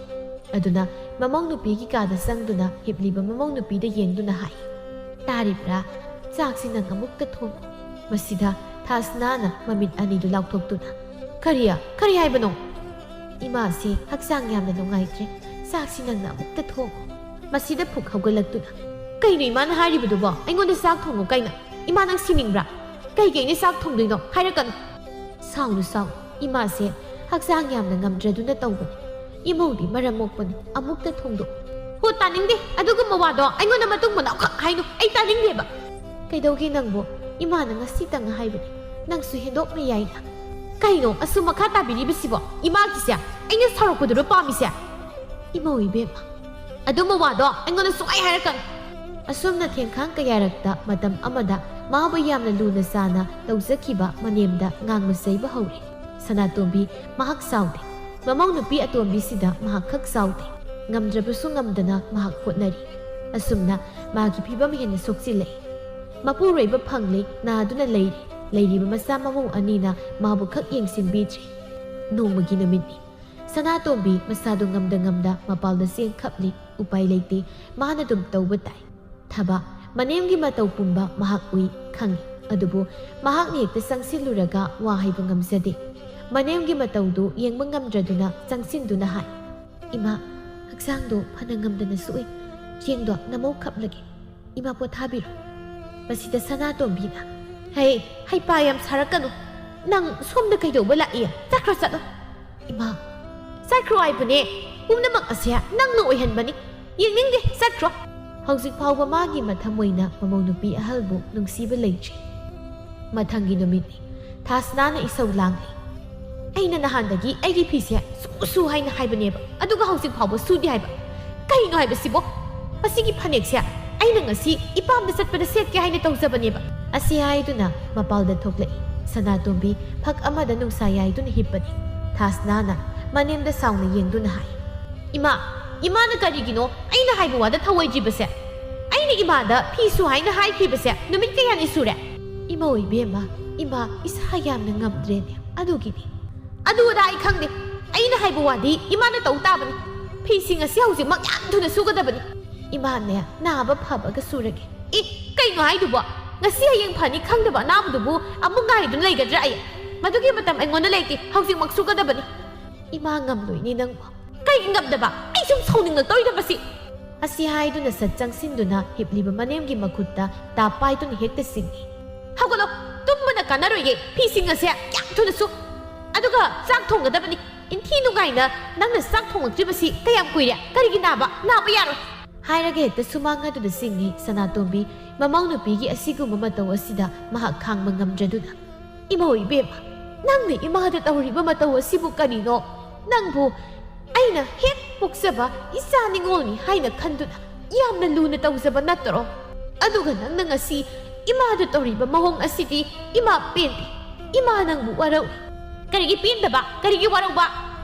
ꯑꯗꯨꯅ ꯃꯃꯧ ꯅꯨꯄꯤꯒꯤ ꯀꯥꯗ ꯆꯪꯗꯨꯅ ꯍꯤꯞꯂꯤꯕ ꯃꯃꯧ ꯅꯨꯄꯤꯗ ꯌꯦꯡꯗꯨꯅ ꯍꯥꯏ, "ꯇꯥꯔꯤꯕ꯭ꯔꯥ? ꯆꯥꯛꯁꯤ ꯅꯪ ꯑꯃꯨꯛꯇ ꯊꯣꯡꯉꯨ꯫" ꯃꯁꯤꯗ ꯊꯥꯁꯅꯥꯅ ꯃꯃꯤꯠ ꯑꯅꯤꯗꯨ ꯂꯥꯎꯊꯣꯛꯇꯨꯅ, "ꯀꯔꯤ? ꯀꯔꯤ ꯍꯥꯏꯕꯅꯣ?" "ꯏꯃꯥꯁꯤ ꯍꯛꯆꯥꯡ ꯌꯥꯝꯅ ꯅꯨꯡꯉꯥꯏꯇ꯭ꯔꯦ, ꯆꯥꯛꯁꯤ ꯅꯪꯅ ꯑꯃꯨꯛꯇ ꯊꯣꯡꯉꯨ꯫" ꯃꯁꯤꯗ ꯐꯨꯛ ꯍꯧꯒꯠꯂꯛꯇꯨꯅ, "ꯀꯩꯅꯣ ꯏꯃꯥꯅ ꯍꯥꯏꯔꯤꯕꯗꯨꯕꯣ? ꯑꯩꯉꯣꯟꯗ ꯆꯥꯛ ꯊꯣꯡꯉꯨ ꯀꯥꯏꯅ? ꯏꯃꯥ, ꯅꯪ ꯁꯤꯅꯤꯡꯕ꯭ꯔꯥ? ꯀꯩꯒꯤ ꯑꯩꯅ ꯆꯥꯛ ꯊꯣꯡꯗꯣꯏꯅꯣ? ꯍꯥꯏꯔꯛꯀꯅꯨ꯫" "ꯁꯥꯎꯅꯨ, ꯁꯥꯎꯅꯨ꯫ ꯏꯃꯥꯁꯦ ꯍꯛꯆꯥꯡ ꯌꯥꯝꯅ ꯉꯝꯗ꯭ꯔꯗꯨꯅ ꯇꯧꯕꯅꯤ꯫ ꯏꯃꯧꯗꯤ ꯃꯔꯝ ꯃꯣꯛꯄꯅꯤ꯫ ꯑꯃꯨꯛꯇ ꯊꯣꯡꯗꯣꯛ꯫" "ꯍꯣ, ꯇꯥꯅꯤꯡꯗꯦ ꯑꯗꯨꯒꯨꯝꯕ ꯋꯥꯗꯣ꯫ ꯑꯩꯉꯣꯟꯗ ꯃꯇꯨꯡ ꯃꯅꯥꯎ ꯈꯛ ꯍꯥꯏꯅꯨ꯫ ꯑꯩ ꯇꯥꯅꯤꯡꯗꯦꯕ꯫" "ꯀꯩꯗꯧꯒꯦ ꯅꯪꯕꯨ? ꯏꯃꯥꯅ ꯉꯁꯤꯇꯪ ꯍꯥꯏꯕꯅꯤ꯫ ꯅꯪꯁꯨ ꯍꯦꯟꯗꯣꯛꯅ ꯌꯥꯏꯅ꯫" "ꯀꯩꯅꯣ ꯑꯁꯨꯝ ꯃꯈꯥ ꯇꯥꯕꯤꯔꯤꯕꯁꯤꯕꯣ? ꯏꯃꯥꯒꯤꯁꯦ ꯑꯩꯅ ꯁꯥꯎꯔꯛꯄꯗꯨꯔꯣ ꯄꯥꯝꯃꯤꯁꯦ?" "ꯏꯃꯧ ꯏꯕꯦꯝꯃ, ꯑꯗꯨꯝꯕ ꯋꯥꯗꯣ ꯑꯩꯉꯣꯟꯗ ꯁꯨꯡꯍꯥꯏ ꯍꯥꯏꯔꯛꯀꯅꯨ꯫" ꯑꯁꯨꯝꯅ ꯊꯦꯡꯈꯥꯡ ꯀꯌꯥꯔꯛꯇ ꯃꯇꯝ ꯑꯃꯗ ꯃꯥꯕꯨ ꯌꯥꯝꯅ ꯂꯨꯅ ꯆꯥꯅ ꯇꯧꯖꯈꯤꯕ ꯃꯅꯦꯝꯗ ꯉꯥꯡꯅ ꯆꯩꯕ ꯍꯧꯔꯦ꯫ ꯁꯅꯥꯇꯣꯝꯕꯤ ꯃꯍꯥꯛ ꯁꯥꯎꯗꯦ꯫ ꯃꯃꯧ ꯅꯨꯄꯤ ꯑꯇꯣꯝꯕꯤꯁꯤꯗ ꯃꯍꯥꯛ ꯈꯛ ꯁꯥꯎꯗꯦ꯫ ꯉꯝꯗ꯭ꯔꯕꯁꯨ ꯉꯝꯗꯅ ꯃꯍꯥꯛ ꯍꯣꯠꯅꯔꯤ꯫ ꯑꯁꯨꯝꯅ ꯃꯥꯒꯤ ꯐꯤꯕꯝ ꯍꯦꯟꯅ ꯁꯣꯛꯆꯤꯜꯂꯛꯏ꯫ ꯃꯄꯨꯔꯣꯏꯕ ꯐꯪꯂꯦ, ꯅꯥꯗꯨꯅ ꯂꯩꯔꯤ꯫ ꯂꯩꯔꯤꯕ ꯃꯆꯥ ꯃꯃꯧ ꯑꯅꯤꯅ ꯃꯥꯕꯨ ꯈꯛ ꯌꯦꯡꯁꯤꯟꯕꯤꯗ꯭ꯔꯤ꯫ ꯅꯣꯡꯃꯒꯤ ꯅꯨꯃꯤꯠꯅꯤ꯫ ꯁꯅꯥꯇꯣꯝꯕꯤ ꯃꯁꯥꯗꯨ ꯉꯝꯗ ꯉꯝꯗ ꯃꯄꯥꯜꯗ ꯆꯦꯟꯈꯞꯂꯤ꯫ ꯎꯄꯥꯏ ꯂꯩꯇꯦ꯫ ꯃꯥꯅ ꯑꯗꯨꯝ ꯇꯧꯕ ꯇꯥꯏ꯫ ꯊꯕꯛ, ꯃꯅꯦꯝꯒꯤ ꯃꯇꯧ ꯄꯨꯝꯕ ꯃꯍꯥꯛ ꯎꯏ, ꯈꯪꯏ꯫ ꯑꯗꯨꯕꯨ ꯃꯍꯥꯛꯅ ꯍꯦꯛꯇ ꯆꯪꯁꯤꯜꯂꯨꯔꯒ ꯋꯥ ꯍꯥꯏꯕ ꯉꯝꯖꯗꯦ꯫ ꯃꯅꯦꯝꯒꯤ ꯃꯇꯧꯗꯨ ꯌꯦꯡꯕ ꯉꯝꯗ꯭ꯔꯗꯨꯅ ꯆꯪꯁꯤꯟꯗꯨꯅ ꯍꯥꯏ, "ꯏꯃꯥ, ꯍꯛꯆꯥꯡꯗꯣ ꯐꯅ ꯉꯝꯗꯅ ꯁꯣꯛꯏ꯫ ꯆꯦꯡꯗꯣ ꯅꯃꯧ ꯈꯞꯂꯒꯦ꯫ ꯏꯃꯥ ꯄꯣꯊꯥꯕꯤꯔꯣ꯫" ꯃꯁꯤꯗ ꯁꯅꯥꯇꯣꯝꯕꯤꯅ, "ꯍꯩ, ꯍꯩꯄꯥ ꯌꯥꯝ ꯁꯥꯔꯛꯀꯅꯨ꯫ ꯅꯪ ꯁꯣꯝꯗ ꯀꯩꯗꯧꯕ ꯂꯥꯛꯏ? ꯆꯠꯈ꯭ꯔꯣ, ꯆꯠꯂꯣ꯫" "ꯏꯃꯥ, ꯆꯠꯈ꯭ꯔꯣ ꯍꯥꯏꯕꯅꯦ꯫ ꯄꯨꯝꯅꯃꯛ ꯑꯁꯦ ꯅꯪꯅ ꯑꯣꯏꯍꯟꯕꯅꯤ꯫ ꯌꯦꯡꯅꯤꯡꯗꯦ, ꯆꯠꯈ꯭ꯔꯣ꯫" ꯍꯧꯖꯤꯛ ꯐꯥꯎꯕ ꯃꯥꯒꯤ ꯃꯊꯃꯣꯏꯅ ꯃꯃꯧ ꯅꯨꯄꯤ ꯑꯍꯜꯕꯨ ꯅꯨꯡꯁꯤꯕ ꯂꯩꯇ꯭ꯔꯤ꯫ ꯃꯊꯪꯒꯤ ꯅꯨꯃꯤꯠꯅꯤ꯫ ꯊꯥꯁꯅꯥꯅ ꯏꯁꯧ ꯂꯥꯡꯂꯤ꯫ "ꯑꯩꯅ ꯅꯍꯥꯟꯗꯒꯤ ꯑꯩꯒꯤ ꯐꯤꯁꯦ ꯁꯨ ꯁꯨ ꯍꯥꯏꯅ ꯍꯥꯏꯕꯅꯦꯕ, ꯑꯗꯨꯒ ꯍꯧꯖꯤꯛ ꯐꯥꯎꯕ ꯁꯨꯗꯦ ꯍꯥꯏꯕ꯫ ꯀꯩꯅꯣ ꯍꯥꯏꯕꯁꯤꯕꯣ? ꯃꯁꯤꯒꯤ ꯐꯅꯦꯛꯁꯦ ꯑꯩꯅ ꯉꯁꯤ ꯏꯄꯥꯝꯗ ꯆꯠꯄꯗ ꯁꯦꯠꯀꯦ ꯍꯥꯏꯅ ꯇꯧꯖꯕꯅꯦꯕ꯫" ꯑꯁꯤ ꯍꯥꯏꯗꯨꯅ ꯃꯄꯥꯜꯗ ꯊꯣꯛꯂꯛꯏ꯫ ꯁꯅꯥꯇꯣꯝꯕꯤ ꯐꯛ ꯑꯃꯗ ꯅꯨꯡꯁꯥ ꯌꯥꯏꯗꯨꯅ ꯍꯤꯞꯄꯅꯤ꯫ ꯊꯥꯁꯅꯥꯅ ꯃꯅꯦꯝꯗ ꯁꯥꯎꯅ ꯌꯦꯡꯗꯨꯅ ꯍꯥꯏ, "ꯏꯃꯥ, ꯏꯃꯥꯅ ꯀꯔꯤꯒꯤꯅꯣ ꯑꯩꯅ ꯍꯥꯏꯕ ꯋꯥꯗ ꯊꯧꯑꯣꯏꯗ꯭ꯔꯤꯕꯁꯦ? ꯑꯩꯅ ꯏꯃꯥꯗ ꯐꯤ ꯁꯨ ꯍꯥꯏꯅ ꯍꯥꯏꯈ꯭ꯔꯤꯕꯁꯦ ꯅꯨꯃꯤꯠ ꯀꯌꯥꯅꯤ ꯁꯨꯔꯦ?" "ꯏꯃꯧ ꯏꯕꯦꯝꯃ, ꯏꯃꯥ ꯏꯁꯥ ꯌꯥꯝꯅ ꯉꯝꯗ꯭ꯔꯦꯅꯦ, ꯑꯗꯨꯒꯤꯅꯤ꯫" "ꯑꯗꯨ ꯑꯗꯥ ꯑꯩ ꯈꯪꯗꯦ꯫ ꯑꯩꯅ ꯍꯥꯏꯕ ꯋꯥꯗꯤ ꯏꯃꯥꯅ ꯇꯧ ꯇꯥꯕꯅꯤ꯫ ꯐꯤꯁꯤꯡ ꯑꯁꯤ ꯍꯧꯖꯤꯛꯃꯛ ꯌꯥꯝ ꯊꯨꯅ ꯁꯨꯒꯗꯕꯅꯤ꯫" "ꯏꯃꯥꯅꯦ, ꯅꯥꯕ ꯐꯕꯒ ꯁꯨꯔꯒꯦ꯫" "ꯑꯦ, ꯀꯩꯅꯣ ꯍꯥꯏꯗꯨꯕꯣ? ꯉꯁꯤ ꯍꯌꯦꯡ ꯐꯅꯤ ꯈꯪꯗꯕ ꯑꯅꯥꯕꯗꯨꯕꯨ ꯑꯃꯨꯛ ꯉꯥꯏꯗꯨꯅ ꯂꯩꯒꯗ꯭ꯔꯥ ꯑꯩ? ꯃꯗꯨꯒꯤ ꯃꯇꯝ ꯑꯩꯉꯣꯟꯗ ꯂꯩꯇꯦ, ꯍꯧꯖꯤꯛꯃꯛ ꯁꯨꯒꯗꯕꯅꯤ꯫" "ꯏꯃꯥ ꯉꯝꯂꯣꯏꯅꯦ ꯅꯪꯕꯨ꯫" "ꯀꯩꯒꯤ ꯉꯝꯗꯕ? ꯑꯩ ꯁꯨꯝ ꯁꯥꯎꯅꯤꯡꯂꯛꯇꯧꯔꯤꯗ ꯃꯁꯤ!" ꯑꯁꯤ ꯍꯥꯏꯗꯨꯅ ꯁꯠ ꯆꯪꯁꯤꯟꯗꯨꯅ ꯍꯤꯞꯂꯤꯕ ꯃꯅꯦꯝꯒꯤ ꯃꯈꯨꯠꯇ ꯇꯥꯞ ꯄꯥꯏꯗꯨꯅ ꯍꯦꯛꯇ ꯆꯤꯡꯏ꯫ "ꯍꯧꯒꯠꯂꯣ, ꯇꯨꯝꯕꯅ ꯀꯥꯟꯅꯔꯣꯏꯌꯦ, ꯐꯤꯁꯤꯡ ꯑꯁꯦ ꯌꯥꯝ ꯊꯨꯅ ꯁꯨ꯫ ꯑꯗꯨꯒ ꯆꯥꯛ ꯊꯣꯡꯒꯗꯕꯅꯤ꯫ ꯏꯟꯊꯤ ꯅꯨꯡꯉꯥꯏꯅ ꯅꯪꯅ ꯆꯥꯛ ꯊꯣꯡꯂꯛꯇ꯭ꯔꯤꯕꯁꯤ ꯀꯌꯥꯝ ꯀꯨꯏꯔꯦ? ꯀꯔꯤꯒꯤ ꯅꯥꯕ? ꯅꯥꯕ ꯌꯥꯔꯣꯏ!" ꯍꯥꯏꯔꯒ ꯍꯦꯛꯇ ꯁꯨꯃꯥꯡ ꯑꯗꯨꯗ ꯆꯤꯡꯏ ꯁꯅꯥꯇꯣꯝꯕꯤ꯫ ꯃꯃꯧ ꯅꯨꯄꯤꯒꯤ ꯑꯁꯤꯒꯨꯝꯕ ꯃꯇꯧ ꯑꯁꯤꯗ ꯃꯍꯥꯛ ꯈꯥꯡꯕ ꯉꯝꯗ꯭ꯔꯗꯨꯅ, "ꯏꯃꯧ ꯏꯕꯦꯝꯃ, ꯅꯪꯅ ꯏꯃꯥꯗ ꯇꯧꯔꯤꯕ ꯃꯇꯧ ꯑꯁꯤꯕꯨ ꯀꯔꯤꯅꯣ? ꯅꯪꯕꯨ ꯑꯩꯅ ꯍꯦꯛ ꯄꯣꯛꯆꯕ ꯏꯆꯥ ꯅꯤꯉꯣꯜꯅꯤ ꯍꯥꯏꯅ ꯈꯟꯗꯨꯅ ꯌꯥꯝꯅ ꯂꯨꯅ ꯇꯧꯖꯕ ꯅꯠꯇ꯭ꯔꯣ? ꯑꯗꯨꯒ ꯅꯪꯅ ꯉꯁꯤ ꯏꯃꯥꯗ ꯇꯧꯔꯤꯕ ꯃꯑꯣꯡ ꯑꯁꯤꯗꯤ ꯏꯃꯥ ꯄꯦꯟꯗꯦ꯫ ꯏꯃꯥ ꯅꯪꯕꯨ ꯋꯥꯔꯧꯏ꯫" "ꯀꯔꯤꯒꯤ ꯄꯦꯟꯗꯕ? ꯀꯔꯤꯒꯤ ꯋꯥꯔꯧꯕ?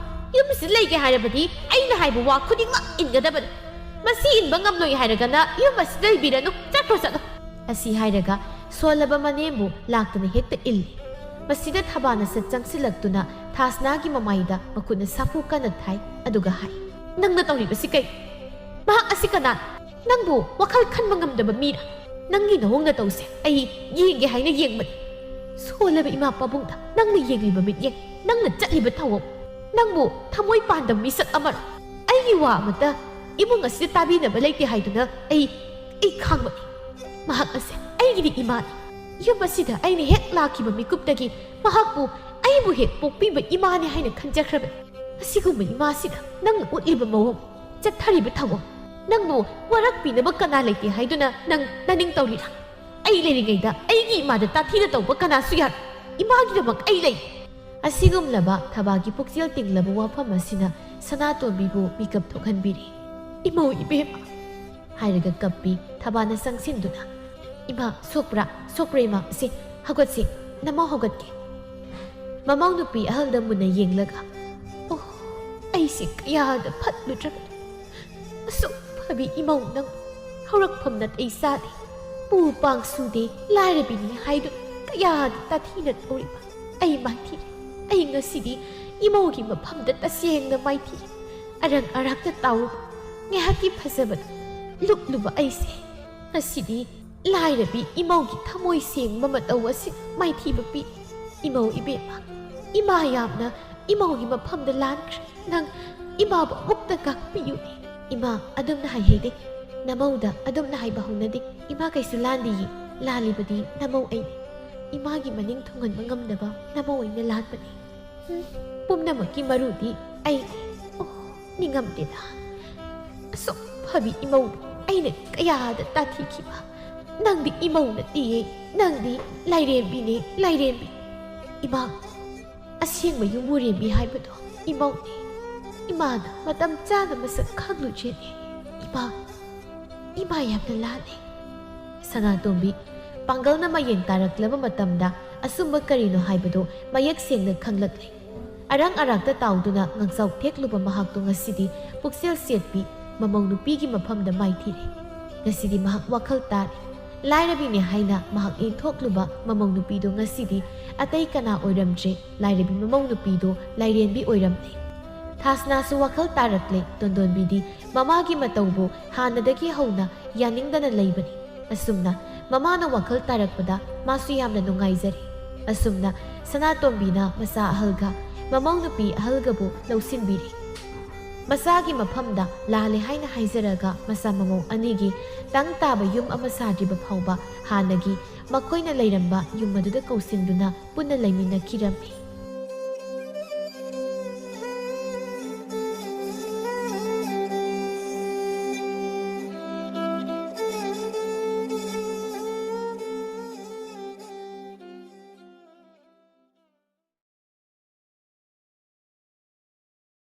ꯌꯨꯝꯁꯤꯗ ꯂꯩꯒꯦ ꯍꯥꯏꯔꯕꯗꯤ ꯑꯩꯅ ꯍꯥꯏꯕ ꯋꯥ ꯈꯨꯗꯤꯡꯃꯛ ꯏꯟꯒꯗꯕꯅꯤ꯫ ꯃꯁꯤ ꯏꯟꯕ ꯉꯝꯂꯣꯏ ꯍꯥꯏꯔꯒꯅ ꯌꯨꯝ ꯑꯁꯤꯗ ꯂꯩꯕꯤꯔꯅꯨ꯫ ꯆꯠꯈ꯭ꯔꯣ, ꯆꯠꯂꯣ꯫" ꯑꯁꯤ ꯍꯥꯏꯔꯒ ꯁꯣꯜꯂꯕ ꯃꯅꯦꯝꯕꯨ ꯂꯥꯛꯇꯅ ꯍꯦꯛꯇ ꯏꯜꯂꯤ꯫ ꯃꯁꯤꯗ ꯊꯕꯥꯅ ꯁꯠ ꯆꯪꯁꯤꯜꯂꯛꯇꯨꯅ ꯊꯥꯁꯅꯥꯒꯤ ꯃꯃꯥꯏꯗ ꯃꯈꯨꯠꯅ ꯁꯥꯐꯨ ꯀꯟꯅ ꯊꯥꯏ꯫ ꯑꯗꯨꯒ ꯍꯥꯏ, "ꯅꯪꯅ ꯇꯧꯔꯤꯕꯁꯤ ꯀꯩ? ꯃꯍꯥꯛ ꯑꯁꯤ ꯀꯅꯥ? ꯅꯪꯕꯨ ꯋꯥꯈꯜ ꯈꯟꯕ ꯉꯝꯗꯕ ꯃꯤꯔ? ꯅꯪꯒꯤ ꯅꯑꯣꯡ ꯅꯇꯧꯁꯦ ꯑꯩ ꯌꯦꯡꯒꯦ ꯍꯥꯏꯅ ꯌꯦꯡꯕꯅꯤ꯫ ꯁꯣꯜꯂꯕ ꯏꯃꯥ ꯄꯥꯕꯨꯡꯗ ꯅꯪꯅ ꯌꯦꯡꯂꯤꯕ ꯃꯤꯠꯌꯦꯡ, ꯅꯪꯅ ꯆꯠꯂꯤꯕ ꯊꯧꯑꯣꯡ, ꯅꯪꯕꯨ ꯊꯃꯣꯏ ꯄꯥꯟꯗꯕ ꯃꯤꯁꯛ ꯑꯃꯔꯣ? ꯑꯩꯒꯤ ꯋꯥ ꯑꯃꯠꯇ ꯏꯃꯨꯡ ꯑꯁꯤꯗ ꯇꯥꯕꯤꯅꯕ ꯂꯩꯇꯦ ꯍꯥꯏꯗꯨꯅ ꯑꯩ, ꯑꯩ ꯈꯥꯡꯕꯅꯤ꯫ ꯃꯍꯥꯛ ꯑꯁꯦ ꯑꯩꯒꯤꯗꯤ ꯏꯃꯥꯅꯤ꯫ ꯌꯨꯝ ꯑꯁꯤꯗ ꯑꯩꯅ ꯍꯦꯛ ꯂꯥꯛꯈꯤꯕ ꯃꯤꯀꯨꯞꯇꯒꯤ ꯃꯍꯥꯛꯄꯨ ꯑꯩꯕꯨ ꯍꯦꯛ ꯄꯣꯛꯄꯤꯕ ꯏꯃꯥꯅꯤ ꯍꯥꯏꯅ ꯈꯟꯖꯈ꯭ꯔꯕꯅꯤ꯫ ꯑꯁꯤꯒꯨꯝꯕ ꯏꯃꯥꯁꯤꯗ ꯅꯪꯅ ꯎꯠꯂꯤꯕ ꯃꯑꯣꯡ, ꯆꯠꯊꯔꯤꯕ ꯊꯧꯑꯣꯡ, ꯅꯪꯕꯨ ꯋꯥꯔꯛꯄꯤꯅꯕ ꯀꯅꯥ ꯂꯩꯇꯦ ꯍꯥꯏꯗꯨꯅ ꯅꯪ ꯅꯅꯤꯡ ꯇꯧꯔꯤꯔꯥ? ꯑꯩ ꯂꯩꯔꯤꯉꯩꯗ ꯑꯩꯒꯤ ꯏꯃꯥꯗ ꯇꯥꯊꯤꯅ ꯇꯧꯕ ꯀꯅꯥꯁꯨ ꯌꯥꯔꯣꯏ꯫ ꯏꯃꯥꯒꯤꯗꯃꯛ ꯑꯩ ꯂꯩ꯫" ꯑꯁꯤꯒꯨꯝꯂꯕ ꯊꯕꯥꯒꯤ ꯄꯨꯛꯆꯦꯜ ꯇꯤꯡꯂꯕ ꯋꯥꯐꯝ ꯑꯁꯤꯅ ꯁꯅꯥꯇꯣꯝꯕꯤꯕꯨ ꯃꯤꯀꯞ ꯊꯣꯛꯍꯟꯕꯤꯔꯤ꯫ "ꯏꯃꯧ ꯏꯕꯦꯝꯃ," ꯍꯥꯏꯔꯒ ꯀꯞꯄꯤ ꯊꯕꯥꯅ ꯆꯪꯁꯤꯟꯗꯨꯅ꯫ "ꯏꯃꯥ, ꯁꯣꯛꯄ꯭ꯔꯥ? ꯁꯣꯛꯄ꯭ꯔꯥ ꯏꯃꯥ? ꯁꯦ, ꯍꯧꯒꯠꯁꯦ, ꯅꯃꯧ ꯍꯧꯒꯠꯀꯦ꯫" ꯃꯃꯧ ꯅꯨꯄꯤ ꯑꯍꯜꯗ ꯃꯨꯟꯅ ꯌꯦꯡꯂꯒ, "ꯑꯣ, ꯑꯩꯁꯦ ꯀꯌꯥꯗ ꯐꯠꯂꯨꯗ꯭ꯔꯕꯅꯣ꯫ ꯑꯁꯨꯛ ꯐꯕꯤ ꯏꯃꯧ ꯅꯪ ꯍꯧꯔꯛꯐꯝ ꯅꯥꯇꯩ ꯆꯥꯗꯦ꯫ ꯄꯨ ꯄꯥꯡ ꯁꯨꯗꯦ, ꯂꯥꯏꯔꯕꯤꯅꯤ ꯍꯥꯏꯗꯨꯅ ꯀꯌꯥꯗ ꯇꯥꯊꯤꯅ ꯇꯧꯔꯤꯕ꯫ ꯑꯩ ꯃꯥꯏꯊꯤꯔꯦ꯫ ꯑꯩ ꯉꯁꯤꯗꯤ ꯏꯃꯧꯒꯤ ꯃꯐꯝꯗ ꯇꯁꯦꯡꯅ ꯃꯥꯏꯊꯤꯔꯦ꯫ ꯑꯔꯪ ꯑꯔꯥꯛꯇ ꯇꯥꯎꯔꯨꯕ ꯉꯥꯏꯍꯥꯛꯀꯤ ꯐꯖꯕꯗ ꯂꯨꯞꯂꯨꯕ ꯑꯩꯁꯦ ꯉꯁꯤꯗꯤ ꯂꯥꯏꯔꯕꯤ ꯏꯃꯧꯒꯤ ꯊꯃꯣꯏ ꯁꯦꯡꯕ ꯃꯇꯧ ꯑꯁꯤ ꯃꯥꯏꯊꯤꯕ ꯄꯤ꯫ ꯏꯃꯧ ꯏꯕꯦꯝꯃ, ꯏꯃꯥ ꯌꯥꯝꯅ ꯏꯃꯧꯒꯤ ꯃꯐꯝꯗ ꯂꯥꯟꯈ꯭ꯔꯦ꯫ ꯅꯪ ꯏꯃꯥꯕꯨ ꯑꯃꯨꯛꯇ ꯉꯥꯛꯄꯤꯌꯨꯅꯦ꯫ ꯏꯃꯥ ꯑꯗꯨꯝꯅ ꯍꯥꯏꯍꯩꯗꯦ꯫ ꯅꯃꯧꯗ ꯑꯗꯨꯝꯅ ꯍꯥꯏꯕ ꯍꯧꯅꯗꯦ꯫ ꯏꯃꯥ ꯀꯩꯁꯨ ꯂꯥꯟꯗꯤꯌꯦ꯫ ꯂꯥꯜꯂꯤꯕꯗꯤ ꯅꯃꯧ ꯑꯩꯅꯤ꯫ ꯏꯃꯥꯒꯤ ꯃꯅꯤꯡ ꯊꯨꯡꯍꯟꯕ ꯉꯝꯗꯕ ꯅꯃꯧ ꯑꯩꯅ ꯂꯥꯟꯕꯅꯤ꯫ ꯍꯨꯝ, ꯄꯨꯝꯅꯃꯛꯀꯤ ꯃꯔꯨꯗꯤ ꯑꯩꯅꯤ꯫ ꯑꯣ, ꯅꯤꯡꯉꯝꯗꯦꯗ꯫ ꯑꯁꯨꯛ ꯐꯕꯤ ꯏꯃꯧꯕꯨ ꯑꯩꯅ ꯀꯌꯥꯗ ꯇꯥꯊꯤꯈꯤꯕ꯫ ꯅꯪꯗꯤ ꯏꯃꯧ ꯅꯠꯇꯤꯌꯦ, ꯅꯪꯗꯤ ꯂꯥꯏꯔꯦꯝꯕꯤꯅꯦ, ꯂꯥꯏꯔꯦꯝꯕꯤ꯫ ꯏꯃꯥ, ꯑꯁꯦꯡꯕ ꯌꯨꯝꯕꯨꯔꯦꯝꯕꯤ ꯍꯥꯏꯕꯗꯣ ꯏꯃꯧꯅꯦ꯫ ꯏꯃꯥꯅ ꯃꯇꯝ ꯆꯥꯅ ꯃꯁꯛ ꯈꯪꯂꯨꯖꯦꯅꯦ꯫ ꯏꯃꯥ, ꯏꯃꯥ ꯌꯥꯝꯅ ꯂꯥꯜꯂꯦ꯫ ꯁꯅꯥꯇꯣꯝꯕꯤ, ꯄꯥꯡꯒꯜꯅ ꯃꯌꯦꯡ ꯇꯥꯔꯛꯂꯕ ꯃꯇꯝꯗ ꯑꯆꯨꯝꯕ ꯀꯔꯤꯅꯣ ꯍꯥꯏꯕꯗꯨ ꯃꯌꯦꯛ ꯁꯦꯡꯅ ꯈꯪꯂꯛꯂꯦ꯫ ꯑꯔꯥꯡ ꯑꯔꯥꯛꯇ ꯇꯥꯎꯗꯨꯅ ꯉꯥꯡꯖꯥꯎ ꯊꯦꯛꯂꯨꯕ ꯃꯍꯥꯛꯇꯣ ꯉꯁꯤꯗꯤ ꯄꯨꯛꯆꯦꯜ ꯁꯦꯠꯄꯤ ꯃꯃꯧ ꯅꯨꯄꯤꯒꯤ ꯃꯐꯝꯗ ꯃꯥꯏꯊꯤꯔꯦ꯫ ꯉꯁꯤꯗꯤ ꯃꯍꯥꯛ ꯋꯥꯈꯜ ꯇꯥꯔꯦ꯫ ꯂꯥꯏꯔꯕꯤꯅꯦ ꯍꯥꯏꯅ ꯃꯍꯥꯛ ꯏꯟꯊꯣꯛꯂꯨꯕ ꯃꯃꯧ ꯅꯨꯄꯤꯗꯣ ꯉꯁꯤꯗꯤ ꯑꯇꯩ ꯀꯅꯥ ꯑꯣꯏꯔꯝꯗ꯭ꯔꯦ, ꯂꯥꯏꯔꯕꯤ ꯃꯃꯧ ꯅꯨꯄꯤꯗꯣ ꯂꯥꯏꯔꯦꯝꯕꯤ ꯑꯣꯏꯔꯝꯂꯦ꯫ ꯊꯥꯁꯅꯥꯁꯨ ꯋꯥꯈꯜ ꯇꯥꯔꯛꯂꯦ꯫ ꯇꯣꯟꯗꯣꯟꯕꯤꯗꯤ ꯃꯃꯥꯒꯤ ꯃꯇꯧꯕꯨ ꯍꯥꯟꯅꯗꯒꯤ ꯍꯧꯅ ꯌꯥꯅꯤꯡꯗꯅ ꯂꯩꯕꯅꯤ꯫ ꯑꯁꯨꯝꯅ ꯃꯃꯥꯅ ꯋꯥꯈꯜ ꯇꯥꯔꯛꯄꯗ ꯃꯥꯁꯨ ꯌꯥꯝꯅ ꯅꯨꯡꯉꯥꯏꯖꯔꯦ꯫ ꯑꯁꯨꯝꯅ ꯁꯅꯥꯇꯣꯝꯕꯤꯅ ꯃꯆꯥ ꯑꯍꯜꯒ ꯃꯃꯧ ꯅꯨꯄꯤ ꯑꯍꯜꯒꯕꯨ ꯂꯧꯁꯤꯟꯕꯤꯔꯦ꯫ ꯃꯆꯥꯒꯤ ꯃꯐꯝꯗ ꯂꯥꯜꯂꯦ ꯍꯥꯏꯅ ꯍꯥꯏꯖꯔꯒ ꯃꯆꯥ ꯃꯃꯧ ꯑꯅꯤꯒꯤ ꯇꯪ ꯇꯥꯕ ꯌꯨꯝ ꯑꯃ ꯁꯥꯗ꯭ꯔꯤꯕ ꯐꯥꯎꯕ ꯍꯥꯟꯅꯒꯤ ꯃꯈꯣꯏꯅ ꯂꯩꯔꯝꯕ ꯌꯨꯝ ꯑꯗꯨꯗ ꯀꯧꯁꯤꯟꯗꯨꯅ ꯄꯨꯟꯅ ꯂꯩꯃꯤꯟꯅꯈꯤꯔꯝꯃꯤ꯫